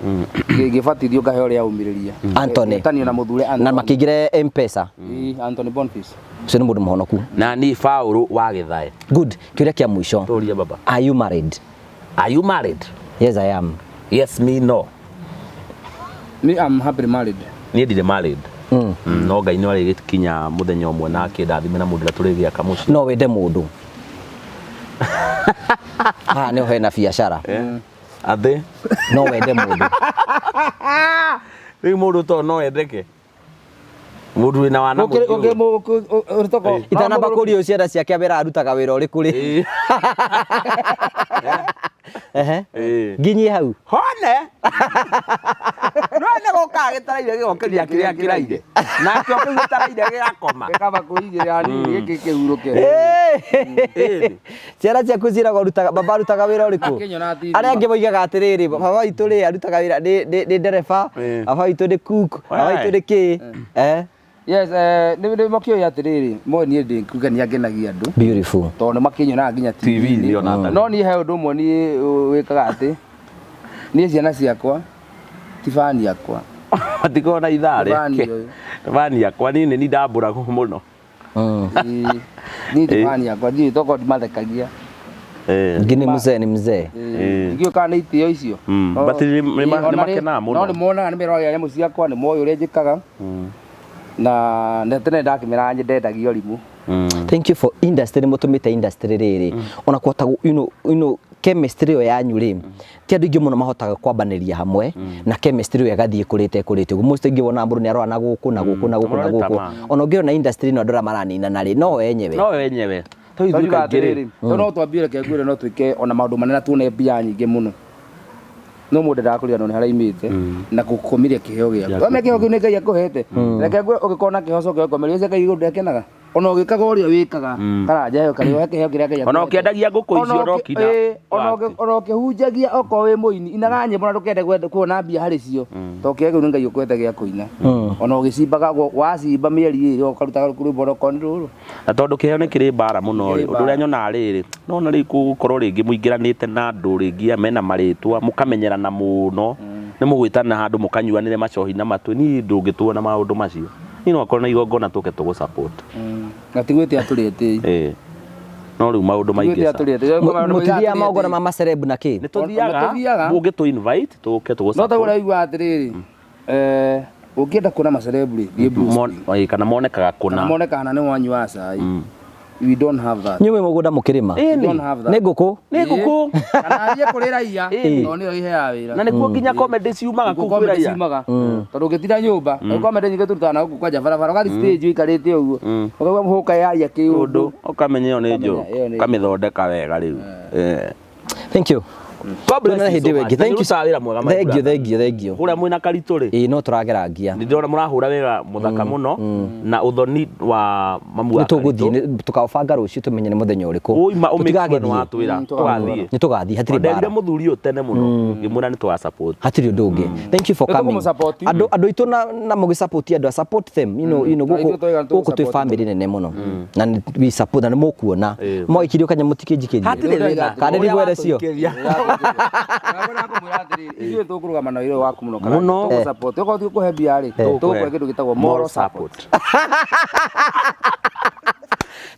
[SPEAKER 2] Ngĩbatithio ngaheo rĩa umĩrĩria.
[SPEAKER 3] Anthony.
[SPEAKER 2] Etanio na Mũthure Anthony.
[SPEAKER 3] Na makĩingĩra M-Pesa.
[SPEAKER 2] Ĩĩ, Anthony Boniface.
[SPEAKER 3] Ũcio nĩ mũndũ mũhonoku.
[SPEAKER 1] Na niĩ Paũlũ wa Gĩthae.
[SPEAKER 3] Good. Kĩũria kĩa mũico.
[SPEAKER 1] Tũrie baba.
[SPEAKER 3] Are you married?
[SPEAKER 1] Are you married?
[SPEAKER 3] Yes, I am.
[SPEAKER 1] Yes, me no.
[SPEAKER 2] Me I'm happily married.
[SPEAKER 1] Niĩ ndirĩ married. No Ngai nĩ arĩgĩkinya mũthenya ũmwe na akĩndathime na mũndũ ũrĩa tũrĩgĩaka mũciĩ.
[SPEAKER 3] No wende mũndũ. Haha nĩho hena biacara.
[SPEAKER 1] Athĩ.
[SPEAKER 3] No wende mũndũ.
[SPEAKER 1] Rĩu mũndũ to no endeke. Mũndũ wĩna wana
[SPEAKER 2] Ũkĩ
[SPEAKER 1] mũingĩ ũguo.
[SPEAKER 2] ũrĩtoko.
[SPEAKER 3] Itanamba kũrio ciana ciake ambera arutaga wĩra ũrĩkũ rĩ?
[SPEAKER 1] Ĩĩ.
[SPEAKER 3] Ehe.
[SPEAKER 1] Ĩĩ.
[SPEAKER 3] Nginyie hau.
[SPEAKER 1] Hone. No nĩ gũkaga gĩtaraire gĩgokeria kĩrĩa kĩraire. Nakĩo kĩu gĩtaraire gĩgakoma.
[SPEAKER 2] Gĩkamba kũigĩrĩra hanini gĩkĩ kĩhurũke.
[SPEAKER 1] Ĩĩ.
[SPEAKER 3] Ciana ciaku ciĩragwo arutaga baba arutaga wĩra ũrĩkũ?
[SPEAKER 2] Akĩnyona TV.
[SPEAKER 3] Arĩa angĩ moigaga atĩrĩrĩ, baba witũ rĩ arutaga wĩra nĩ ndereba,
[SPEAKER 1] Ĩĩ.
[SPEAKER 3] baba witũ nĩ cook, baba witũ nĩ kĩ. Eh?
[SPEAKER 2] Yes, nĩ nĩ makĩũĩ atĩrĩrĩ, moĩ niĩ ndĩ kugania ngenagia andũ.
[SPEAKER 3] Beautiful.
[SPEAKER 2] Tondũ nĩ makĩnyonaga nginya
[SPEAKER 1] TV-inĩ ona
[SPEAKER 2] TV-inĩ. No niĩ he ũndũ ũmwe niĩ wĩkaga atĩ niĩ ciana ciakwa ti bani yakwa.
[SPEAKER 1] Matikoragwo na ithaa
[SPEAKER 2] Bani
[SPEAKER 1] rĩake.
[SPEAKER 2] ũyũ.
[SPEAKER 1] Bani yakwa niĩ nĩ niĩ ndambũragwo mũno.
[SPEAKER 2] Ĩĩ, Niĩ ti bani yakwa, ndiũĩ tokorwo ndimathekagia.
[SPEAKER 1] Ĩĩ.
[SPEAKER 3] Ngini mzee ni mzee.
[SPEAKER 1] Ĩĩ.
[SPEAKER 2] Ndiũĩ kana nĩ itĩo icio.
[SPEAKER 1] But
[SPEAKER 2] Ĩĩ,
[SPEAKER 1] nĩ makenaga mũno.
[SPEAKER 2] No nĩ monaga nĩ meroragĩra nyamũ ciakwa, nĩ moĩ ũrĩa njĩkaga. Na tene ndakĩmeraga nyendendagia ũrimũ.
[SPEAKER 3] Thank you for industry mũtũmĩte industry rĩrĩ ona kũhota you know Kenya Chemistry ĩyo yanyu rĩ, ti andũ aingĩ mũno mahotaga kwambanĩria hamwe na chemistry ĩyo ĩgathiĩ ĩkũrĩte ĩkũrĩte ũguo. Most aingĩ wonaga mũndũ nĩ arora na gũkũ na gũkũ na gũkũ na
[SPEAKER 1] Mũrore
[SPEAKER 3] gũkũ.
[SPEAKER 1] tamaa.
[SPEAKER 3] Ona ũngĩona industry ĩno andũ arĩa maraninana rĩ, no enyewe.
[SPEAKER 1] No wenyewe to ithuĩ
[SPEAKER 2] Tondũ
[SPEAKER 1] kaingĩ rĩ
[SPEAKER 2] atĩrĩrĩ, to no twambie, reke ngwĩre, no twĩke ona maũndũ manene na tuone mbia nyingĩ mũno, no mũndũ endaga kũriganĩrwo nĩ harĩa aimĩte na gũkomiria kĩheo gĩaku.
[SPEAKER 1] Gĩaku.
[SPEAKER 2] Wamenya kĩheo kĩu nĩ Ngai akũhete. Reke ngwĩre, ũngĩkorwo na kĩheo coke ũkomerie ũcio Ngai igũrũ ndakenaga ona ũgĩkaga ũrĩa wĩkaga Karanja ĩyo karĩ kĩheo kĩrĩa Ngai
[SPEAKER 1] Ona
[SPEAKER 2] akũhete.
[SPEAKER 1] ũkĩendagia ngũkũ
[SPEAKER 2] Ona
[SPEAKER 1] icio ũrokina.
[SPEAKER 2] Ona ũkĩhunjagia, okorwo wĩ mũini, inaga nyĩmbo na ndũkende kuona mbia harĩ cio, to kĩheo kĩu nĩ Ngai ũkũhete gĩa kũina. Ona ũgĩcimbaga wacimba mĩeri 2 ũkarutaga rwĩmbo okorwo nĩ rũrũ.
[SPEAKER 1] Na tondũ kĩheo nĩ kĩrĩ mbara mũno rĩ,
[SPEAKER 2] Kĩrĩ
[SPEAKER 1] ũndũ ũrĩa
[SPEAKER 2] mbara.
[SPEAKER 1] nyonaga rĩrĩ, nona rĩu gũkorwo rĩngĩ mũingĩranĩte na andũ rĩngĩ mena marĩtwa mũkamenyerana mũno, nĩ mũgwĩtana handũ mũkanyuanĩre macohi na matũ, niĩ ndũngĩtuona maũndũ macio. Niĩ no akorwo na igongona tũke tũgũ support.
[SPEAKER 2] Na ti gwĩtia tũrĩ etĩi.
[SPEAKER 1] Ĩĩ, no rĩu maũndũ maingĩ
[SPEAKER 2] Gwĩtia
[SPEAKER 1] ca.
[SPEAKER 2] tũrĩ etĩi.
[SPEAKER 3] Mũtithiaga magongona ma macerebu na kĩ?
[SPEAKER 1] Nĩ tũthiaga.
[SPEAKER 2] Tũthiaga.
[SPEAKER 1] Mũngĩtũ invite tũke tũgũ
[SPEAKER 2] No ta
[SPEAKER 1] support.
[SPEAKER 2] ũraigua atĩrĩrĩ, ũngĩenda kuona macerebu rĩ, thiĩ Blue Spring.
[SPEAKER 1] Ĩĩ, kana monekaga
[SPEAKER 2] Kana
[SPEAKER 1] kũna.
[SPEAKER 2] monekaga na nĩ wanyua cai. We don't have that.
[SPEAKER 3] Inyuĩ mwĩ mũgũnda mũkĩrĩma?
[SPEAKER 2] We don't have that.
[SPEAKER 3] Nĩ ngũkũ?
[SPEAKER 1] Nĩ ngũkũ.
[SPEAKER 2] Kana athiĩ kũrĩ raia
[SPEAKER 1] Ĩĩ.
[SPEAKER 2] tondũ nĩyo iheaga wĩra.
[SPEAKER 1] Na nĩkuo nginya comedy ciumaga
[SPEAKER 2] Nĩkuo
[SPEAKER 1] kũu kwĩ
[SPEAKER 2] comedy
[SPEAKER 1] raia.
[SPEAKER 2] ciumaga, tondũ ũngĩtinda nyũmba comedy nyingĩ tũrutaga na gũkũ kwanja barabara, ũgathiĩ stage ũikarĩte ũguo ũkaigua mũhũka yaria kĩũndũ.
[SPEAKER 1] Ũndũ ũkamenya ĩyo nĩ
[SPEAKER 2] Ũkamenya
[SPEAKER 1] joke,
[SPEAKER 2] ĩyo nĩ
[SPEAKER 1] ũkamĩthondeka wega rĩu. Eh.
[SPEAKER 3] Thank you.
[SPEAKER 1] God bless
[SPEAKER 3] Tuonane
[SPEAKER 1] you so
[SPEAKER 3] hĩndĩ ĩyo
[SPEAKER 1] much.
[SPEAKER 3] ĩngĩ. Thank you.
[SPEAKER 1] Nĩũrutaga wĩra mwega, my
[SPEAKER 3] Thank you,
[SPEAKER 1] brother.
[SPEAKER 3] thank you, thank you.
[SPEAKER 1] Kũrĩa mwĩna Karitũ rĩ,
[SPEAKER 3] Ĩĩ, no tũragerangia.
[SPEAKER 1] nĩ ndĩrona mũrahũra wĩra mũthaka mũno na ũthoni wa mamu wa
[SPEAKER 3] Nĩ tũgũthiĩ,
[SPEAKER 1] Karitũ.
[SPEAKER 3] tũkaũbanga rũciũ tũmenye nĩ mũthenya ũrĩkũ.
[SPEAKER 1] Ũima ũmake sure nĩ
[SPEAKER 3] Tũtigagĩthiĩ.
[SPEAKER 1] watwĩra tũgathiĩ.
[SPEAKER 3] Nĩ tũgathiĩ, hatirĩ
[SPEAKER 1] Nderire
[SPEAKER 3] mbara.
[SPEAKER 1] mũthuri ũyũ tene mũno ngĩmwĩra nĩ tũga support.
[SPEAKER 3] Hatirĩ ũndũ ũngĩ. Thank you for
[SPEAKER 2] Nĩ
[SPEAKER 3] coming.
[SPEAKER 2] tũkũmũsupport.
[SPEAKER 3] Andũ aitũ na mũgĩsupport andũ a support them.
[SPEAKER 2] Na
[SPEAKER 3] Gũkũ
[SPEAKER 2] ithuĩ tũiga nĩ
[SPEAKER 3] gũkũ twĩ
[SPEAKER 2] tũgũsupport.
[SPEAKER 3] family nene mũno. Na we support na nĩ mũkuona.
[SPEAKER 1] Ĩĩ.
[SPEAKER 3] Mwagĩkirio kanya mũtikĩnjikĩrie.
[SPEAKER 1] Hatirĩ thĩna.
[SPEAKER 3] Kana nĩ ngwere cio.
[SPEAKER 2] Kũmwĩra atĩrĩrĩ, ithuĩ tũkũrũgama na wĩra waku mũno Karanja.
[SPEAKER 1] Mũno.
[SPEAKER 2] Tũgũ-support. Okorwo ti gũkũhe mbia rĩ, tũgũkũhe kĩndũ gĩtagwo moral support.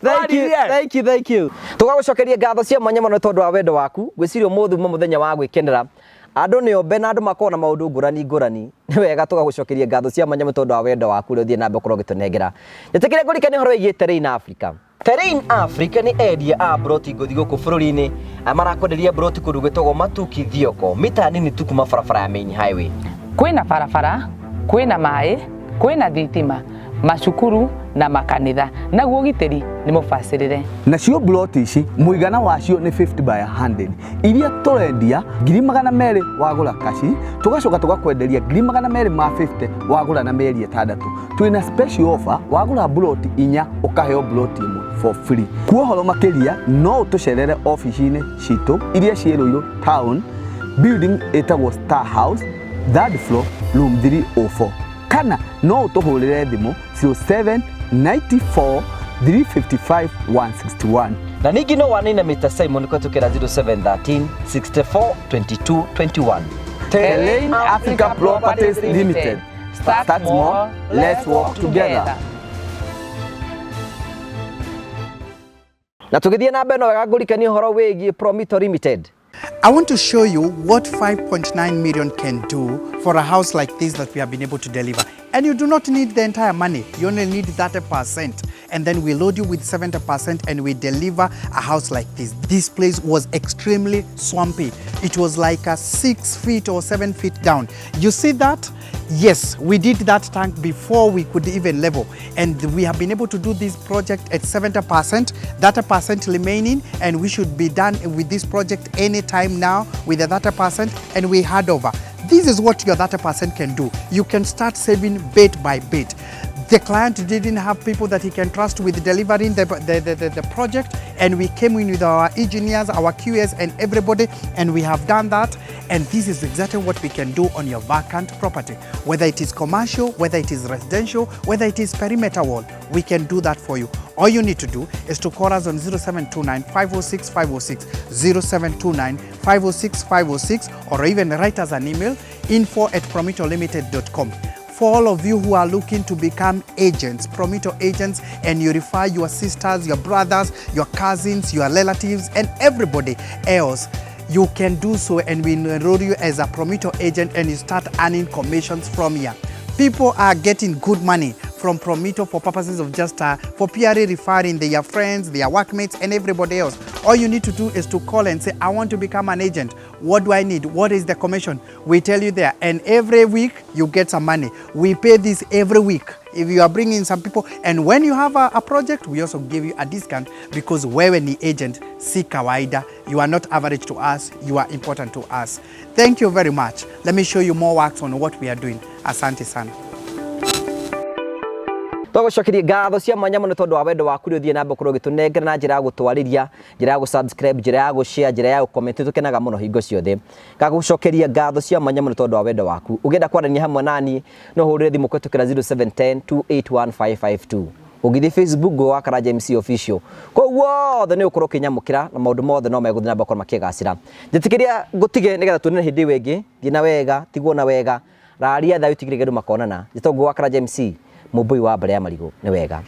[SPEAKER 3] Thank you,
[SPEAKER 1] Twaririe.
[SPEAKER 3] thank you, thank you. Tũgagũcokeria ngatho cia mwanya mũno tondũ wa wendo waku. Ngwĩciria ũmũthĩ uma mũthenya wa gwĩkenera. Andũ nĩ ombe na andũ makoragwo na maũndũ ngũrani ngũrani. Nĩ wega tũgagũcokeria ngatho cia mwanya mũno tondũ wa wendo waku ũrĩa ũthiĩ na mbere gũkorwo ũgĩtũnengera. Njĩtĩkĩre ngũririkanie ũhoro wĩgiĩ Terrain Africa. Terrain Africa nĩ endia a broti ngũthi gũkũ bũrũri-inĩ arĩa marakwenderia broti kũndũ gwĩtagwo Matuki Thioko, mita nini tu kuma barabara ya main highway.
[SPEAKER 5] Kwĩna barabara, kwĩna maĩ, kwĩna thitima, macukuru na makanitha, naguo ũgitĩri nĩ mũbacĩrĩre.
[SPEAKER 6] Nacio bloti ici mũigana wacio nĩ 50 by 100 iria tũrendia 200,000 wagũra kaci, tũgacoka tũgakwenderia 250,000 wagũra na mĩeri 6. Twĩna special offer, wagũra bloti 4 ũkaheo bloti 1 for free. Kuo ũhoro makĩria no ũtũcerere ofici-inĩ citũ iria ciĩ Ruiru town building ĩtagwo Star House, third floor, room 304, kana no ũtũhũrĩre thimũ 0794 355 161.
[SPEAKER 3] Na ningĩ no wanine Mr. Simon kũhetũkĩra 0713 64 22 21.
[SPEAKER 6] Terrain Africa Properties Limited. Start small, let's work together.
[SPEAKER 3] Na tũgĩthiĩ na mbere no wega ngũrikanie ũhoro wĩgiĩ Promito Limited.
[SPEAKER 4] I want to show you what 5.9 million can do for a house like this that we have been able to deliver. And you do not need the entire money. You only need 30%. And then we load you with 70% and we deliver a house like this. This place was extremely swampy. It was like a 6 feet or 7 feet down. You see that? Yes, we did that tank before we could even level. And we have been able to do this project at 70%, 30% remaining, and we should be done with this project anytime now with the 30%, and we hand over. This is what your 30% can do. You can start saving bit by bit. The client didn't have people that he can trust with delivering the project, and we came in with our engineers, our QS, and everybody, and we have done that. And this is exactly what we can do on your vacant property. Whether it is commercial, whether it is residential, whether it is perimeter wall, we can do that for you. All you need to do is to call us on 0729 506 506, 0729 506 506, or even write us an email, info@promitolimited.com. For all of you who are looking to become agents, Promito agents, and you refer your sisters, your brothers, your cousins, your relatives, and everybody else, you can do so, and we enroll you as a Promito agent and you start earning commissions from here. People are getting good money from Promito for purposes of just for purely referring their friends, their workmates, and everybody else. All you need to do is to call and say, I want to become an agent. What do I need? What is the commission? We tell you there. And every week you get some money. We pay this every week. If you are bringing some people, and when you have a project, we also give you a discount because wewe ni agent, si kawaida. You are not average to us, you are important to us. Thank you very much. Let me show you more works on what we are doing. Asante sana.
[SPEAKER 3] Twagũcokeria ngatho cia mwanya mũno tondũ wa wendo waku ũrĩa ũthiĩ na mbere gũkorwo ũgĩtũnengera na njĩra ya gũtwarĩria, njĩra ya gũ-subscribe, njĩra ya gũ-share, njĩra ya gũ-comment. Tũkenaga mũno hingo ciothe. Ngagũcokeria ngatho cia mwanya mũno tondũ wa wendo waku. Ũngĩenda kwarania hamwe nani no ũhũrĩre thimũ kũhetũkĩra 0710 281552. Ũngĩthiĩ Facebook, Ngũgĩ wa Karanja MC Official, koguo othe nĩ ũkorwo ũkĩnyamũkĩra na maũndũ mothe no megũthiĩ na mbere gũkorwo makĩgacĩra. Njĩtĩkĩria ngũtige nĩgetha tuonane hĩndĩ ĩyo ĩngĩ. Thiĩ na wega, tigwo na wega, raria thayũ, tigĩrĩre andũ makonana. Njĩtagwo Ngũgĩ wa Karanja MC, mũmbũi wa mbere ya marigũ. Nĩ wega.